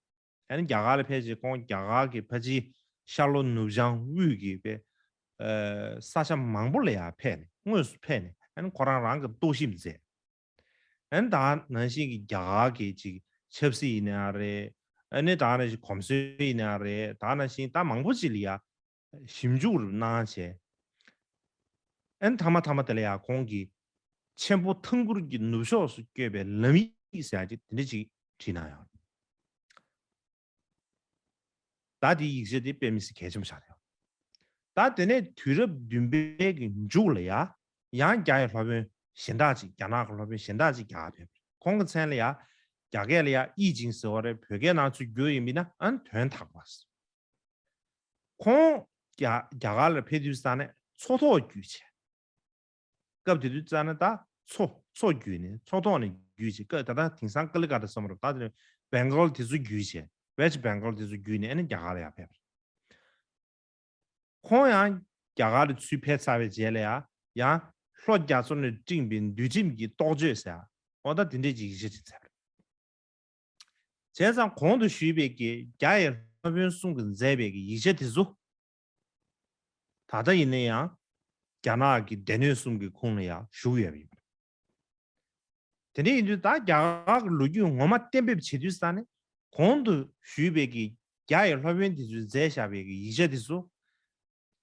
ཨ་ནི་རྒྱ་གར་ལ་ཕེབས་རྗེས་ཁོང་རྒྱ་གར་གྱི་ཕལ་ཆེར་ཤར་ལྷོ་ནུབ་བྱང་དབུས་ཀྱི་པའི་ས་ཆ་མང་པོ་ལ་ཡང་ཕེབས་ནས་དངོས་སུ་ཕེབས་ནས་ཨ་ནི་ཁོ་རང་རང་གི་རྟོག་ཞིབ་མཛད། ཨ་ནི་ད་ནང་བཞིན་གྱི་རྒྱ་གར་གྱི་ཅིག་ཆབ་སྲིད་ཡིན་ན་རེད། ཨ་ནི་ད་ནང་བཞིན་གོམས་སྲོལ་ཡིན་ན་རེད། ད་ནང་བཞིན་ད་མང་པོ་ཅིག་ལ་ཡང་ཞིབ་འཇུག་རུ་གནང་བྱས། ཨན་ཐ་མ་ཐ་མ་དེ་ལ་ཡང་ཁོང་གིས་ཆེན་པོ་ཐང་གུར་གྱི་ནུབ་ཕྱོགས་སུ་བསྐྱོད་པའི་ལམ་ཡིག་ཟེར་ཡག་ཅིག་དེ་འདྲ་ཅིག་བྲིས་གནང་ཡོད། ད་དེའི་ཡིག་ཆ་དེ་དཔེ་མི་སྲིད་གལ་ཆེན་པོ་ཆགས་ཡོད། ད་དེ་ནས་དུས་རབས་བདུན་པའི་གི་མཇུག་ལ་ཡང་ཡང་རྒྱ་ཡི་སློབ་དཔོན་གཞན་དག་ཅིག་རྒྱ་ནག་གི་སློབ་དཔོན་གཞན་དག་ཅིག་རྒྱ་གར་ཕེབས་པ་རེད། ཁོང་གི་མཚན་ལ་ཡང་རྒྱ་སྐད་ལ་ཡང་ཨི་ཅིང་ཟེར་བ་རེད། བོད་སྐད་ནང་ཚུར་བསྒྱུར་ཡིན་མིན་ན་ཨན་དོན་དག་པ། ཁོང་རྒྱ་རྒྱ་གར་ལ་ཕེབས་དུས་ཙ་ནས་མཚོ་ཐོག་བརྒྱུད་བྱས། སྐབས་དེ་དུས་ཙ་ནས་ད་མཚོ་མཚོ་བརྒྱུད་ནས་མཚོ་ཐོག་ནས་བརྒྱུད་བྱས། སྐབས་ད་ལྟ་དེང་སང་ཀ་ལི་ཀ་ཏ་བསམ་རུང་ད་དེ་ནས་བེང་གོལ་དེ་ཚོ་བརྒྱུད་བྱས། West Bengal དེ་ཚོ་བརྒྱུད་ནས་ཨ་ནི་རྒྱ་གར་ལ་ཡར་ཕེབས་པ་རེད། ཁོང་ཡང་རྒྱ་གར་ལ་ཚུར་ཕེབས་ཚར་བའི་རྗེས་ལ་ཡང་ཡང་ལྷོ་རྒྱ་མཚོ་ནས་སྤྲིངས་པའི་འདུལ་ཁྲིམས་ཀྱི་རྟོགས་བརྗོད་ཟེར་ཡ་འོ་ད་དེ་འདྲས་ཀྱི་ཡིག་ཆ་ཅིག་མཛད་པ་རེད། བྱས་ཙང་གོང་དུ་ཞུས་པའི་གི་རྒྱ་ཡི་སློབ་དཔོན་གསུམ་གྱིས་མཛད་པའི་གི་ཡིག་ཆ་དེ་ཚོ་ད་ལྟ་ཡིན་ན་ཡང་རྒྱ་ནག་གི་སྡེ་སྣོད་གསུམ་གྱི་ཁོངས་ལ་ཡང་ཞུགས་ཡོད་པ་ཡིན་པ་རེད། དེ་འདྲ་ཡིན་དུས་ད་རྒྱ་གར་གྱི་ལོ་རྒྱུས་ངོ་མ་གཏན་འབེབས་བྱེད་དུས་ཙ་ནས་གོང་དུ་ཞུས་པའི་གི་རྒྱ་ཡི་སློབ་དཔོན་དེ་ཚོས་མཛད་བཞག་པའི་གི་ཡིག་ཆ་དེ་ཚོ་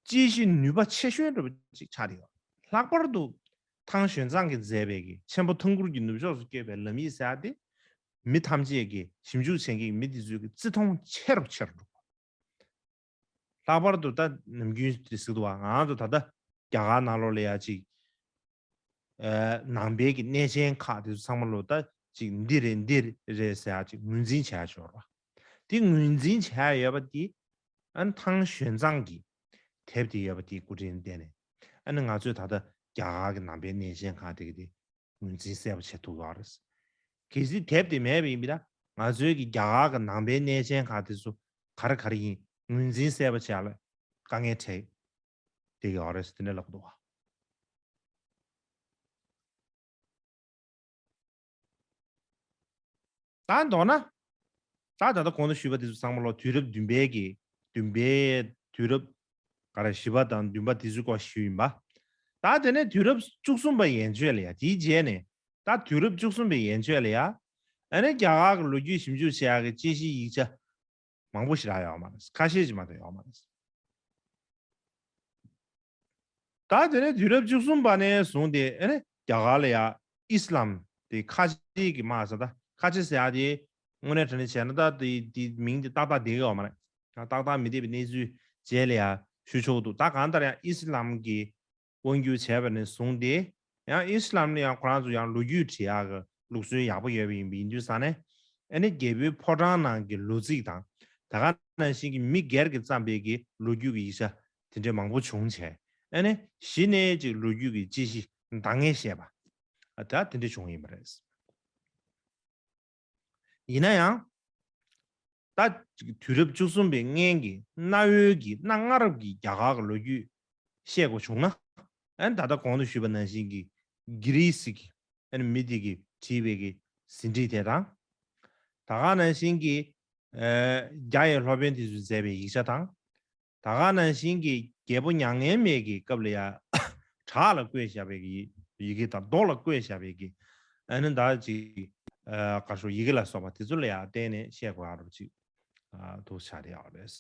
དཔྱད་གཞི་ནུས་པ་ཆེ་ཤོས་འདྲ་པོ་ཅིག་ཆགས་བསྡད་ཡོད། ལྷག་པར་དུ་ཐང་ཞོན་ཙང་གིས་མཛད་པའི་གི་ཆེན་པོ་ཐང་གུར་གྱི་ནུབ་ཕྱོགས་སུ་བསྐྱོད་པའི་ལམ་ཡིག་ཟེར་ཡ་དེ་མི་ཐམས་ཅད་ཀྱིས་ཞིབ་འཇུག་བྱེད་མཁན་གྱི་མི་དེ་ཚོས་ཀྱི་བརྩི་མཐོང་ཆེ་རུ་ཆེ་རུ་འགྲོ། ལྷག་པར་དུ་ད་ནམ་རྒྱུན་དེ་ཟེར་གི་འདུག་བ། ང་ཚོ་ད་ལྟ་རྒྱ་གར་ནང་ལོགས་ལ་ཡ་ཅིག་ཨ་ནང་པའི་གི་གནས་ཆེན་ཁག་དེ་ཚོ་ཚང་མ་ལོ་ད་ཅིག་འདི་རེད་འདི་རེད་ཟེར་ཡ་ཅིག་ངོས་འཛིན་བྱས་ཡ་ཅིག་ཡོད་རེད་བ། དེ་ངོས་འཛིན་བྱས་ཡ་ཡོད་པ་དེ་ཨ་ནི་ཐང་ཞོན་ཙང་གི་དེབ་དེ་ཡོད་པ་དེའི་སྐུ་དྲིན་བརྟེན་ནས་ཨ་ནི་ང་ཚོས་ད་ལྟ་རྒྱ་གར་གི་ནང་པའི་གནས་ཆེན་ཁག་དེ་གི་དེ་ངོས་འཛིན་གསལ་པོ་བྱེད་ཐུབ་ཡོད་རེད། གལ་སྲིད་དེབ་དེ་མེད་པ་ཡིན་པ་ན་ང་ཚོའི་གི་རྒྱ་གར་གི་ནང་པའི་གནས་ཆེན་ཁག་དེ་ཚོ་ག་རེ་ག་རེ་ཡིན་ངོས་འཛིན་གསལ་པོ་བྱེད་ཡ་ལ་དཀའ་ངལ་འཕྲད་བསྡད་ཡོད་རེད་ཟེར་དེ་འདྲ་ལབ་འདུག་བ། ད་མདོར་ན། ད་ད་ལྟ་གོང་དུ་ཞུས་པ་དེ་ཚོ་ཚང་མ་ལོ་དུས་རབས་བདུན་པའི་གི་བདུན་པའི་དུས་རབས་ག་རེ་བཞི་པ་དང་བདུན་པ་དེ་ཚོའི་སྐོར་ཞུས་ཡིན་པ། ད་དེ་ནས་དུས་རབས་བཅུ་གསུམ་པ་ཡན་ཆོད་ལ་ཡ་དེའི་རྗེས་ནས་ད་དུས་རབས་བཅུ་གསུམ་པའི་ཡན་ཆོད་ལ་ཡ་ཨ་ནི་རྒྱ་གར་གྱི་ལོ་རྒྱུས་ཞིབ་འཇུག་བྱེད་ཡག་གི་དཔྱད་གཞིའི་ཡིག་ཆ་མང་པོ་ཞིག་རག་ཡོད་མ་རེད། ཁ་ཤས་ཅིག་མ་གཏོགས་ཡོད་མ་རེད། ད་དེ་ནས་དུས་རབས་བཅུ་གསུམ་པ་ནས་བཟུང་སྟེ་ཨ་ནི་རྒྱ་གར་ལ་ཡ་ཨི་སི་ལམ་དེ་ཁ་ཆེ་གི་དམག་ས་ད་ཁ་ཆེ་ཟེར་ཡ་དེ་དངོས་གནས་དྲང་གནས་བྱས་ན་ད་དེ་དེ་མིང་དེ་ཏག་ཏག་བསྡད་ཀྱི་ཡོད་མ་རེད། ཏག་ཏག་མི་བསྡད་པའི་གནས་ཚུལ་རྗེས་ལ་ཡ་ཞུ་ཆོག་འདུག་ད་གང་ལྟར་ཡང་ཨི་སི་ལམ་གྱི་དབང་སྒྱུར་བྱས་པ་ནས་བཟུང་སྟེ་ཡང་ཨི་སི་ལམ་ལ་ཡང་ཁོ་རང་ཚོ་ཡང་ལོ་རྒྱུས་བྲིས་ཡག་གི་ལུགས་སྲོལ་ཡག་པོ་ཡོད་པ་ཡིན་པ་ཡིན་དུས་ཙང་ནས་ཨ་ནི་རྒྱལ་པོའི་ཕོ་བྲང་ནང་གི་ལོ་ཚིགས་དང་ད་ག་ནང་བཞིན་གྱི་མི་སྒེར་གྱིས་བརྩམས་པའི་གི་ལོ་རྒྱུས་ཀྱི་ཡིག་ཆ་དེ་འདྲ་མང་པོ་བྱུང་བྱས་ཨ་ནི་གཞི་ནས་ཅིག་ལོ་རྒྱུས་ཀྱི་དཔྱད་གཞི་འདང་ངེས་བཤད་པ་ད་དེ་འདྲ་བྱུང་ཡིན་པ་རེད། ཡིན་ན་ཡང་ད་དུས་རབས་བཅུ་གསུམ་པའི་སྔན་གྱི་གནའ་བོའི་གི་གནའ་སྔ་རབས་ཀྱི་རྒྱ་གར་གྱི་ལོ་རྒྱུས་བཤད་དགོས་བྱུང་ན་ཨ་ནི་ད་ལྟ་གོང་དུ་ཞུས་པ་ནང་བཞིན་གྱི་གྷི་རི་སི་གི་ཨ་ནི་མི་དེ་གིས་བྲིས་པའི་གི་ཟིན་བྲིས་དེ་དང་། ད་ག་ནང་བཞིན་གྱི་ཨ་རྒྱ་ཡི་སློབ་དཔོན་དེ་ཚོས་མཛད་པའི་ཡིག་ཆ་དང་། ད་ག་ནང་བཞིན་གྱི་རྒྱལ་པོ་མྱ་ངན་མེད་ཀྱི་སྐབས་ལ་ཡ་བྲག་ལ་བརྐོས་བཞག་པའི་གི་ཡི་གེ་དང་རྡོ་ལ་བརྐོས་བཞག་པའི་གི་ཨ་ནི་ད་ཅིག་ཨ་ག་རེ་ཞུ་ཡི་གེ་ལ་སོགས་པ་དེ་ཚོ་ལ་ཡ་བརྟེན་ནས་བཤད་དགོས་ཡག་འདྲ་པོ་ཅིག་ཨ་འདུག་ཆགས་བསྡད་ཡོད་རེད།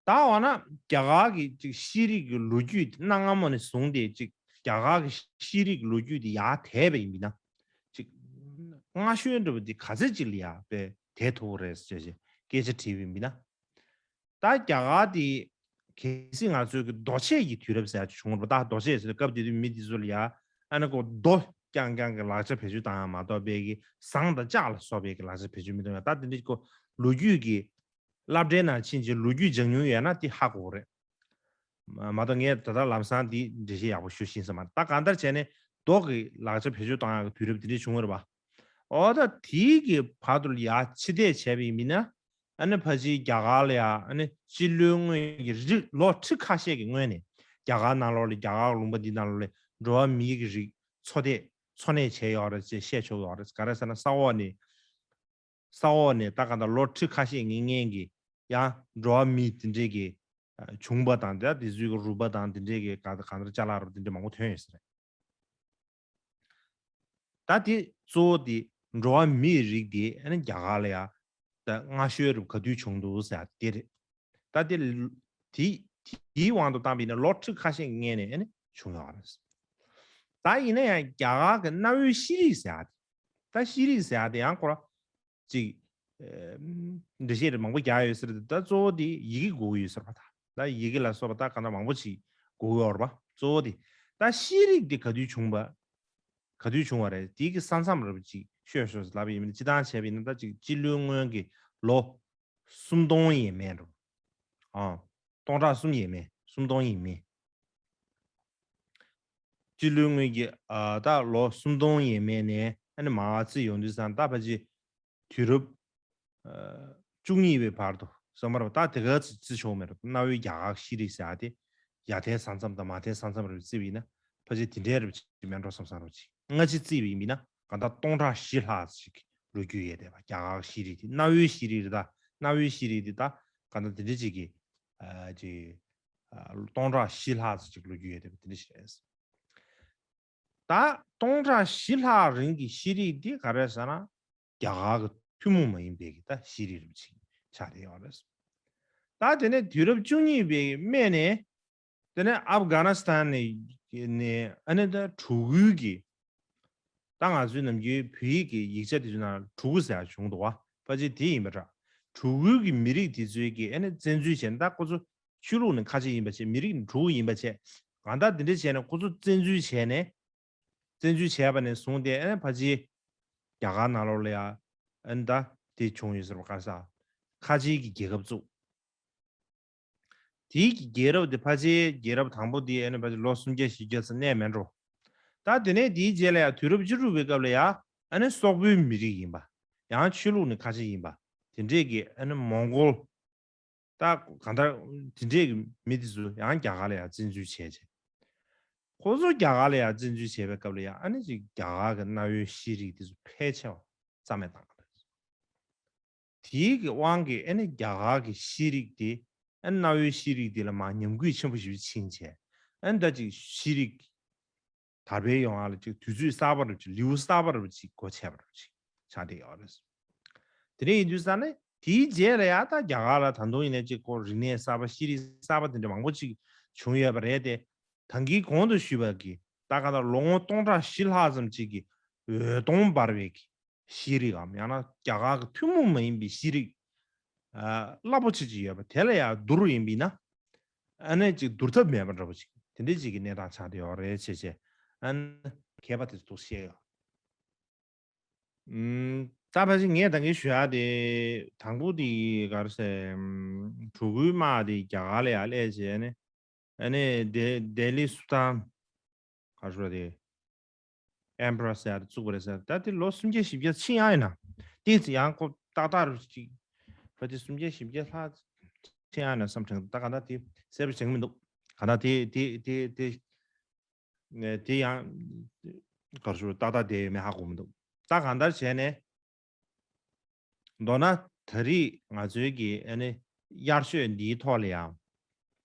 ད་འོ་ན་རྒྱ་གར་གྱི་ཅིག་ཤེས་རིག་གི་ལོ་རྒྱུས་དེ་གནའ་སྔ་མོ་ནས་བཟུང་སྟེ་ཅིག་རྒྱ་གར་གྱི་ཤེས་རིག་གི་ལོ་རྒྱུས་དེ་ཡར་དར་བ་ཡིན་ན་ཅིག་སྔ་ཤོས་འདྲ་པོ་དེ་ག་ཚད་ཅིག་ལ་ཡར་དཔེ་དར་ཐུབ་ཀྱི་རེད་ཟེར་བྱས་སྐད་ཆ་དྲིས་པ་ཡིན་ན། ད་རྒྱ་གར་དེ་གལ་སྲིད་ང་ཚོའི་གི་རྡོ་ཆས་ཀྱི་དུས་རབས་ཟེར་ཡག་ཅིག་བྱུང་བ་རེད་པ། ད་རྡོ་ཆས་ཟེར་སྐབས་དེ་དུས་མི་དེ་ཚོ་ལ་ཡ་ཨ་ནི་ཁོ་རྡོ་རྐྱང་རྐྱང་གི་ལག་ཆ་བེད་སྤྱོད་བཏང་ཡག་མ་གཏོགས་པའི་གི་ཟངས་དང་ལྕགས་ལ་སོགས་པའི་གི་ལག་ཆ་བེད་སྤྱོད་མི་གཏོང་ཡག་ད་དེ་འདྲའི་ཁོ་ལོ་རྒྱུས་ཀྱི་སློབ་གྲྭའི་ནང་ཕྱིན་བྱས་ལོ་རྒྱུས་སྦྱང་མྱོང་ཡོད་ན་དེ་ཧ་གོ་གི་རེད། མ་མ་གཏོགས་ངས་ད་ལྟ་ལམ་སང་འདི་འགྲེལ་བཤད་ཡག་པོ་ཞུ་ཤེས་ས་མ་རེད། ད་གང་ལྟར་བྱས་ནས་རྡོ་གི་ལག་ཆ་བེད་སྤྱོད་གཏོང་ཡག་གི་དུས་རབས་འདི་འདྲ་བྱུང་བ་རེད་པ། འོ་ད་དེའི་གི་བར་དུ་ལ་ཡ་ཕྱིར་བལྟས་བྱས་པ་ཡིན་ན། ཨ་ནི་ཕལ་ཆེར་རྒྱ་གར་ལ་ཡ་ཨ་ནི་སྤྱི་ལོའི་སྔོན་གྱི་རིགས་ལོ་ཁྲི་ཁ་ཤས་ཀྱི་སྔོན་ནས་རྒྱ་གར་ནང་ལོགས་ལ་རྒྱ་གར་ལུང་པ་འདི་ནང་ལོགས་ལ་འགྲོ་བ་མིའི་གི་རིགས་འཚོ་སྡོད་འཚོ་གནས་བྱས་ཡོད་རེད་ཅེས་བཤད་ཆོག་ཡོད་རེད། ག་རེ་ཟེར་ན་ས་འོག་ནས་ས་འོག་ནས་ད་ག་ད་ལོ་ཁྲི་ཁ་ཤས་ངེས་ངེས་ཀྱི་ཡང་འགྲོ་བ་མི་དེ་འདྲས་ཀྱི་བྱུང་བ་དང་དེ་དེ་ཚོའི་གི་རུས་པ་དང་དེ་འདྲས་ཀྱི་ག་ག་འདྲ་ཅ་ལག་རུ་དེ་འདྲས་མང་པོ་ཐོན་ཡོད་ས་རེད། ད་དེ་གཙོ་བོ་དེ་འགྲོ་བ་མིའི་རིགས་དེ་ཨ་ནི་རྒྱ་གར་ལ་ཡ་ད་སྔ་ཤོས་རུ་ག་དུས་བྱུང་འདུག་ཟེར་ཡ་དེ་རེད། ད་དེ་དེ་དེའི་དབང་དུ་བཏང་པ་ཡིན་ན་ལོ་ཁྲི་ཁ་ཤས་ཀྱི་སྔོན་ནས་ཨ་ནི་བྱུང་ཡོད་རེད། ད་ཡིན་ན་ཡང་རྒྱ་གར་གྱི་གནའ་བོའི་ཤེས་རིག་ཟེར་ཡ་དེ་ད་ཤེས་རིག་ཟེར་ཡ་དེ་ཡང་ཁོ་ར་ཅིག་འགྲེལ་བཤད་རེ་མང་པོ་རྒྱག་ཡོད་ཟེར་ཏེ་ད་གཙོ་བོ་དེ་ཡི་གེ་དགོས་ཀྱི་ཡོད་ཟེར་བ་ད། ད་ཡི་གེ་ལ་སོགས་པ་ད་ག་ན་མང་པོ་ཅིག་དགོས་ཀྱི་ཡོད་རེད་པ། གཙོ་བོ་དེ་ད་ཤེས་རིག་དེ་ག་དུས་བྱུང་བ་ག་དུས་བྱུང་བ་རེད། དེའི་གི་ས་མཚམས་རེ་བ་ཅིག་ཤོད་ཤོད་ལབ་པ་ཡིན་ན་སྤྱི་བཏང་བྱས་པ་ཡིན་ན་ད་ཅིག་སྤྱི་ལོའི་སྔོན་གྱི་ལོ་སུམ་སྟོང་ཡས་མས་འགྲོ། ཨ། སྟོང་ཕྲག་གསུམ་ཡས་མས་སུམ་སྟོང་ཡས་མས། སྤྱི་ལོའི་སྔོན་གྱི་ཨ་ད་ལོ་སུམ་སྟོང་ཡས་མས་ནས་ཨ་ནི་མར་བརྩིས་ཡོང་དུས་ཙང་ད་ཕལ་ཆེར་དུས་རབས་ཨ་བཅུ་གཉིས་པའི་བར་དུ་བསམ་པར་ད་དེ་ག་ཚོད་བརྩི་ཆོག་མེད་རེད། གནའ་བོའི་རྒྱ་གར་ཤེས་རིག་ཟེར་ཡ་དེ་ཡར་དར་ས་མཚམས་དང་མར་དར་ས་མཚམས་རེ་བརྩིས་པ་ཡིན་ན་ཕལ་ཆེར་དེ་འདྲའི་རེ་བ་ཅིག་མེད་འགྲོ་བསམ་བསམ་རེ་བ་ཅིག་སྔ་ཕྱི་བརྩིས་པ་ཡིན་ན་གང་ལྟར་སྟོང་ཕྲག་བཞི་ལྷག་ཅིག་ལོ་རྒྱུས་ཡོད་བསྡད་པ། རྒྱ་གར་ཤེས་རིག་དེ་གནའ་བོའི་ཤེས་རིག་རེད། ད་གནའ་བོའི་ཤེས་རིག་དེ་ད་གང་ལྟར་དེ་འདྲ་ཅིག་གི་ཨ་ཅིག་ཨ་སྟོང་ཕྲག་བཞི་ལྷག་ཙམ་ཅིག་ལོ་རྒྱུས་ཡོད་བསྡད་པ་དེ་འདྲ་ཞིག་རེད། ད་སྟོང་ཕྲག་བཞི་ལྷག་རིང་གི་ཤེས་རིག་འདི་ག་རེ་ཟེར་ན་རྒྱ་གར་གྱི་ཐུན་མོང་མ་ཡིན་པའི་གི་ད་ཤེས་རིག་རིགས་ཅིག་ཆགས་བསྡད་ཡོད་རེད། ད་དེ་ནས་དུས་རབས་བཅུ་གཉིས་པའི་སྨད་ནས་དེ་ནས་ཨབ་གྷ་ནི་སི་ཐན་ནས་ནས་ཨ་ནི་ད་གྲུ་གུའི་གི་ད་ང་ཚོའི་ནམ་རྒྱུན་བོད་ཡིག་གི་ཡིག་ཆ་དེ་ཚོའི་ནང་གྲུ་གུ་ཟེར་ཡག་བྱུང་འདུག་བ། ཕལ་ཆེར་དེ་ཡིན་པ་འདྲ། གྲུ་གུའི་གི་མི་རིགས་དེ་ཚོའི་གི་ཨ་ནི་བཙན་འཛུལ་བྱས་ནས་ད་ཁོ་ཚོ་ཆོས་ལུགས་ནི་ཁ་ཆེ་ཡིན་པ་བྱས། མི་རིགས་ནི་གྲུ་གུ་ཡིན་པ་བྱས། གང་ལྟར་འདི་འདྲ་བྱས་ནས་ཁོ་ཚོ་བཙན་འཛུལ་བྱས་ནས། བཙན་འཛུལ་བྱས་པ་ནས་བཟུང་སྟེ་ཨ་ནི་ཕལ་ཆེར་རྒྱ་གར་ནང་ལོགས་ལ་ཡ་ཨ་ནི་ད་དེ་བྱུང་ཡོད་ཟེར་བ། ག་ས་ཁ་ཆེའི་གི་རྒྱལ་ཁབ་བཙུགས། དེའི་གི་རྒྱལ་རབས་དེ་ཕལ་ཆེར་རྒྱལ་རབས་དང་པོ་དེ་ཨ་ནི་ཕལ་ཆེར་ལོ་སུམ་བརྒྱ་བཞི་བརྒྱ་ཙམ་གནས་མེད་འགྲོ། ད་དེ་ནས་དེའི་རྗེས་ལ་ཡ་དུས་རབས་བཅུ་དྲུག་པའི་སྐབས་ལ་ཡ་ཨ་ནི་སོག་པོའི་མི་རིགས་ཡིན་པ། ཡང་ཆོས་ལུགས་ནི་ཁ་ཆེ་ཡིན་པ། དེ་འདྲས་ཀྱི་ཨ་ནི་མོང་གོལ། ད་གང་ལྟར་དེ་འདྲས་ཀྱི་མི་དེ་ཚོ་ཡང་རྒྱ་གར་ལ་ཡང་བཙན་འཛུལ་བྱས་བྱས། ཁོ་ཚོ་རྒྱ་གར་ལ་ཡང་བཙན་འཛུལ་བྱས་པའི་སྐབས་ལ་ཡང་ཨ་ནི་ཅིག་རྒྱ་གར་གྱི་གནའ་བོའི་ཤེས་རིག་དེ་ཚོ་ཕལ་ཆེ་བ་རྩ་མེད་བཏང་བ་རེད། དེའི་གི་དབང་གིས་ཨ་ནི་རྒྱ་གར་གྱི་ཤེས་རིག་དེ་ཨ་ནི་གནའ་བོའི་ཤེས་རིག་དེ་ལ་མར་ཉམས་རྒུད་ཆེན་པོ་ཞིག་ཕྱིན་བྱས། ཨ་ནི་ད་ཅིག་ཤེས་རིག་དར་འཕེལ་ཡོང་ཡག་ལ་ཅིག་དུས་ཚོད་གསར་པ་རུ་ཅིག་ལེའུ་གསར་པ་རུ་ཅིག་སྒོ་ཕྱེ་བ་རུ་ཅིག་ཆགས་བསྡད་ཡོད་རེད། དེ་འདྲ་ཡིན་དུས་ཙང་ནས་དེའི་རྗེས་ལ་ཡང་ད་རྒྱ་གར་ལ་ད་དུང་ཡིན་ནའི་ཅིག་ཁོ་རིག་གནས་གསར་པ་ཤེས་རིག་གསར་པ་དེ་འདྲ་མང་པོ་ཅིག་བྱུང་ཡོད་པ་རེད་དེ། ད་གིན་གོང་དུ་ཞུས་པ་གི་ད་ག་ད་ལོ་ངོ་སྟོང་ཕྲག་བཞི་ལྷག་ཙམ་ཅིག་གི་འོད་སྟོང་འབར་བའི་གི་ཤེས་རིག་གམ་ཡང་ན་རྒྱ་གར་གྱི་ཐུན་མོང་མ་ཡིན་པའི་ཤེས་རིག་ཨ་རླབས་པོ་ཆེ་ཅིག་ཡོད་པ་དེ་ལ་ཡང་བསྡུར་ཡིན་པས་ན། ཨ་ནི་ཅིག་བསྡུར་ཐབས་མེད་པ་འདྲ་པོ་ཅིག་དེ་འདྲ་ཅིག་གི་གནས་སྟངས་ཆགས་བསྡད་ཡོད་རེད་བྱས་བྱས། ཨ་ནི་མཁས་པ་དེ་ཚོ་བཤད་ཡོད། ཨུམ། ད་ཕལ་ཆེར་ངས་ད་གིན་ཞུ་ཡག་དེ་དང་པོ་དེ་ག་རེ་ཟེར། ཨུམ། གྲུ་གུའི་དམག་དེ་རྒྱ་གར་ལ་ཡར་སླེབས་བྱས་ནས། ཨ་ནི་ལྡི་ལྡི་ལི་སུ་ཏན་ག་རེ་ཟེར་དེ། ཨེམ་པ་ར་ཟེར་ཡག་དེ་བཙུགས་པ་རེད་ཟེར། ད་དེ་ལོ་སུམ་བརྒྱ་བཞི་བརྒྱ་ཕྱིན་ཡག་ཡིན་ན། ཏོག་ཙམ་ཡང་ཁོ་ཏག་ཏག་རུ་ཅིག་ཕལ་ཆེར་སུམ་བརྒྱ་བཞི་བརྒྱ་ལྷག་ཕྱིན་ཡག་ཡིན་ན་བསམ་དྲན། ད་གང་ལྟར་དེ་གསལ་པོ་བྱུང་མི་འདུག་གང་ལྟར་དེ་དེ་དེ་དེ། ནས་དེ་ཡང་ག་རེ་ཞུ། ཏག་ཏག་བསྡད་ཡོད་མེད་ཧ་གོ་མི་འདུག་ད་གང་ལྟར་བྱས་ནས། མདོར་ན་ད་རེས་ང་ཚོའི་གི་ཨ་ནི་དབྱར་ཆོས་འདིའི་ཐོག་ལ་ཡང་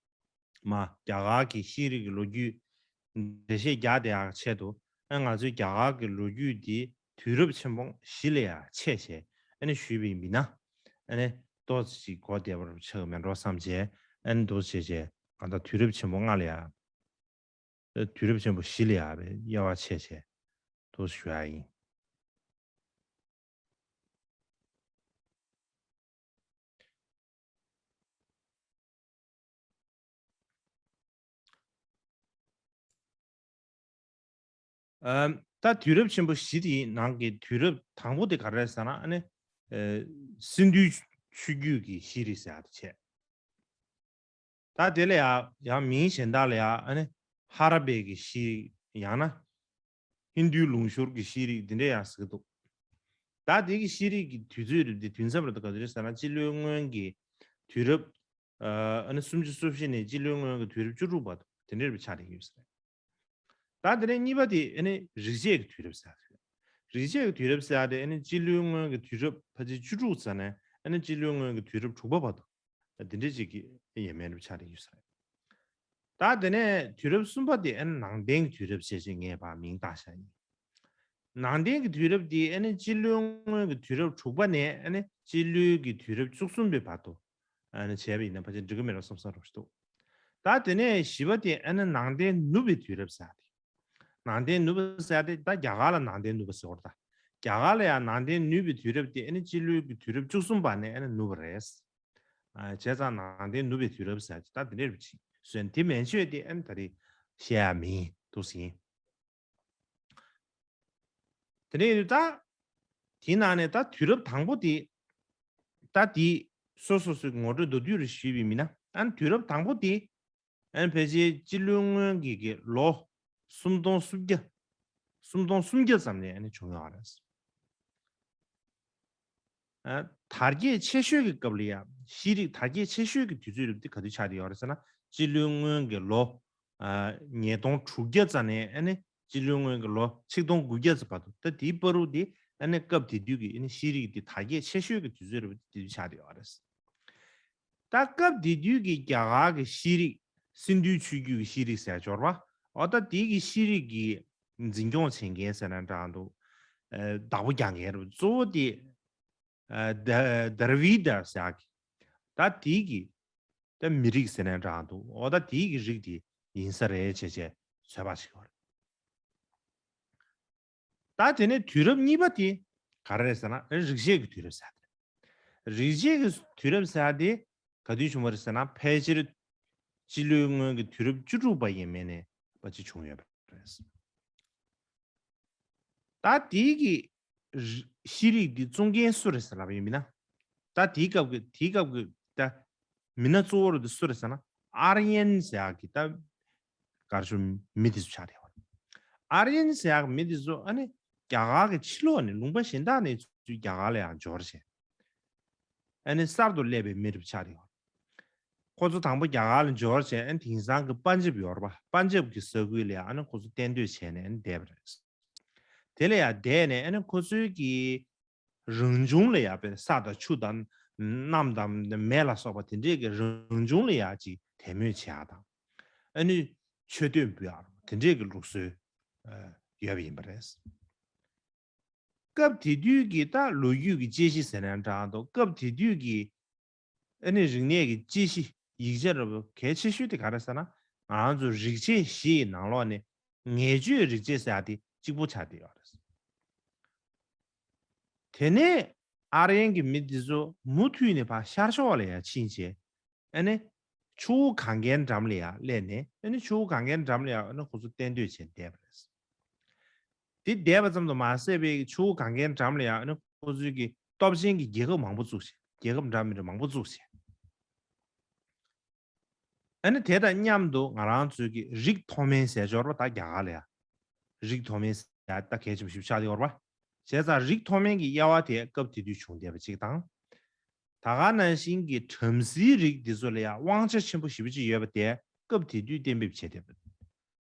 མ་རྒྱ་གར་གྱི་ཤེས་རིག་གི་ལོ་རྒྱུས་འགྲེལ་བཤད་རྒྱག་བསྡད་ཡག་ཆེད་དུ། ཨ་ང་ཚོའི་རྒྱ་གར་གྱི་ལོ་རྒྱུས་འདི་དུས་རབས་ཆེན་པོ་བཞི་ལ་ཡང་ཕྱེ་བྱས་ཨ་ནི་ཞུས་པ་ཡིན་ན། ཨ་ནི་ཏོག་ཙམ་ཅིག་གོ་བདེ་བར་ཆགས་མེད་འགྲོ་བསམ་བྱས། ཨ་ནི་འདུག་བྱས་བྱས་གང་ལྟར་དུས་རབས་ཆེན་པོ་ལྔ་ལ་ཡང་། དུས་རབས་ཆེན་པོ་བཞི་ལ་ཡང་དབྱེ་བ་ཕྱེ་བྱས་འདུག་ཞུ་ཡག་ཡིན། ཨམ། ད་དུས་རབས་ཆེན་པོ་བཞི་དེའི་ནང་གི་དུས་རབས་དང་པོ་དེ་ག་རེ་རེད་ཟེར་ན། ཨ་ནི་ཨ་སིན་དྷུའི་ཆོས་བརྒྱུད་ཀྱི་ཤེས་རིག་ཟེར་ཡག་དེ་བྱས། ད་དེ་ལ་ཡང་ཡང་མིང་གཞན་དག་ལ་ཡང་ཨ་ནི་ཧ་ར་པའི་གི་ཤེས་རིག་ཡང་ན་ཧིན་རྡུའི་ལུང་ཤུར་གྱི་ཤེས་རིག་འདི་འདྲ་ཡང་ཟེར་གྱི་འདུག་ད་དེ་གི་ཤེས་རིག་གི་དུས་ཚོད་རེད་དེ། དུས་མཚམས་རེད་དེ་ག་ཚོད་རེད་ཟེར་ན། སྤྱི་ལོའི་སྔོན་གྱི་དུས་རབས་ཨ་ནི་སུམ་ཅུ་སོ་བཞི་ནས་སྤྱི་ལོའི་སྔོན་གྱི་དུས་རབས་བཅུ་དྲུག་བར་དུ་དེ་འདྲ་རེད་ཆགས་བསྡད་ཡོད་ས་རེད། ད་དེ་ནས་གཉིས་པ་དེ་ཨ་ནི་རིག་བྱེད་ཀྱི་དུས་རབས་ཟེར་ཡག་དེ་རེད། རིག་བྱེད་ཀྱི་དུས་རབས་ཟེར་ཡག་དེ་ཨ་ནི་སྤྱི་ལོའི་སྔོན་གྱི་དུས་རབས་ཕལ་ཆེར་བཅུ་དྲུག་ཙམ་ནས་ཨ་ནི་སྤྱི་ལོའི་སྔོན་གྱི་དུས་རབས་དྲུག་པ་བར་དུ། ད་དེ་འདྲ་ཅིག་གི་ཡས་མས་རེད་ཆགས་བསྡད་ཡོད་ས་རེད། ད་དེ་ནས་དུས་རབས་གསུམ་པ་དེ་ཨ་ནི་ནང་བསྟན་གྱི་དུས་རབས་ཅེས་བྱས་ངས་ཕར་མིང་བཏགས་བཞག་ཡིན། ནང་བསྟན་གྱི་དུས་རབས་དེ་ཨ་ནི་སྤྱི་ལོའི་སྔོན་གྱི་དུས་རབས་དྲུག་པ་ནས་ཨ་ནི་སྤྱི་ལོའི་གི་དུས་རབས་བཅུ་གསུམ་པའི་བར་དུ་ཨ་ནི་བྱས་པ་ཡིན་ན་ཕལ་ཆེར་འགྲིག་གི་མེད་པ་བསམ་ས་རོགས་ཞིག་འདུག་ད་དེ་ནས་བཞི་པ་དེ་ཨ་ནི་ནང་བསྟན་ནུབ་པའི་དུས་རབས་ཟེར་ཡག་དེ། ནང་བསྟན་ནུབ་པ་ཟེར་ཡག་དེ་ད་རྒྱ་གར་ལ་ནང་བསྟན་ནུབ་པ་ཟེར་བ་རེད་ད། རྒྱ་གར་ལ་ཡང་ནང་བསྟན་ནུབ་པའི་དུས་རབས་དེ་ཨ་ནི་སྤྱི་ལོའི་གི་དུས་རབས་བཅུ་གསུམ་པ་ནས་ཨ་ནི་ནུབ་པ་རེད། ཨ་བྱས་ཙང་ནང་བསྟན་ནུབ་པའི་དུས་རབས་ཟེར་ཡག་དེ་ད་དེ་འདྲ་རེད་ཅིག་བཟོས། དེ་མན་ཆད་དེ་ཨ་ནི་ད་རེས་བཤད་ཡག་མིན་འདུག་ཟིན། དེ་ནས་ད། དེའི་ནང་ནས་ད་དུས་རབས་དང་པོ་དེ། ད་དེ་སོ་སོ་སོའི་ངོ་སྤྲོད་མདོར་བསྡུས་རེ་ཞུས་པ་ཡིན་ན། ཨ་ནི་དུས་རབས་དང་པོ་དེ་ཨ་ནི་ཕལ་ཆེར་སྤྱི་ལོའི་སྔོན་གྱི་གི་ལོ་སུམ་སྟོང་སུམ་བརྒྱ། སུམ་སྟོང་སུམ་བརྒྱ་ཙམ་ནས་ཨ་ནི་བྱུང་ཡོད་རེད། ཨ། དར་རྒྱས་ཆེ་ཤོས་ཀྱི་སྐབས་ལ་ཡང་། ཤེས་རིག་དར་རྒྱས་ཆེ་ཤོས་ཀྱི་དུས་ཚོད་རེད་དེ་ག་དུས་ཆགས་བསྡད་ཡོད་རེད་ཟེར་ན། སྤྱི་ལོའི་སྔོན་གྱི་ལོ་ཨ་ཉིས་སྟོང་དྲུག་བརྒྱ་ཙམ་ནས་ཨ་ནི་སྤྱི་ལོའི་སྔོན་གྱི་ལོ་ཆིག་སྟོང་དགུ་བརྒྱ་ཙམ་བར་དུ། ད་དེའི་བར་དུ་དེ་ཨ་ནི་སྐབས་དེ་དུས་ཀྱི་ཨ་ནི་ཤེས་རིག་དེ་དར་རྒྱས་ཆེ་ཤོས་ཀྱི་དུས་ཚོད་རེད་དེ་དུས་ཆགས་བསྡད་ཡོད་རེད། ད་སྐབས་དེ་དུས་ཀྱི་རྒྱ་གར་གྱི་ཤེས་རིག་སིན་དྷུའི་ཆོས་བརྒྱུད་ཀྱི་ཤེས་རིག་ཟེར་འབྱོར་བ། འོ་ད་དེའི་གི་ཤེས་རིག་གི་འཛིན་སྐྱོང་བྱེད་མཁན་ཟེར་ན་འདྲ་འདུག་ཨ། བདག་པོ་རྒྱག་མཁན་རེད། གཙོ་བོ་དེ་ཨ་ད་ད་ར་བི་ད་ཟེར་ཡག་གི། ད་དེའི་གི་ད་མི་རིགས་ཟེར་ན་འདྲ་འདུག་འོ་ད་དེའི་གི་རིགས་དེ་ཡིན་ས་རེད་བྱས་བྱས་ཚོད་དཔག་བྱེད་ཀྱི་ཡོད་རེད། ད་དེ་ནས་དུས་རབས་གཉིས་པ་དེ་ག་རེ་རེད་ཟེར་ན། རིག་བྱེད་ཀྱི་དུས་རབས་ཟེར་ཡག་དེ་རེད། རིག་བྱེད་ཀྱི་དུས་རབས་ཟེར་ཡག་དེ་ག་དུས་བྱུང་བ་རེད་ཟེར་ན། ཕལ་ཆེར་སྤྱི་ལོའི་སྔོན་གྱི་དུས་རབས་བཅུ་དྲུག་པ་ཡས་མས་ནས་ཕལ་ཆེར་བྱུང་ཡོད་པ་རེད། ད་དེའི་གི་རི་ཤེས་རིག་འདི་བཙུགས་མཁན་སུ་རེད་ཟེར་ལབ་པ་ཡིན་ན། ད་དེའི་སྐབས་ཀྱི་དེའི་སྐབས་ཀྱི་ད་མི་སྣ་གཙོ་བོ་རེད་འདི་སུ་རེད་ཟེར་ན། ཨཱརྱན་ཟེར་ཡག་གི་ད་ག་རེ་ཞུ། མི་དེ་ཚོ་ཆགས་བསྡད་ཡོད་རེད། ཨཱརྱན་ཟེར་ཡག་གི་མི་དེ་ཚོ་ཨ་ནི་རྒྱ་གར་གྱི་ཕྱི་ལོགས་ནས་ལུང་པ་གཞན་དག་ནས་ཚུར་རྒྱ་གར་ལ་ཡང་འབྱོར་བྱས། ཨ་ནི་གསར་དུ་སླེབས་པའི་མི་རེད་ཆགས་བསྡད་ཡོད་རེད། ཁོ་ཚོ་དང་པོ་རྒྱ་གར་ལ་འབྱོར་བྱས། ཨ་ནི་དེང་སང་གི་པན་ཇབ་ཡོད་རེད་པ། པན་ཇབ་ཀྱི་ས་ཁུལ་ལ་ཡ་ཨ་ནི་ཁོ་ཚོ་གཏན་སྡོད་བྱས་ནས་ཨ་ནི་བསྡད་པ་རེད། དེ་ལ་ཡ་བསྡད་ནས་ཨ་ནི་ཁོ་ཚོའི་གི་རང་བྱུང་ལ་ཡ་པའི་ས་དང་ཆུ་དང་གནམ་དང་མེ་ལ་སོགས་པ་དེ་འདྲས་ཀྱི་རང་བྱུང་ལ་ཡ་ཅིག་དད་མོས་བྱེད་ཡ་དང་། ཨ་ནི་མཆོད་བསྟོད་འབུལ་ཡ་དེ་འདྲས་ཀྱི་ལུགས་སྲོལ་ཡོད་པ་ཡིན་པ་རེད། སྐབས་དེ་དུས་ཀྱི་ད་ལོ་རྒྱུས་ཀྱི་དཔྱད་གཞི་ཟེར་ན་འདྲ་འདུག་སྐབས་དེ་དུས་ཀྱི་ཨ་ནི་རིག་གནས་ཀྱི་དཔྱད་གཞི་ཡིག་ཆ་རུ་གལ་ཆེ་ཤོས་དེ་ག་རེ་ཟེར་ན། ང་རང་ཚོ་རིག་བྱེད་བཞི་ཡི་ནང་ལོགས་ནས་ངེས་བརྗོད་རིག་བྱེད་ཟེར་ཡ་དེ་གཅིག་པོ་ཆགས་བསྡད་ཡོད་རེད། དེ་ནས་ཨར་ཡན་གྱི་མི་དེ་ཚོ་མུ་མཐུད་ནས་ཕར་ཤར་ཕྱོགས་ལ་ཡང་ཕྱིན་བྱས། ཨ་ནི་ཆུ་བོ་གངྒཱའི་འགྲམ་ལ་ཡང་སླེབས་ནས། ཨ་ནི་ཆུ་བོ་གངྒཱའི་འགྲམ་ལ་ཡང་ཨ་ནི་ཁོ་ཚོ་གཏན་སྡོད་བྱས་བསྡད་པ་རེད། དེ་བསྡད་པ་ཙམ་དུ་མ་ཟད་པའི་ཆུ་བོ་གངྒཱའི་འགྲམ་ལ་ཡང་ཨ་ནི་ཁོ་ཚོའི་གི་སྟོབས་ཆེན་གྱི་རྒྱལ་ཁབ་མང་པོ་བཙུགས་བྱས། རྒྱལ་ཁབ་འདྲ་མི་འདྲ་མང་པོ་བཙུགས་བྱས། ཨ་ནི་དེ་དང་མཉམ་དུ་ང་རང་ཚོའི་གི་རིགས་མཐོ་དམན་ཟེར་ཡོད་རེད་པ། ད་རྒྱ་གར་ལ་ཡ་རིགས་མཐོ་དམན་ཟེར་ཡ་ད་གལ་ཆེན་པོ་ཞིག་ཆགས་བསྡད་ཡོད་རེད་པ། བྱས་ཙང་རིགས་མཐོ་དམན་གྱི་དབྱེ་བ་དེ་སྐབས་དེ་དུས་བྱུང་བསྡད་པ་གཅིག་དང་། ད་ག་ནང་བཞིན་གྱི་བྲམ་ཟེའི་རིགས་འདི་ཚོ་ལ་ཡང་དབང་ཆ་ཆེན་པོ་ཞེ་པོ་ཅིག་ཡོད་པ་དེ་སྐབས་དེ་དུས་གཏན་འབེབས་བྱས་བསྡད་པ།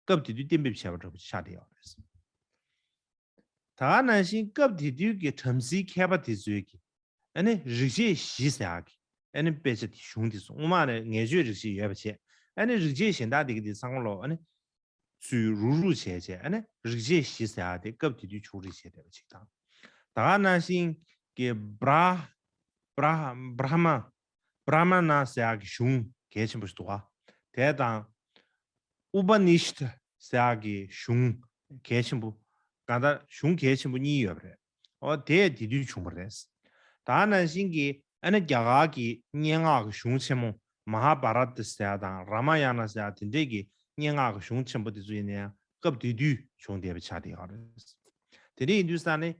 སྐབས་དེ་དུས་གཏན་འབེབས་བྱས་པ་འདྲ་པོ་ཆགས་བསྡད་ཡོད་རེད། ད་ག་ནང་བཞིན་སྐབས་དེ་དུས་ཀྱི་བྲམ་ཟེའི་མཁས་པ་དེ་ཚོས་ཀྱི་ཨ་ནི་རིག་བྱེད་བཞི་ཟེར་ཡག་གི་ཨ་ནི་དཔེ་ཆ་དེ་གཞུང་དེ་ཚོ་སྔོན་མ་ནས་ངེས་བརྗོད་རིག་བྱེད་ཡོད་པ་བྱས། ཨ་ནི་རིག་བྱེད་གཞན་དག་དེ་གི་དེ་ཚང་མ་ལོ་ཨ་ནི་ཚུར་རུག་རུག་བྱས་བྱས། ཨ་ནི་རིག་བྱེད་བཞི་ཟེར་ཡག་དེ་སྐབས་དེ་དུས་བྱུང་རེད་བྱས་བསྡད་པ་ཅིག་དང་། ད་ག་ནང་བཞིན་གྱི་བྲ་བྲ་བྲ་མ་བྲ་མ་ན་ཟེར་ཡག་གི་གཞུང་གལ་ཆེན་པོ་ཞིག་འདུག་ག་དེ་དང་། ཨུ་པ་ནི་ཤད་ཟེར་ཡག་གི་གཞུང་གལ་ཆེན་པོ། གང་ལྟར་གཞུང་གལ་ཆེན་པོ་གཉིས་ཡོད་པ་རེད། འོ་དེ་དེ་དུས་བྱུང་བ་རེད། ད་ནང་བཞིན་གྱི་ཨ་ནི་རྒྱ་གར་གྱི་སྙན་ངག་གི་གཞུང་ཆེན་མོ་མ་ཧཱ་བྷ་ར་ཏ་ཟེར་ཡག་དང་རཱ་མ་ཡ་ན་ཟེར་ཡག་དེ་འདྲས་ཀྱི་སྙན་ངག་གི་གཞུང་ཆེན་པོ་དེ་ཚོ་ཡིན་ན་ཡང་སྐབས་དེ་དུས་བྱུང་བསྡད་པ་ཆགས་བསྡད་ཡོད་རེད། དེ་འདྲ་ཡིན་དུས་ས་ནས་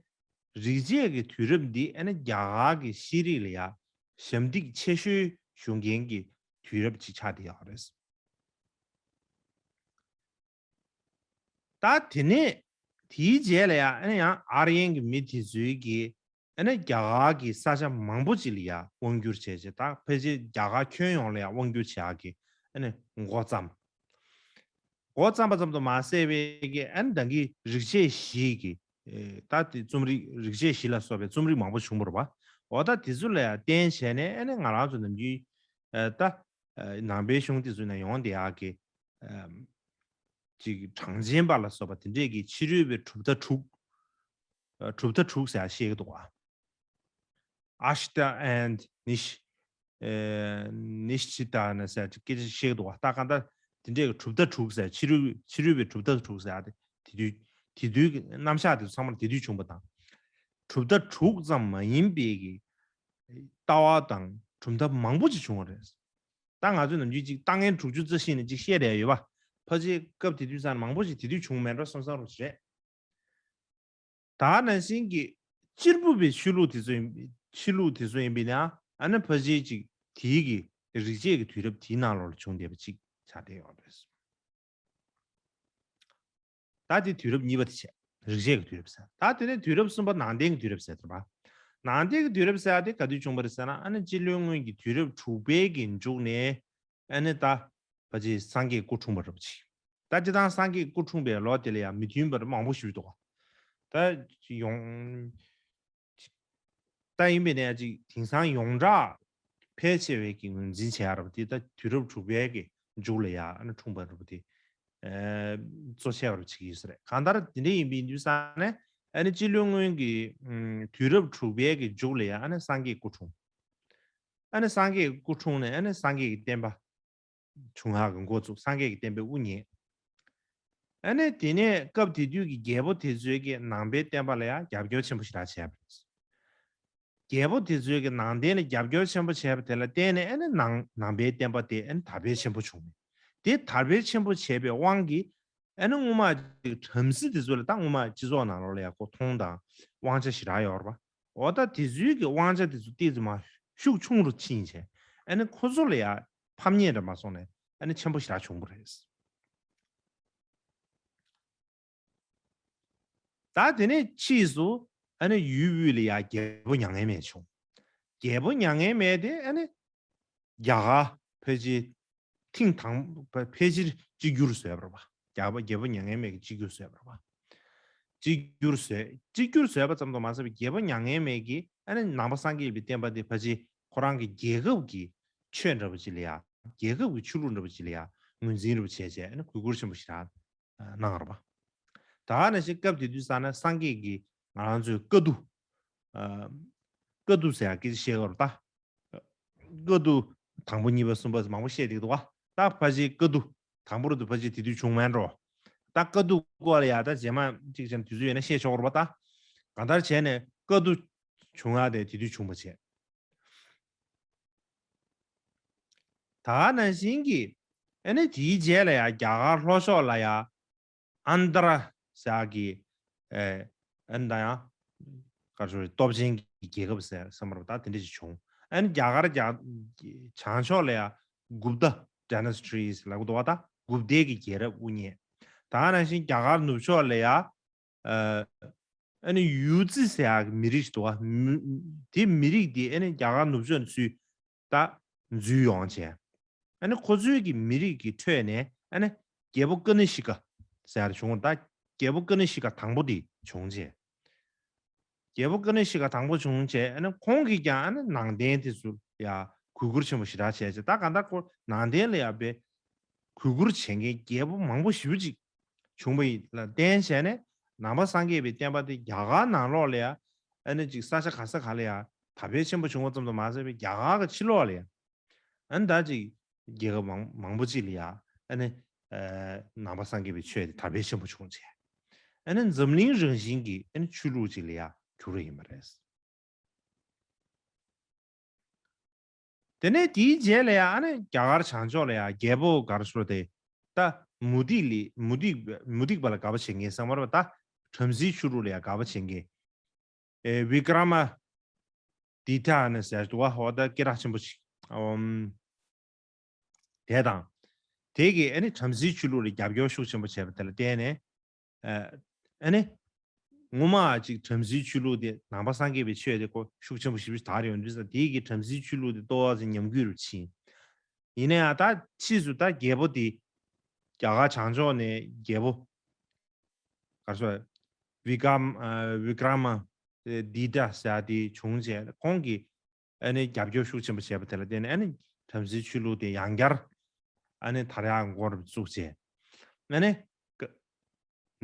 རིག་བྱེད་ཀྱི་དུས་རབས་འདི་ཨ་ནི་རྒྱ་གར་གྱི་ཤེས་རིག་ལ་ཡང་ཞབས་འདེགས་ཆེ་ཤོས་ཞུ་མཁན་གྱི་དུས་རབས་ཅིག་ཆགས་བསྡད་ཡོད་རེད། ད་དེ་ནས་དེའི་རྗེས་ལ་ཡང་ཨ་ནི་ཡང་ཨར་ཡན་གྱི་མི་དེ་ཚོའི་གི་ཨ་ནི་རྒྱ་གར་གྱི་ས་ཆ་མང་པོ་ཅིག་ལ་ཡང་དབང་བསྒྱུར་བྱས་བྱས། ད་ཕལ་ཆེར་རྒྱ་གར་ཁྱོན་ཡོངས་ལ་ཡང་དབང་བསྒྱུར་བྱེད་ཡག་གི་ཨ་ནི་འགོ་བརྩམས། འགོ་བརྩམས་པ་ཙམ་དུ་མ་ཟད་པའི་གི་ཨ་ནི་ད་གིན་རིག་བྱེད་བཞི་གི་ཨེ་ད་དེ་རྩོམ་རིག་རིག་བྱེད་བཞི་ལ་སོགས་པའི་རྩོམ་རིག་མང་པོ་བྱུང་བ་རེད་པ། འོ་ད་དེ་ཚོ་ལ་ཡང་བརྟེན་བྱས་ནས་ཨ་ནི་ང་རང་ཚོ་ནམ་རྒྱུན་ཨེ་ད་ཨེ་ནང་པའི་གཞུང་དེ་ཚོ་ནས་ཡོང་བསྡད་ཡག་གི་ཨེམ་ཅིག་གྲངས་ཅན་པ་ལ་སོགས་པ་དེ་འདྲས་ཀྱི་ཕྱི་རོལ་པའི་གྲུབ་མཐའ་དྲུག་ཨེ་གྲུབ་མཐའ་དྲུག་ཟེར་ཡག་བཤད་ཀྱི་འདུག་ག་ཨ་ཤི་ཏ་ཨེན་ནི་ཤི་ཨེ་ནི་ཤི་ཏ་ན་ཟེར་ཅིག་སྐད་ཆ་བཤད་ཀྱི་འདུག་ག་ད་གང་ལྟར་དེ་འདྲས་ཀྱི་གྲུབ་མཐའ་དྲུག་ཟེར། ཕྱི་རོལ་ཕྱི་རོལ་པའི་གྲུབ་མཐའ་དྲུག་ཟེར་ཡག་དེ་དེ་དུས་དེ་དུས་ཀྱི་རྣམ་གཞག་དེ་ཚང་མ་དེ་དུས་བྱུང་བ་དང་། གྲུབ་མཐའ་དྲུག་ཙམ་མ་ཡིན་པའི་གི་ལྟ་བ་དང་གྲུབ་མཐའ་མང་པོ་ཅིག་བྱུང་བ་རེད། ད་ང་ཚོས་ནམ་རྒྱུན་ཅིག་ལྟ་ངན་དྲུག་ཅུ་རྩ་བཞི་ནས་ཅིག་བཤད་བསྡད་ཡོད་པ། ཕལ་ཆེར་སྐབས་དེ་དུས་ཙམ་མང་པོ་ཞིག་དེ་དུས་བྱུང་མེད་འགྲོ་བསམ་བསམ་རུ་རེད། ད་ནང་བཞིན་གྱི་གཅེར་བུ་པའི་ཆོས་ལུགས་དེ་ཚོ་ཡིན་པའི་ཆོས་ལུགས་དེ་ཚོ་ཡིན་པས་ན། ཨ་ནི་ཕལ་ཆེར་ཅིག་དེའི་གི་རིག་བྱེད་ཀྱི་དུས་རབས་དེའི་ནང་ལོགས་ལ་བྱུང་བསྡད་པ་ཅིག་ཆགས་བསྡད་ཡོད་རེད། ད་དེ་དུས་རབས་གཉིས་པ་དེ་བྱས། རིག་བྱེད་ཀྱི་དུས་རབས་ཟེར། ད་དེ་ནས་དུས་རབས་གསུམ་པ་ནང་བསྟན་གྱི་དུས་རབས་ཟེར་ཐུབ་པ། ནང་བསྟན་གྱི་དུས་རབས་ཟེར་ཡག་དེ་ག་དུས་བྱུང་བ་རེད་ཟེར་ན། ཨ་ནི་སྤྱི་ལོའི་སྔོན་གྱི་དུས་རབས་དྲུག་པའི་གི་མཇུག་ནས་ཨ་ནི་ད་ཕལ་ཆེར་སངས་རྒྱས་སྐུ་འཁྲུངས་པ་འདྲ་པོ་ཅིག་ད་སྤྱིར་བཏང་སངས་རྒྱས་སྐུ་འཁྲུངས་པའི་ལོ་དེ་ལ་ཡང་མི་མཐུན་པ་མང་པོ་ཞིག་འདུག་ད་ཡོང་ད་ཡིན་པས་ན་ཅིག་དེང་སང་ཡོངས་གྲགས་ཕལ་ཆེ་བས་ཀྱི་ངོས་འཛིན་བྱེད་ཡག་ར་བ་དེ་ད་དུས་རབས་དྲུག་པའི་གི་མཇུག་ལ་ཡ་ཨ་ནི་འཁྲུངས་པ་ར་བ་དེ་ཨེ་གཙོ་ཆེ་བ་ར་བ་ཅིག་ཡིན་ས་རེད། གང་ལྟར་དེ་འདྲ་ཡིན་པའི་དུས་ས་ནས་ཨ་ནི་སྤྱི་ལོའི་སྔོན་གྱི་ཨམ་དུས་རབས་དྲུག་པའི་གི་མཇུག་ལ་ཡ་ཨ་ནི་སངས་རྒྱས་སྐུ་འཁྲུངས། ཨ་ནི་སངས་རྒྱས་སྐུ་འཁྲུངས་ནས་ཨ་ནི་སངས་རྒྱས་ཀྱི་བསྟན་པ་བྱུང་ཡག་གི་འགོ་བཙུགས། སངས་རྒྱས་ཀྱི་བསྟན་པའི་དབུ་བརྙེས། ཨ་ནི་དེ་ནས་སྐབས་དེ་དུས་ཀྱི་རྒྱལ་པོ་དེ་ཚོས་ཀྱི་ནང་པའི་བསྟན་པ་ལ་ཡང་རྒྱབ་སྐྱོར་ཆེན་པོ་ཞེ་དྲག་བྱས་པ་རེད། རྒྱལ་པོ་དེ་ཚོས་ཀྱི་ནང་བསྟན་ལ་རྒྱབ་སྐྱོར་ཆེན་པོ་བྱས་པ་དེ་ལ་བརྟེན་ནས་ཨ་ནི་ནང་ནང་པའི་བསྟན་པ་དེ་ཨ་ནི་དར་འཕེལ་ཆེན་པོ་བྱུང་། དེ་དར་འཕེལ་ཆེན་པོ་བྱས་པའི་དབང་གིས་ཨ་ནི་སྔོན་མ་ཅིག་བྲམ་ཟེ་དེ་ཚོ་ལ་ད་སྔོན་མ་སྤྱི་ཚོགས་ནང་ལོགས་ལ་ཡང་ཁོ་མཐོང་དང་དབང་ཆ་ཞེ་དྲག་ཡོད་རེད་པ། འོ་ད་དེ་ཚོའི་གི་དབང་ཆ་དེ་ཚོ་ཏོག་ཙམ་མར་ཤུགས་ཆུང་རུ་ཕྱིན་བྱས། ཨ་ནི་ཁོ་ཚོ་ལ་ཡང་ཕམ་ཉེས་འདྲ་མ་སོང་ནས་ཨ་ནི་ཆེན་པོ་ཞེ་དྲག་བྱུང་བ་རེད། ད་དེ་ནས་ཕྱིས་སུ་ཨ་ནི་ཡུལ་དབུས་ལ་ཡང་རྒྱལ་པོ་མྱ་ངན་མེད་བྱུང་། རྒྱལ་པོ་མྱ་ངན་མེད་དེ་ཨ་ནི་རྒྱ་གར་ ཕལ་ཆེར་ཐེངས་དང་ཕལ་ཆེར་གཅིག་གྱུར་བཟོས་པ་རེད་པ། རྒྱལ་པོ་རྒྱལ་པོ་མྱ་ངན་མེད་ཀྱིས་གཅིག་གྱུར་བཟོས་པ་རེད་པ། གཅིག་གྱུར་བཟོས་གཅིག་གྱུར་བཟོས་པ་ཙམ་དུ་མ་ཟད་པའི་རྒྱལ་པོ་མྱ་ངན་མེད་ཀྱིས་ཨ་ནི་ནང་པ་སངས་རྒྱས་པའི་བསྟན་པ་དེ་ཕལ་ཆེར་ཁོ་རང་གི་རྒྱལ་ཁབ་ཀྱི་ཆོས་འདྲ་པོ་ཅིག་ལ་ཡ། རྒྱལ་ཁབ་ཀྱི་ཆོས་ལུགས་འདྲ་པོ་ཅིག་ལ་ཡ་ངོས་འཛིན་འདྲ་པོ་བྱས་བྱས་ཨ་ནི་གུས་བཀུར་ཆེན་པོ་ཞེ་དྲག་གནང་བ་རེད་པ། ད་ག་ནང་བཞིན་སྐབས་དེ་དུས་ཙ་ན་སངས་རྒྱས་ཀྱིས་ང་རང་ཚོའི་བཀའ་བསྡུ། ཨ། བཀའ་བསྡུ་ཟེར་ཡག་སྐད་ཆ་བཤད་ཀྱི་ཡོད་རེད་ད། བཀའ་བསྡུ་དང་པོ་གཉིས་པ་གསུམ་པ་མང་པོ་བཤད་བསྡད་ཀྱི་འདུག་པ། ད་ཕལ་ཆེར་བཀའ་བསྡུ་དང་པོ་རེད་འདུག་ཕལ་ཆེར་དེ་དུས་བྱུང་མེད་འགྲོ། ད་བཀའ་བསྡུ་སྐོར་ལ་ཡ་ད་རྗེས་མ་གཅིག་བྱས་ན་དུས་ཚོད་ཡོད་ན་བཤད་ཆོག་གི་རེད་པ་ད། གང་ལྟར་བྱས་ནས་བཀའ་བསྡུ་བྱུང་ཡག་དེ་དེ་དུས་བྱུང་བ་བྱས། ད་ག་ནང་བཞིན་གྱི་ཨ་ནི་དེའི་རྗེས་ལ་ཡ་རྒྱ་གར་ལྷོ་ཕྱོགས་ལ་ཡ། ཨན་དྷ་ར་ཟེར་གྱི་ཨ་ཨ་ནི་ད་ཡང་ག་རེ་ཞུ་རེད། སྟོབས་ཆེན་གྱི་རྒྱལ་ཁབ་ཟེར་བསམ་པ་རེད་པ་ད། དེ་འདྲ་ཞིག་བྱུང་། ཨ་ནི་རྒྱ་གར་རྒྱ་བྱང་ཕྱོགས་ལ་ཡ་གུབ་ཏ་ཌའི་ནེ་སི་ཊི་ཟེར་ལབ་ཀྱི་འདུག་པ་ད། གུབ་ཏའི་གི་རྒྱལ་རབས་དབུ་བརྙེས། ད་ག་ནང་བཞིན་རྒྱ་གར་ནུབ་ཕྱོགས་ལ་ཡ་ཨ་ཨ་ནི་ཡུ་ཙི་ཟེར་ཡག་གི་མི་རིགས་ཤིག་འདུག་པ། མི་དེ་མི་རིགས་དེ་ཨ་ནི་རྒྱ་གར་ནུབ་ཕྱོགས་ནས་ཚུར་ད་འཛུལ་ཡོང་བྱས། ཨ་ནི་ཁོ་ཚོའི་གི་མི་རིགས་ཀྱི་ཁྲོད་ནས་ཨ་ནི་རྒྱལ་པོ་ཀ་ནི་ཤི་ཀ་ཟེར་ཡག་བྱུང་བ་ད། རྒྱལ་པོ་ཀ་ནི་ཤི་ཀ་དང་པོ་དེ་བྱུང་བྱས། རྒྱལ་པོ་ཀ་ནི་ཤི་ཀ་དང་པོ་བྱུང་བྱས་ཨ་ནི་ཁོང་གིས་ཀྱང་ཨ་ནི་ནང་བསྟན་དེ་ཚོ་ཡ་གུས་བཀུར་ཆེན་པོ་ཞེ་དྲག་བྱས་བྱས། ད་གང་ལྟར་ཁོ་ནང་བསྟན་ལ་ཡ་དཔེ་གུས་བཀུར་བྱེད་མཁན་རྒྱལ་པོ་མང་པོ་ཞེ་པོ་ཅིག་བྱུང་བ་ཡིན་ལ་བརྟེན་བྱས་ནས་ནང་པ་སངས་རྒྱས་པའི་བསྟན་པ་དེ་རྒྱ་གར་ནང་ལོགས་ལ་ཡ་ཨ་ནི་ཅིག་ས་ཆ་ག་ས་ག་ལ་ཡ་དར་འཕེལ་ཆེན་པོ་བྱུང་བ་ཙམ་དུ་མ་ཟད་པའི་རྒྱ་གར་གྱི་ཕྱི་ལོགས་ལ་ཡ་ཨ་ནི་ད་ཅིག་རྒྱལ་ཁབ་མང་མང་པོ་ཅིག་ལ་ཡ་ཨ་ནི་ཨ་ནང་པ་སངས་རྒྱས་པའི་ཆོས་དེ་དར་འཕེལ་ཆེན་པོ་བྱུང་བྱས། ཨ་ནི་འཛམ་གླིང་རང་བཞིན་གྱི་ཨ་ནི་ཆོས་ལུགས་ཅིག་ལ་ཡ་གྱུར་པ་ཡིན་པ་རེད། དེ་ནས་དེའི་རྗེས་ལ་ཡང་ཨ་ནི་རྒྱ་གར་བྱང་ཕྱོགས་ལ་ཡང་རྒྱལ་པོ་ག་རེ་ཟེར་དེ། ད་མུ་སྟེགས་ལི་མུ་སྟེགས་མུ་སྟེགས་པ་ལ་དགའ་པོ་བྱེད་མཁན་ཟེར་བ་རེད་པ། ད་བྲམ་ཟེའི་ཆོས་ལུགས་ལ་ཡང་དགའ་པོ་བྱེད་མཁན། ཨེ་བི་ཀྲ་མ་དི་ཐ་ནི་ཟེར་འདུག་པ། འོ་ད་སྐད་གྲགས་ཆེན་པོ་ཞིག་ཨམ། དེ་དང་། དེ་གིས་ཨ་ནི་བྲམ་ཟེའི་ཆོས་ལུགས་ལ་རྒྱབ་སྐྱོར་ཤུགས་ཆེན་པོ་བྱས་པ་དེ་ལ་བརྟེན་ནས། ཨ་ཨ་ནི། སྔོན་མ་ཅིག་བྲམ་ཟེའི་ཆོས་ལུགས་དེ་ནང་པ་སངས་རྒྱས་པའི་ཆོས་དེ་ཁོ་ཤུགས་ཆེན་པོ་ཞེ་པོ་ཞིག་དར་ཡོང་དུས་ཙང་དེ་གིས་བྲམ་ཟེའི་ཆོས་ལུགས་དེ་ཏོག་ཙམ་ཉམས་རྒུད་རུ་ཕྱིན། ཡིན་ན་ཡང་ད་ཕྱིས་སུ་ད་རྒྱལ་པོ་དེ་རྒྱ་གར་བྱང་ཕྱོགས་ནས་རྒྱལ་པོ་ག་རེ་ཟེར་བི་ཀམ་ཨ་བི་ཀྲ་མ་དི་ཐ་ཟེར་དེ་བྱུང་རྗེས་ཁོང་གིས་ཨ་ནི་རྒྱབ་སྐྱོར་ཤུགས་ཆེན་པོ་བྱས་པ་དེ་ལ་བརྟེན་ནས་ཨ་ནི་བྲམ་ཟེའི་ཆོས་ལུགས་དེ་ཡང་བསྐྱར་ཨ་ནི་དར་ཡག་འགོ་རུ་བཙུགས་རྗེས་ཨ་ནི་ཀ་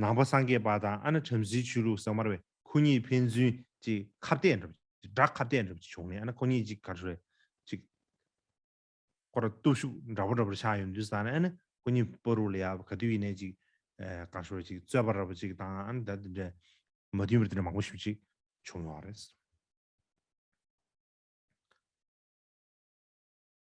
ནང་པ་སངས་རྒྱས་པ་དང་ཨ་ནི་བྲམ་ཟེའི་ཆོས་ལུགས་ཟེར་མ་རེད་པས། ཁོ་གཉིས་ཕན་ཚུན་ཅིག་ཁ་གཏད་འདྲ་པོ་དགྲ་ཁ་གཏད་འདྲ་པོ་ཅིག་བྱུང་ནས་ཨ་ནི་ཁོ་གཉིས་ཅིག་ག་རེ་ཟེར་ཅིག་ཁོ་ར་སྟོབས་ཤུགས་འདྲ་པོ་འདྲ་པོ་ཆགས་ཡོང་དུས་ཙང་ནས་ཨ་ནི་ཁོ་གཉིས་བར་དུ་ལ་ཡ་ག་དུས་ཡིན་ནའི་ཅིག་ཨ་ག་རེ་ཟེར་ཅིག་རྩོད་པ་འདྲ་པོ་ཅིག་དང་ཨ་ནི་ད་དེ་འདྲ་མ་མཐུན་པ་དེ་འདྲ་མང་པོ་ཞིག་ཅིག་བྱུང་ཡོད་རེད།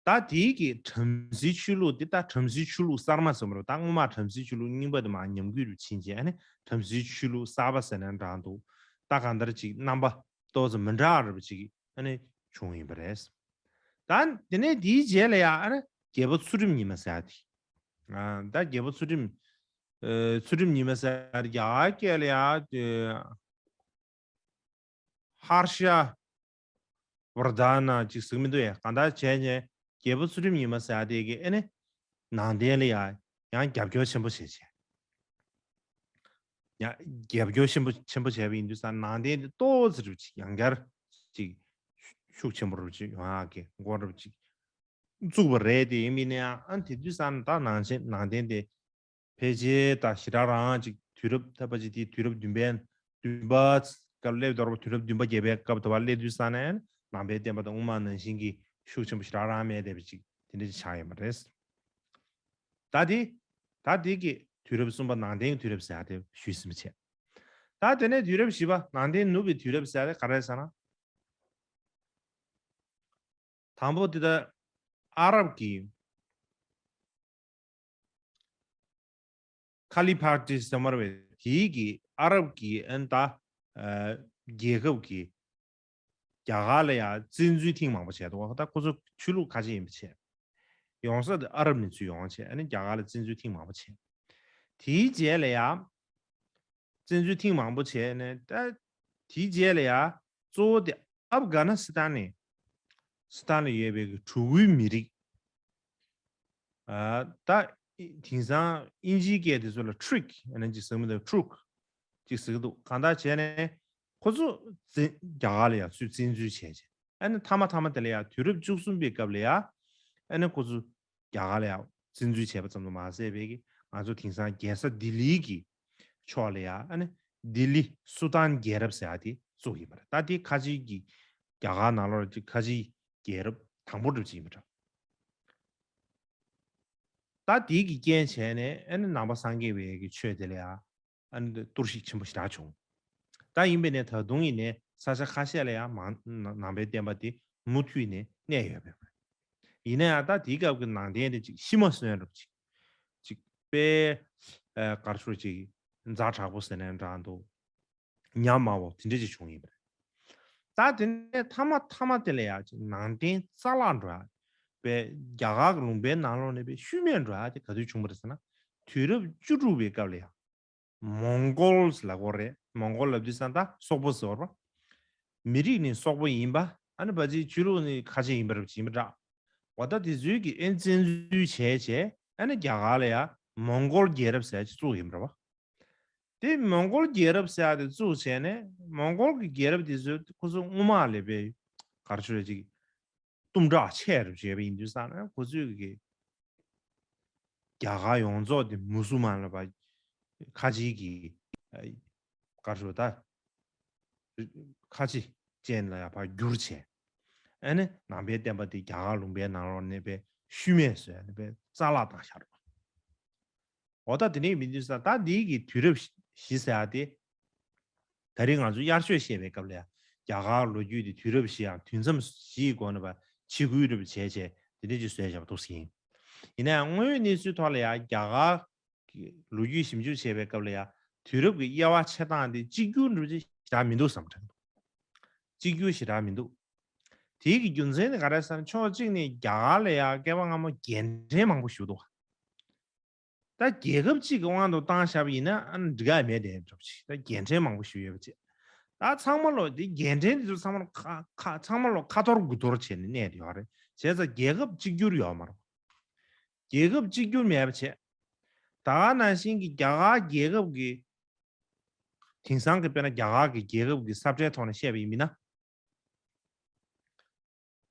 ད་དེའི་གི་བྲམ་ཟེའི་ཆོས་ལུགས་འདི་ད་བྲམ་ཟེའི་ཆོས་ལུགས་གསར་མ་ཟེར་མ་རེད། ད་སྔོན་མ་བྲམ་ཟེའི་ཆོས་ལུགས་རྙིང་པ་དེ་མར་ཉམས་རྒུད་རུ་ཕྱིན་རྗེས་ཨ་ནི་བྲམ་ཟེའི་ཆོས་ལུགས་གསར་པ་ཟེར་ན་འདྲ་འདུག་ད་གང་ལྟར་ཅིག་རྣམ་པ་ཏོག་ཙམ་མི་འདྲ་བ་རེད་པ་ཅིག་ཨ་ནི་བྱུང་ཡིན་པ་རེད། ད་དེ་ནས་དེའི་རྗེས་ལ་ཡང་ཨ་ནི་རྒྱལ་པོ་ཚུལ་ཁྲིམས་ཉི་མ་ཟེར་ཡ་དེ། ཨ་ད་རྒྱལ་པོ་ཚུལ་ཁྲིམས་ཨ་ཚུལ་ཁྲིམས་ཉི་མ་ཟེར་ཡ་དེ་རྒྱ་གར་སྐད་ལ་ཡང་དེ། ཧར་ཤ་བར་དྷ་ན་ཅིག་ཟེར་གྱི་མི་འདུག་ཡ། གང་ལྟར་བྱས་ནས་རྒྱལ་པོ་ཚུལ་ཁྲིམས་ཉི་མ་ཟེར་ཡ་དེ་གིས་ཨེ་ནི་ནང་བསྟན་ལ་ཡང་ཡང་རྒྱབ་སྐྱོར་ཆེན་པོ་བྱས་བྱས། ཡང་རྒྱབ་སྐྱོར་ཆེན་པོ་ཆེན་པོ་བྱས་པ་ཡིན་དུས་ཙང་ནང་བསྟན་དེ་ཏོག་ཙམ་རེ་ཅིག་ཡང་བསྐྱར་ཅིག་ཤུགས་ཆེན་པོ་རེ་ཅིག་ཡོང་ཡག་གི་འགོ་རེ་ཅིག་བཙུགས་པ་རེད། དེ་ཡིན་པ་ཡིན་ན་ཡང་ཨ་དེ་དུས་ཙང་ད་ནང་ཆེན་ནང་བསྟན་དེ་ཕལ་ཆེར་ད་ཞེ་དྲག་རང་ཅིག་དུས་རབས་ད་ཕལ་ཆེར་དེ་དུས་རབས་བདུན་པའི་བདུན་པ་སྐབས་སླེབས་དོར་བ་དུས་རབས་བདུན་པ་བརྒྱད་པའི་སྐབས་དུ་བ་སླེབས་དུས་ཙང་ནས་ནང་པའི་བསྟན་པ་དང་དབུ་མ་ནང་བཞིན་གྱི་ཤུགས་ཆེན་པོ་ཞེ་དྲག་རང་མེད་བསྡད་པ་ཅིག་དེ་འདྲ་ཅིག་ཆགས་ཡོད་པ་རེད། ད་དེ་ད་དེ་གི་དུས་རབས་གསུམ་པ་ནང་བསྟན་གྱི་དུས་རབས་ཟེར་ཡ་དེ་ཞུས་ཟིན་པ་བྱས། ད་དེ་ནས་དུས་རབས་བཞི་པ་ནང་བསྟན་ནུབ་པའི་དུས་རབས་ཟེར་ཡ་དེ་ག་རེ་རེད་ཟེར་ན། དང་པོ་དེ་ད་ཨ་རབ་ཀྱི་ཁ་ལི་ཕ་ཏི་ཟེར་མ་རེད་པས། དེའི་གི་ཨ་རབ་ཀྱི་ཨན་ད་ཨ་རྒྱལ་ཁབ་ཀྱི་རྒྱ་གར་ལ་ཡང་བཙན་འཛུལ་ཐེངས་མང་པོ་བྱས་འདུག་ད་ཁོ་ཚོ་ཆོས་ལུགས་ཁ་ཆེ་ཡིན་པ་བྱས། ཡོང་ས་དེ་ཨ་རབ་ནས་ཚུར་ཡོང་བྱས་ཨ་ནི་རྒྱ་གར་ལ་བཙན་འཛུལ་ཐེངས་མང་པོ་བྱས། དེའི་རྗེས་ལ་ཡང་བཙན་འཛུལ་ཐེངས་མང་པོ་བྱས་ནས་ད་དེའི་རྗེས་ལ་ཡང་གཙོ་བོ་དེ་ཨབ་གྷ་ནི་སི་ཐན་ནས་སི་ཐན་ལ་ཡོད་པའི་གི་གྲུ་གུའི་མི་རིགས་ ད་དེང་སང་དབྱིན་ཇིའི་སྐད་དེ་ཚོ་ལ་ཊིག་ཨ་ནི་ཅིག་ཟེར་གི་མི་འདུག་ཊིག་ཅིག་ཟེར་གི་འདུག་གང་ལྟར་བྱས་ནས་ཁོ་ཚོ་བཙན་རྒྱ་གར་ལ་ཡང་ཚུར་བཙན་འཛུལ་བྱས་བྱས། ཨ་ནི་མཐའ་མ་མཐའ་མ་དེ་ལ་ཡང་དུས་རབས་བཅུ་གསུམ་པའི་སྐབས་ལ་ཡང་ཨ་ནི་ཁོ་ཚོ་རྒྱ་གར་ལ་ཡང་བཙན་འཛུལ་བྱས་པ་ཙམ་དུ་མ་ཟད་པའི་གི་ང་ཚོ་དེང་སང་རྒྱལ་ས་ལྡི་ལིའི་གི་ཕྱོགས་ལ་ཡང་ཨ་ནི་ལྡི་ལི་སུ་ཏན་རྒྱལ་རབས་ཟེར་ཡ་དེ་བཙུགས་ཡིན་པ་རེད། ད་དེ་ཁ་ཆེའི་གི་རྒྱ་གར་ནང་ལོགས་ཀྱི་ཁ་ཆེའི་རྒྱལ་རབས་དང་པོ་འདྲ་ཅིག་ཡིན་པ་འདྲ། ད་དེའི་གི་རྐྱེན་བྱས་ནས་ཨ་ནི་ནང་པ་སངས་རྒྱས་པའི་གི་ཆོས་དེ་ལ་ཡང་ཨ་ནི་གཏོར་བཤིག་ཆེན་པོ་ཞེ་དྲག་བྱུང་། ད་ཡིན་པས་ནས་ད་དུང་ཡིན་ནས་ས་ཆ་ཁ་ཤས་ལ་ཡང་མང་ནང་པའི་བསྟན་པ་དེ་མུ་མཐུད་ནས་གནས་ཡོད་པས། ཡིན་ན་ཡང་ད་དེའི་སྐབས་ཀྱི་ནང་བསྟན་དེ་ཅིག་ཤི་མ་གསོན་རབས་ཅིག་ཅིག་དཔེ་ཨ་ག་རེ་ཞུ་ཅིག་ཛ་དྲག་པོ་ཟེར་ནའང་འདྲ་འདུག་ཉམས་དམའ་བོ་དེ་འདྲ་ཅིག་བྱུང་ཡིན་པ་རེད། ད་དེ་ནས་མཐའ་མ་མཐའ་མ་དེ་ལ་ཡང་ཅིག་ནང་བསྟན་རྩ་བརླག་འགྲོ་ཡ། དཔེ་རྒྱ་གར་གྱི་ལུང་པའི་ནང་ལོགས་ནས་དཔེ་ཤུལ་མེད་འགྲོ་ཡ་དེ་ག་དུས་བྱུང་བ་རེད་ཟེར་ན། དུས་རབས་བཅུ་དྲུག་པའི་སྐབས་ལ་ཡང་མོང་གོལ་ལབ་དགོས་རེད། མོང་གོལ་ལབ་དུས་ཙང་ད་སོག་པོ་ཟེར་བ། མི་རིགས་ནི་སོག་པོ་ཡིན་པ། ཨ་ནི་ཕལ་ཆེར་ཆོས་ལུགས་ནི་ཁ་ཆེ་ཡིན་པ་རེད་ཡིན་པ་འདྲ། འོ་ད་དེ་ཚོའི་གི་ཨེ་བཙན་འཛུལ་བྱས་བྱས་ཨ་ནི་རྒྱ་གར་ལ་ཡང་མོང་གོལ་རྒྱལ་རབས་ཟེར་ཅིག་བཙུགས་ཡིན་པ་རེད་བ། དེ་མོང་གོལ་རྒྱལ་རབས་ཟེར་ཡ་དེ་བཙུགས་བྱས་ནས་མོང་གོལ་གྱི་རྒྱལ་རབས་དེ་ཚོས་ཁོ་ཚོ་སྔོན་མ་ལས་པའི་ག་རེ་ཞུ་རེད་ཅིག་གཏུམ་དྲག་ཆེ་རུ་བྱས་པ་ཡིན་དུས་ཙང་ན་ཁོ་ཚོས་ཀྱི་རྒྱ་གར་ཡོངས་རྫོགས་དེ་མུ་སུལ་མན་ལ་ཕར་ཁ་ཆེའི་གི་ག་རེ་ཞུ་ད་ཁ་ཆེ་ཅན་ལ་ཡ་ཕར་བསྒྱུར་བྱས། ཨ་ནི་ནང་པའི་བསྟན་པ་དེ་རྒྱ་གར་ལུང་པའི་ནང་ལོགས་ནས་པའི་ཤུལ་མེད་བཟོས་ནས་པའི་རྩ་བརླག་བཏང་ཤར་བ། འོ་ད་དེ་ནས་མི་འདུག་ས་ད་འདི་གི་དུས་རབས་བཞི་ཟེར་ཡ་དེ། ད་རིང་ང་ཚོ་དབྱར་ཆོས་བཤད་པའི་སྐབས་ལ་ཡང་རྒྱ་གར་ལོ་རྒྱུས་དེ་དུས་རབས་བཞི་ཡང་དུས་མཚམས་བཞིའི་སྒོ་ནས་པ་ཆིག་སྒྲིལ་རེ་བྱས་བྱས་དེ་འདྲ་ཅིག་བཟོས་བཞག་པ་འདུག་ཟིན། ཡིན་ན་ཡང་དངོས་ཡོད་གནས་ཚུལ་ཐོག་ལ་ཡང་རྒྱ་གར་གྱི་ལོ་རྒྱུས་ཞིབ་འཇུག་བྱས་པའི་སྐབས་ལ་ཡང་དུས་རབས་ཀྱི་དབྱེ་བ་ཕྱེ་སྟངས་དེ་གཅིག་གྱུར་འདྲ་ཅིག་ཞེ་དྲག་མི་འདུག་བསམ་དྲན་འདུག་གཅིག་གྱུར་ཞེ་དྲག་མི་འདུག་དེའི་གི་རྒྱུ་མཚན་ནི་ག་རེ་ཟེར་ན་ཕྱོགས་གཅིག་ནས་རྒྱ་གར་ལ་ཡང་བསྐལ་པ་སྔ་མོ་རྒྱལ་ཕྲན་མང་པོ་ཞིག་འདུག་ད་རྒྱལ་ཁབ་གཅིག་གི་དབང་དུ་བཏང་བཞག་པ་ཡིན་ན་ཨ་ནི་འགྲིག་ག་མེད་དེ་འདྲ་པོ་ཅིག་ད་རྒྱལ་ཕྲན་མང་པོ་ཞིག་ཡོད་པ་ཅིག་ད་ཚང་མ་ལོ་དེ་རྒྱལ་ཕྲན་དེ་ཚོ་ཚང་མ་ལོ་ཁ་ཁ་ཚང་མ་ལོ་ཁ་འཐོར་དགུ་འཐོར་བྱས་ནས་གནས་དེ་ཡོད་རེད། བྱས་ཙང་རྒྱལ་ཁབ་གཅིག་གྱུར་ཡོད་མ་རེད། རྒྱལ་ཁབ་གཅིག་གྱུར་མེད་པ་བྱས། ད་ག་ནང་བཞིན་གྱི་རྒྱ་གར་རྒྱལ་ཁབ་ཀྱི་དེང་སང་གི་དཔེར་ན་རྒྱ་གར་གྱི་རྒྱལ་ཁབ་ཀྱི་ས་བཀྲའི་ཐོག་ནས་བཤད་པ་ཡིན་མིན་ན།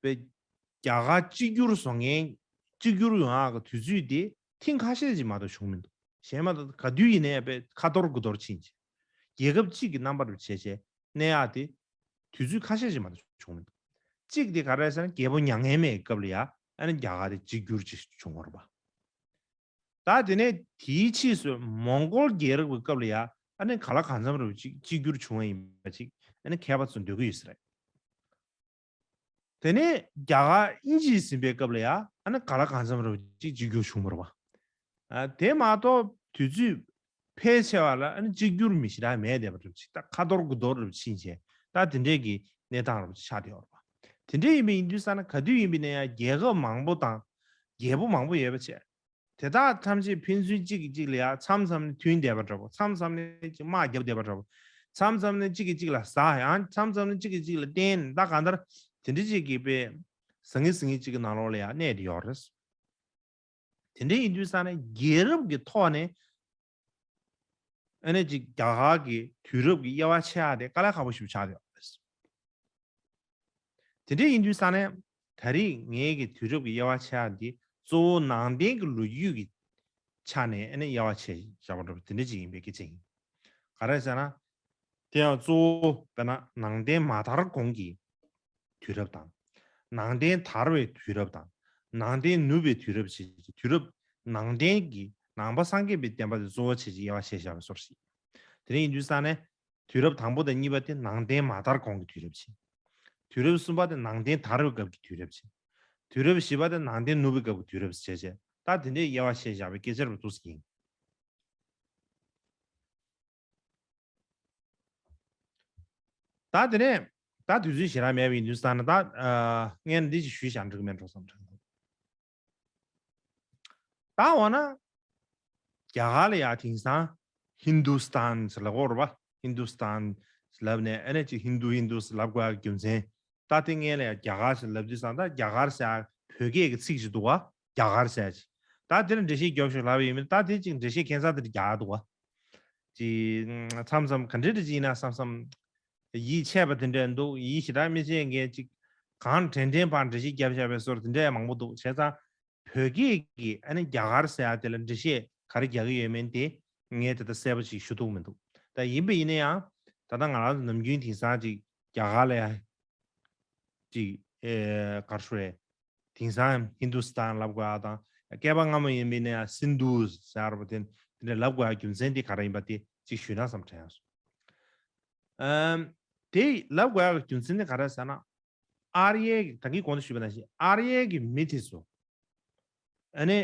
པའི་རྒྱ་གར་གཅིག་གྱུར་བཟོ་མཁན་གཅིག་གྱུར་ཡོང་ཡག་གི་དུས་ཚོད་དེ་ཐེངས་ཁ་ཤས་ཅིག་མ་གཏོགས་བྱུང་མི་འདུག་གཞན་མ་གཏོགས་ག་དུས་ཡིན་ནའི་པའི་ཁ་འཐོར་དགུ་འཐོར་ཕྱིན་ཅིག་རྒྱལ་ཁབ་གཅིག་གི་རྣམ་པ་རུ་བྱས་བྱས་གནས་ཡག་དེ་དུས་ཚོད་ཁ་ཤས་ཅིག་མ་གཏོགས་བྱུང་མི་འདུག་གཅིག་དེ་ག་རེ་ཟེར་ན་རྒྱལ་པོ་མྱ་ངན་མེད་ཀྱི་སྐབས་ལ་ཡ་ཨ་ནི་རྒྱ་གར་དེ་གཅིག་གྱུར་ཅིག་བྱུང་བ་རེད་པ། ད་དེ་ནས་དེའི་ཕྱིས་སུ་མོང་གོལ་རྒྱལ་རབས་ཀྱི་སྐབས་ལ་ཡ་ཨ་ནི་ག་ལ་གང་འཚམ་རུ་གཅིག་གཅིག་གྱུར་བྱུང་བ་ཡིན་པ་ཅིག་ཨ་ནི་མཁས་པ་ཚོས་འདོད་ཀྱི་ཡོད་ས་རེད། དེ་ནས་རྒྱ་གར་དབྱིན་ཇིས་ཟིན་པའི་སྐབས་ལ་ཡ་ཨ་ནི་ག་ལ་གང་འཚམ་རུ་གཅིག་གཅིག་གྱུར་བྱུང་བ་རེད་པ། ཨ་དེ་མ་གཏོགས་དུས་ཚོད་ཕལ་ཆེ་བ་ལ་ཨ་ནི་གཅིག་གྱུར་མི་ཞེ་དྲག་མེད་བསྡད་པ་རུ་ཅིག་ད་ཁ་འཐོར་དགུ་འཐོར་རུ་ཕྱིན་བྱས་ད་དེ་འདྲས་ཀྱི་གནས་སྟངས་རུ་ཆགས་བསྡད་ཡོད་རེད་པ། དེ་འདྲས་ཡིན་པ་ཡིན་དུས་ཙང་ན་ག་དུས་ཡིན་པ་ཡིན་ན་ཡང་རྒྱལ་ཁབ་མང་པོ་དང་རྒྱལ་པོ་མང་པོ་ཡོད་པ་བྱས། དེ་དག་ཐམས་ཅད་ཕན་ཚུན་གཅིག་གིས་གཅིག་ལ་ཡ་མཚམས་མཚམས་ནས་མཐུན་བསྡད་པ་འདྲ་པོ། མཚམས་མཚམས་ནས་ཅིག་དམག་བརྒྱབ་བསྡད་པ་འདྲ་པོ། མཚམས་མཚམས་ནས་གཅིག་གིས་གཅིག་ལ་ཟ་ཡང་མཚམས་མཚམས་ནས་གཅིག་གིས་གཅིག་ལ་བརྟེན་ད་གང་ལྟར་དེ་འདྲ་ཅིག་གིས་པའི་ཟང་ངེ་ཟིང་ངེ་གཅིག་གི་ནང་ལོགས་ལ་ཡ་གནས་བསྡད་ཡོད་རེད། དེ་འདྲ་ཡིན་དུས་ཙང་ནས་རྒྱལ་རབས་ཀྱི་ཐོག་ནས་ཨ་ནི་ཅིག་རྒྱ་གར་གྱི་དུས་རབས་ཀྱི་དབྱེ་བ་ཕྱེ་ཡག་དེ་དཀའ་ལས་ཁག་པོ་ཞིག་ཆགས་བསྡད་ཡོད་རེད། དེ་འདྲ་ཡིན་དུས་ཙང་ནས་ད་རེས་ངའི་གི་དུས་རབས་ཀྱི་དབྱེ་བ་ཕྱེ་ཡག་འདི་གཙོ་བོ་ནང་བསྟན་གྱི་ལོ་རྒྱུས་ཀྱི་ཆ་ནས་ཨ་ནི་དབྱེ་བ་ཕྱེ་བཞག་པ་འདྲ་པོ་དེ་འདྲ་ཅིག་ཡིན་པའི་སྐད་ཆ་ཡིན། ག་རེ་ཟེར་ན། དེ་ཡང་གཙོ་བོ་དཔེར་ན་ནང་བསྟན་མ་དར་གོང་གི་དུས་རབས་དང་། ནང་བསྟན་དར་བའི་དུས་རབས་དང་། ནང་བསྟན་ནུབ་པའི་དུས་རབས་བྱས་ཀྱི་དུས་རབས་ནང་བསྟན་གྱི་ནང་པ་སངས་རྒྱས་པའི་བསྟན་པ་དེ་གཙོ་བོ་བྱས་ཀྱི་དབྱེ་བ་ཕྱེ་བཞག་པའི་སོར་ཞིག་དེ་འདྲ་ཡིན་དུས་ཙང་ནས། དུས་རབས་དང་པོ་དང་གཉིས་པ་དེ་ནང་བསྟན་མ་དར་གོང་གི་དུས་རབས་བྱས། དུས་རབས་གསུམ་པ་དེ་ནང་བསྟན་དར་བའི་སྐབས་ཀྱི་དུས་རབས་བྱས། དུས་རབས་བཞི་པ་དེ་ནང་བསྟན་ནུབ་པའི་སྐབས་ཀྱི་དུས་རབས་བྱས་བྱས་ད་དེ་འདྲའི་དབྱེ་བ་ཕྱེ་བཞག་པའི་སྐད་ཆ་རུ་འདུག་ཟིན། ད་དེ་ནས་ད་དུས་ཚོད་ཞེ་དྲག་མེད་པ་ཡིན་དུས་ཙང་ནས་ད་ཨ་ངས་འདི་ཅིག་ཞུས་བཞག་འགྲིག་མེད་འགྲོ་བསམ་དྲན་འདུག་ད་འོ་ན། རྒྱ་གར་ལ་ཡང་དེང་སང་ཧིན་དུ་སྟན་ཟེར་ལབ་ཀྱི་ཡོད་རེད་པ། ཧིན་དུ་སྟན་ལབ་ནས་ཨ་ནི་ཅིག་ཧིན་དུ་ཧིན་དུ་ཟེར་ལབ་དགོས་ཡག་རྒྱུ་མཚན། ད་དེ་སྔོན་ལ་ཡང་རྒྱ་གར་ཟེར་ལབ་དུས་ཙང་ད་རྒྱ་གར་ཟེར་ཡག་བོད་སྐད་ཀྱི་ཚིག་ཅིག་འདུག་བ། རྒྱ་གར་ཟེར་ཡག་ཅིག་ད་དེ་ལ་འགྲེལ་བཤད་རྒྱོབ་ཤོག་ལབ་ཡོད་མིན། ད་དེ་ཅིག་འགྲེལ་བཤད་ཁྱད་མཚར་དེ་རྒྱག་འདུག་བ། ཅིག་མཚམས་མཚམས་ག་འདྲ་འདྲ་ཅིག་ཡིན་ན་བསམ་བསམ། ཡིད་ཆེས་པ་དེ་འདྲ་འདུག་ཡིད་ཞེ་དྲག་མི་ཆེས་མཁན་ཅིག་གང་དྲན་དྲན་པར་འགྲེལ་བཤད་རྒྱབ་བཞག་པའི་བཟོ་འདྲ་དེ་འདྲ་མང་པོ་འདུག་བྱས་ཙང་བོད་སྐད་ཀྱི་ཨ་ནི་རྒྱ་གར་ཟེར་ཡ་དེ་ལ་འགྲེལ་བཤད་ག་རེ་རྒྱག་གི་ཡོད་མེད་དེ་ངས་དེ་ལྟ་གསལ་པོ་ཅིག་ཞུ་ཐུབ་མི་འདུག་ད་ཡིན་པ་ཡིན་ན་ཡང་ད་ལྟ་ང་རང་ཚོ་ནམ་རྒྱུན་དེང་སང་ཅིག་རྒྱ་གར་ལ་ཡ་ཅིག་ཨེ་ག་རེ་ཞུ་རེད། དེང་སང་ཧིན་དུ་སི་ཐན་ལབ་དགོས་ཡ་དང་སྐད་པ་སྔ་མོ་ཡིན་པ་ཡིན་ན་ཡང་སིན་དུ་ཟེར་བ་དེ་དེ་འདྲ་ལབ་དགོས་ཡ་རྒྱུ་མཚན་དེ་ག་རེ་ཡིན་པ་དེ་ཅིག་ཞུས་ན་བསམ་དྲན་སོང་། ཨམ། དེ་ལབ་དགོས་ཡ་གི་རྒྱུ་མཚན་དེ་ག་རེ་ཟེར་ན། ཨར་ཡའི་གི་ད་གིན་གོང་དུ་ཞུས་པ་ནང་བཞིན་ཨར་ཡའི་གི་མི་དེ་ཚོ་ཨ་ནི་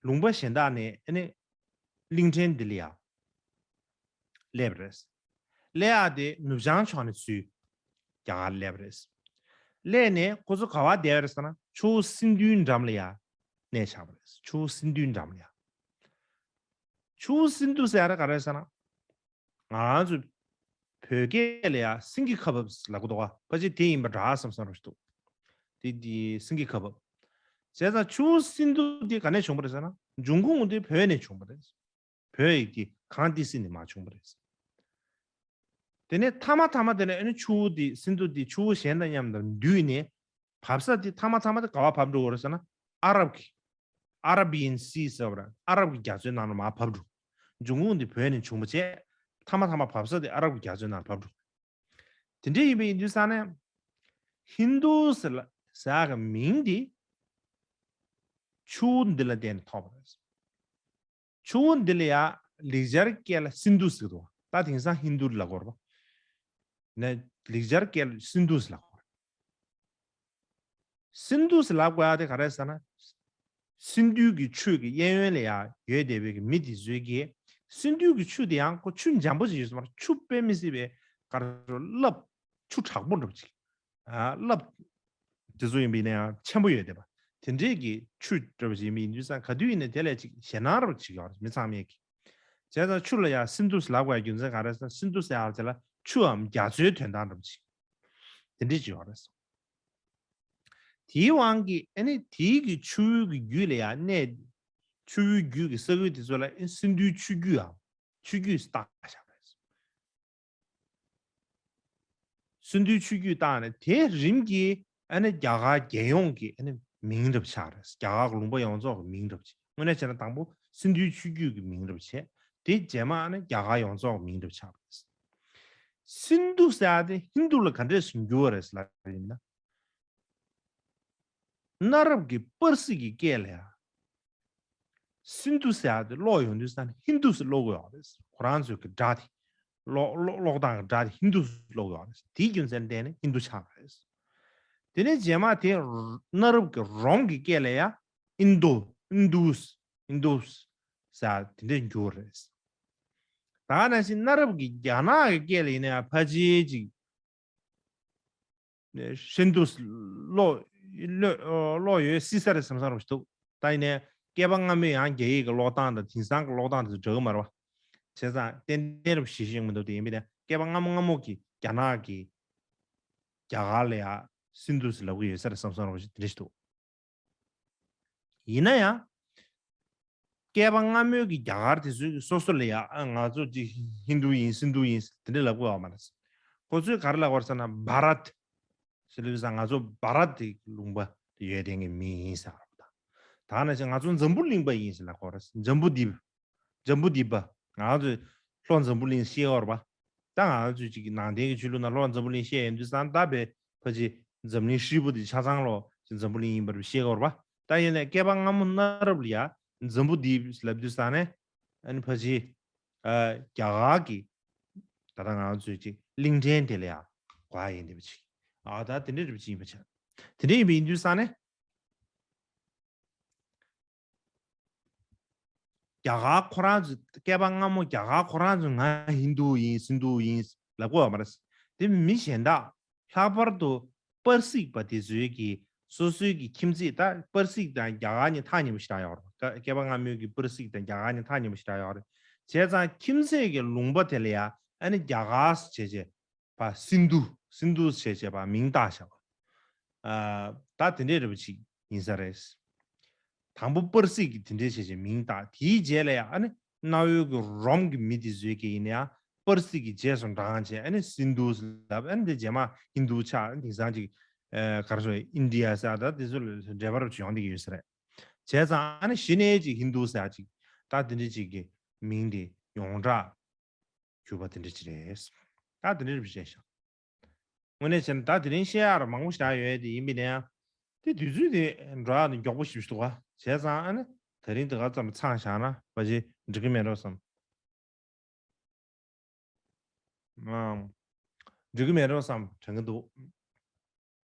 ལུང་པ་གཞན་དག་ནས་ཨ་ནི་གླིང་ཕྲན་འདི་ལ་ཡ་སླེབས་རེད། སླེབས་ཡ་དེ་ནུབ་བྱང་ཕྱོགས་ནས་ཚུར་རྒྱ་གར་སླེབས་རེད། སླེབས་ནས་ཁོ་ཚོ་ག་བ་བསྡད་པ་རེད་ཟེར་ན་ཆུ་བོ་སིན་དྷུའི་འགྲམ་ལ་ཡ་གནས་ཆགས་པ་རེད། ཆུ་བོ་སིན་དྷུའི་འགྲམ་ལ་ཡ། ཆུ་བོ་སིན་དྷུ་ཟེར་ཡ་དེ་ག་རེ་ཟེར་ན། ང་རང་ཚོ་བོད་སྐད་ལ་ཡ་སིང་གི་ཁ་བབས་ལབ་གི་འདུག་ག་ཕལ་ཆེར་དེ་ཡིན་པ་འདྲ་བསམ་བསམ་རོ་ཞིག་འདུག་དེ་དེ་སིང་གི་ཁ་བབས། བྱས་ཙང་ཆུ་བོ་སིན་དྷུ་དེ་ག་ནས་བྱུང་བ་རེད་ཟེར་ན་འབྱུང་ཁུངས་དེ་བོད་ནས་བྱུང་བ་རེད། བོད་ཡིག་དེ་གངས་ཏི་སེ་ནས་མར་བྱུང་བ་རེད། དེ་ནས་མཐའ་མ་མཐའ་མ་དེ་ནས་ཨ་ནི་ཆུ་བོ་དེ་སིན་དྷུ་དེ་ཆུ་བོ་གཞན་དང་མཉམ་དུ་འདུས་ནས་བབས་ས་དེ་མཐའ་མ་མཐའ་མ་དེ་ག་བ་བབས་འགྲོ་གི་རེད་ཟེར་ན་ཨ་རབ་ཀྱི་Arabian Sea ཟེར་བ་རེད། ཨ་རབ་ཀྱི་རྒྱ་མཚོའི་ནང་ལ་མར་བབས་འགྲོ། འབྱུང་ཁུངས་དེ་བོད་ནས་བྱུང་བ་བྱས་མཐའ་མ་མཐའ་མ་བབས་ས་དེ་ཨ་རབ་ཀྱི་རྒྱ་མཚོའི་ནང་ལ་བབས་འགྲོ། དེ་འདྲ་ཡིན་པ་ཡིན་དུས་ཙང་ནས་ཧིན་དུ་ཟེར་ལ་ཟེར་ཡག་གི་མིང་འདི་ཆུ་བོ་འདི་ལ་བརྟེན་ནས་ཐོགས་པ་རེད། ཆུ་བོ་འདི་ལ་ཡ་ལེགས་སྦྱར་སྐད་ལ་སིན་དྷུ་ཟེར་གི་འདུག་ད་དེང་སང་ཧིན་དྷུ་ལབ་དགོས་རེད་པ། ནས་ལེགས་སྦྱར་སྐད་ལ་སིན་དྷུ་ཟེར་ལབ་དགོས་རེད། སིན་དྷུ་ཟེར་ལབ་དགོས་ཡ་དེ་ག་རེ་ཟེར་ན། སིན་དྷུ་གི་ཆུ་གི་གཡས་གཡོན་ལ་ཡ་ཡོད་བསྡད་པའི་གི་མི་དེ་ཚོའི་གི་སིན་དྷུ་གི་ཆུ་དེ་ཡང་ཁོ་ཆུ་འཇམ་པོ་ཅིག་ཡོད་ས་མ་རེད། ཆུ་དཔེ་མི་སྲིད་པའི་ག་རེ་རླབས་ཆུ་དྲག་པོ་འདྲ་པོ་ཅིག་ཨ་རླབས་དེ་ཚོ་ཡིན་པ་ཡིན་ན་ཡང་ཆེན་པོ་ཡོད་བསྡད་པ། དེ་འདྲས་ཀྱི་ཆུ་འདྲ་པོ་ཅིག་ཡིན་པ་ཡིན་དུས་ཙང་ག་དུས་ཡིན་ན་དེ་ལས་ཅིག་ཞེད་སྣང་འདྲ་པོ་ཅིག་ཡོད་རེད་མི་ཚང་མས་གི་བྱས་ཙང་ཆུ་ལ་ཡང་སིན་དྷུ་ཟེར་ལབ་དགོས་ཡ་རྒྱུ་མཚན་ག་རེ་ཟེར་ན་སིན་དྷུ་ཟེར་ཡག་དེ་ལ་ཆུའམ་རྒྱ་མཚོའི་དོན་དག་འདྲ་པོ་ཅིག་དེ་འདྲས་ཅིག་ཡོད་རེད། དེའི་དབང་གིས་ཨ་ནི་དེའི་གི་ཆུ་བོའི་གི་རྒྱུད་ལ་ཡང་གནས། ཆུ་བོའི་རྒྱུད་ཀྱི་ས་ཁུལ་དེ་ཚོ་ལ་ཨ་ནི་སིན་དྷུའི་ཆུ་རྒྱུད་འམ་ཆུ་རྒྱུད་བཏགས་བཞག་པ་རེད། སིན་དྷུའི་ཆུ་རྒྱུད་བཏགས་ནས་དེ་རིམ་གྱིས་ཨ་ནི་རྒྱ་གར་རྒྱལ་ཡོངས་ཀྱི་ཨ་ནི་མིང་འདྲ་པོ་ཆགས་རེད། རྒྱ་གར་གྱི་ལུང་པ་ཡོངས་རྫོགས་ཀྱི་མིང་འདྲ་པོ་ཆགས། དངོས་གནས་བྱས་ན་དང་པོ་སིན་དྷུའི་ཆུ་རྒྱུད་ཀྱི་མིང་འདྲ་པོ་བྱས། དེ་རྗེས་མ་ཨ་ནི་རྒྱ་གར་ཡོངས་རྫོགས་ཀྱི་མིང་འདྲ་པོ་ཆགས་པ་རེད། སིན་དྷུ་ཟེར་ཡ་དེ་ཧིན་དྷུ་ལ་ག་འདྲས་སུ་འགྱུར་བ་རེད་ལབ་ཡིན་ན། གནའ་རབས་ཀྱི་པར་སིག་གི་སྐད་ལ་ཡང་སིན་དྷུ་ཟེར་ཡ་དེ་ཀློག་ཡོང་དུས་ཙང་ནས་ཧིན་དྷུ་ཟེར་ཀློག་དགོས་ཡོད་རེད། ཁོ་རང་ཚོའི་གི་སྒྲ་དེ་ཀློག་ཀློག་ཀློག་སྟངས་ཀྱི་སྒྲ་དེ་ཧིན་དྷུ་ཟེར་ཀློག་དགོས་ཡོད་རེད། དེའི་རྒྱུ་མཚན་བརྟེན་ནས་ཧིན་དྷུ་ཆགས་པ་རེད། དེ་ནས་རྗེས་མ་དེ་གནའ་རབས་ཀྱི་རོམ་གྱི་སྐད་ལ་ཡང་ཨིན་དོ་ཨིན་དུ་ཨིན་དུ་ཟེར་དེ་འདྲས་འགྱུར་བ་རེད། ད་ག་ནང་བཞིན་གནའ་རབས་ཀྱི་རྒྱ་ནག་གི་སྐད་ལ་ཡིན་ན་ཡང་ཕལ་ཆེར་ཅིག་ཧིན་དུ་ཀློག་ཀློག་ཀློག་ཡོད་སྲིད་ས་རེད་བསམ་བསམ་རོ་ཞིག་འདུག་ད་ཡིན་ནའི་སྐད་པ་སྔ་མོའི་ཡང་རྒྱ་ཡིག་གི་ཀློག་སྟངས་དང་དེང་སང་གི་ཀློག་སྟངས་དེ་ཚོ་འདྲ་གི་མ་རེད་པ། བྱས་ཙང་ཏན་ཏན་རབ་ཞི་ཞིག་མི་འདུག་དེ་ཡིན་པས་ན་སྐད་པ་སྔ་མོ་སྔ་མོ་གི་རྒྱ་ནག་གི་རྒྱ་གར་ལ་ཡང་སིན་དྷུ་ཟེར་ལབ་གི་ཡོད་ས་རེད་བསམ་བསམ་རོ་ཞིག་དེ་འདྲ་ཞིག་འདུག་ཡིན་ན་ཡང་། སྐད་པ་སྔ་མོའི་གི་རྒྱ་གར་དེ་ཚོའི་གི་སོ་སོ་ལ་ཡ་ཨ་ང་ཚོ་ཅིག་ཧིན་དུ་ཡིན་སིན་དྷུ་ཡིན་དེ་འདྲ་ལབ་དགོས་པ་མ་རེད། ཁོ་ཚོས་ག་རེ་ལབ་དགོས་རེད་ཟེར་ན་བྷ་རད་ཟེར་ལབ་ས་ང་ཚོ་བྷ་རད་དེ་ལུང་པ་དེ་ཡོད་དེ་ངའི་མི་ཡིན་ཟེར་བ་དང་། ད་ནང་བཞིན་ང་ཚོ་འཛམ་བུ་གླིང་པ་ཡིན་ཟེར་ལབ་དགོས་རེད། འཛམ་བུ་དིབ། འཛམ་བུ་དིབ་པ། ང་ཚོས་ལྷོ་འཛམ་བུ་གླིང་ཤེས་ཡོད་རེད་པ། ད་ང་ཚོས་ཅིག་ནང་བསྟན་གྱི་ཆོས་ལུགས་ནང་ལྷོ་འཛམ་བུ་གླིང་ཤེས་ཡོད་དུས་ཙང་ད་བས་ཕལ་ཆེར་འཛམ་གླིང་ཧྲིལ་པོ་དེ་ཆ་ཚང་ལོ་ཅིག་འཛམ་བུ་གླིང་ཡིན་པ་རེད་ཤེས་ཡོད་རེད་པ། ད་ཡིན་ནའི་སྐད་པ་སྔ་མོ་གནའ་རབས་ལ་ཡ་འཛམ་བུ་དིབ་ལབ་དུས་ཙང་ནས་ཨ་ནི་ཕལ་ཆེར་ཨ་རྒྱ་གར་གྱི་ད་ལྟ་ང་ཚོས་ཅིག་གླིང་ཕྲན་དེ་ལ་ཡ་གོ་ཡ་ཡིན་དེ་པ་ཅིག་ཨ་ད་དེ་འདྲའི་རེད་པ་ཅིག་ཡིན་པ་ཆགས། དེ་འདྲ་ཡིན་པ་ཡིན་དུས་ཙང་ནས། རྒྱ་གར་ཁོ་རང་ཚོ་སྐད་པ་སྔ་མོ་རྒྱ་གར་ཁོ་རང་ཚོ་ང་ཧིན་དུ་ཡིན་སིན་དྷུ་ཡིན་ལབ་དགོས་པ་མ་རེད། དེ་མི་གཞན་དག་ལྷག་པར་དུ་པར་སིག་པ་དེ་ཚོའི་གི་སོ་སོའི་གི་ཁྱིམ་མཚེས་ད་པར་སིག་དང་རྒྱ་གར་གཉིས་ཐག་ཉེ་པོ་ཞེ་དྲག་ཡོད་རེད། སྐད་པ་སྔ་མོའི་གི་པར་སིག་དང་རྒྱ་གར་གཉིས་ཐག་ཉེ་པོ་ཞེ་དྲག་ཡོད་རེད། བྱས་ཙང་ཁྱིམ་མཚེས་ཀྱི་ལུང་པ་དེ་ལ་ཡ་ཨ་ནི་རྒྱ་གར་བྱས་བྱས། པ་སིན་དྷུ། སིན་དྷུ་ཞེས་བྱ་བ་མིང་བཏགས་བཞག་པ། ཨ་ད་དེ་འདྲའི་རེ་བ་ཅིག་ཡིན་ས་རེད། དང་པོ་པར་སིག་གི་དེ་འདྲའི་བྱས་བྱས་མིང་བཏགས། དེའི་རྗེས་ལ་ཡང་ཨ་ནི་གནའ་བོའི་གི་རོམ་གྱི་མི་དེ་ཚོའི་གི་ཡིན་ན་ཡང་པར་སིག་གི་རྗེས་སུ་འབྲངས་བྱས་ཨ་ནི་སིན་དུ་ལབ། ཨ་ནི་དེ་རྗེས་མ་ཧིན་དུ་ཆགས། ཨ་ནི་དེང་སང་ཅིག་ཨ་ག་རེ་ཟེར། ཨིན་ཌི་ཡ་ཟེར་ད་དེ་ཚོ་ལ་འབྲེལ་བ་རབ་ཅིག་ཡོང་བསྡད་ཀྱི་ཡོད་ས་རེད། བྱས་ཙང་ཨ་ནི་གཞི་ནས་ཅིག་ཧིན་དུ་ཟེར་ཅིག་ད་དེ་འདྲའི་ཅིག་གི་མིང་དེ་ཡོངས་གྲགས་གྱུར་པ་དེ་འདྲ་ཅིག་རེད། ད་དེ་འདྲ་རེད་བཤད་ཤག་དངོས་གནས་བྱས་ན་ད་དེ་རིང་བཤད་ཡག་མང་པོ་ཞིག་ཡོད་དེ་ཡིན་པས་ན་ཡང་། དེ་དུས་ཚོད་དེ་འགྲོ་ཡག་དེ་མགྱོགས་པོ་ཞིག་འདུག་ག་བྱས་ཙང་ཨ་ནི་དེ་རིང་དེ་ག་ཙམ་ཚང་བཞག་ན་ཕལ་ཆེར་འགྲིག་གི་མེད་འགྲོ་བསམ། ཨང་། འགྲིག་གི་མེད་འགྲོ་བསམ་དྲན་གི་འདུག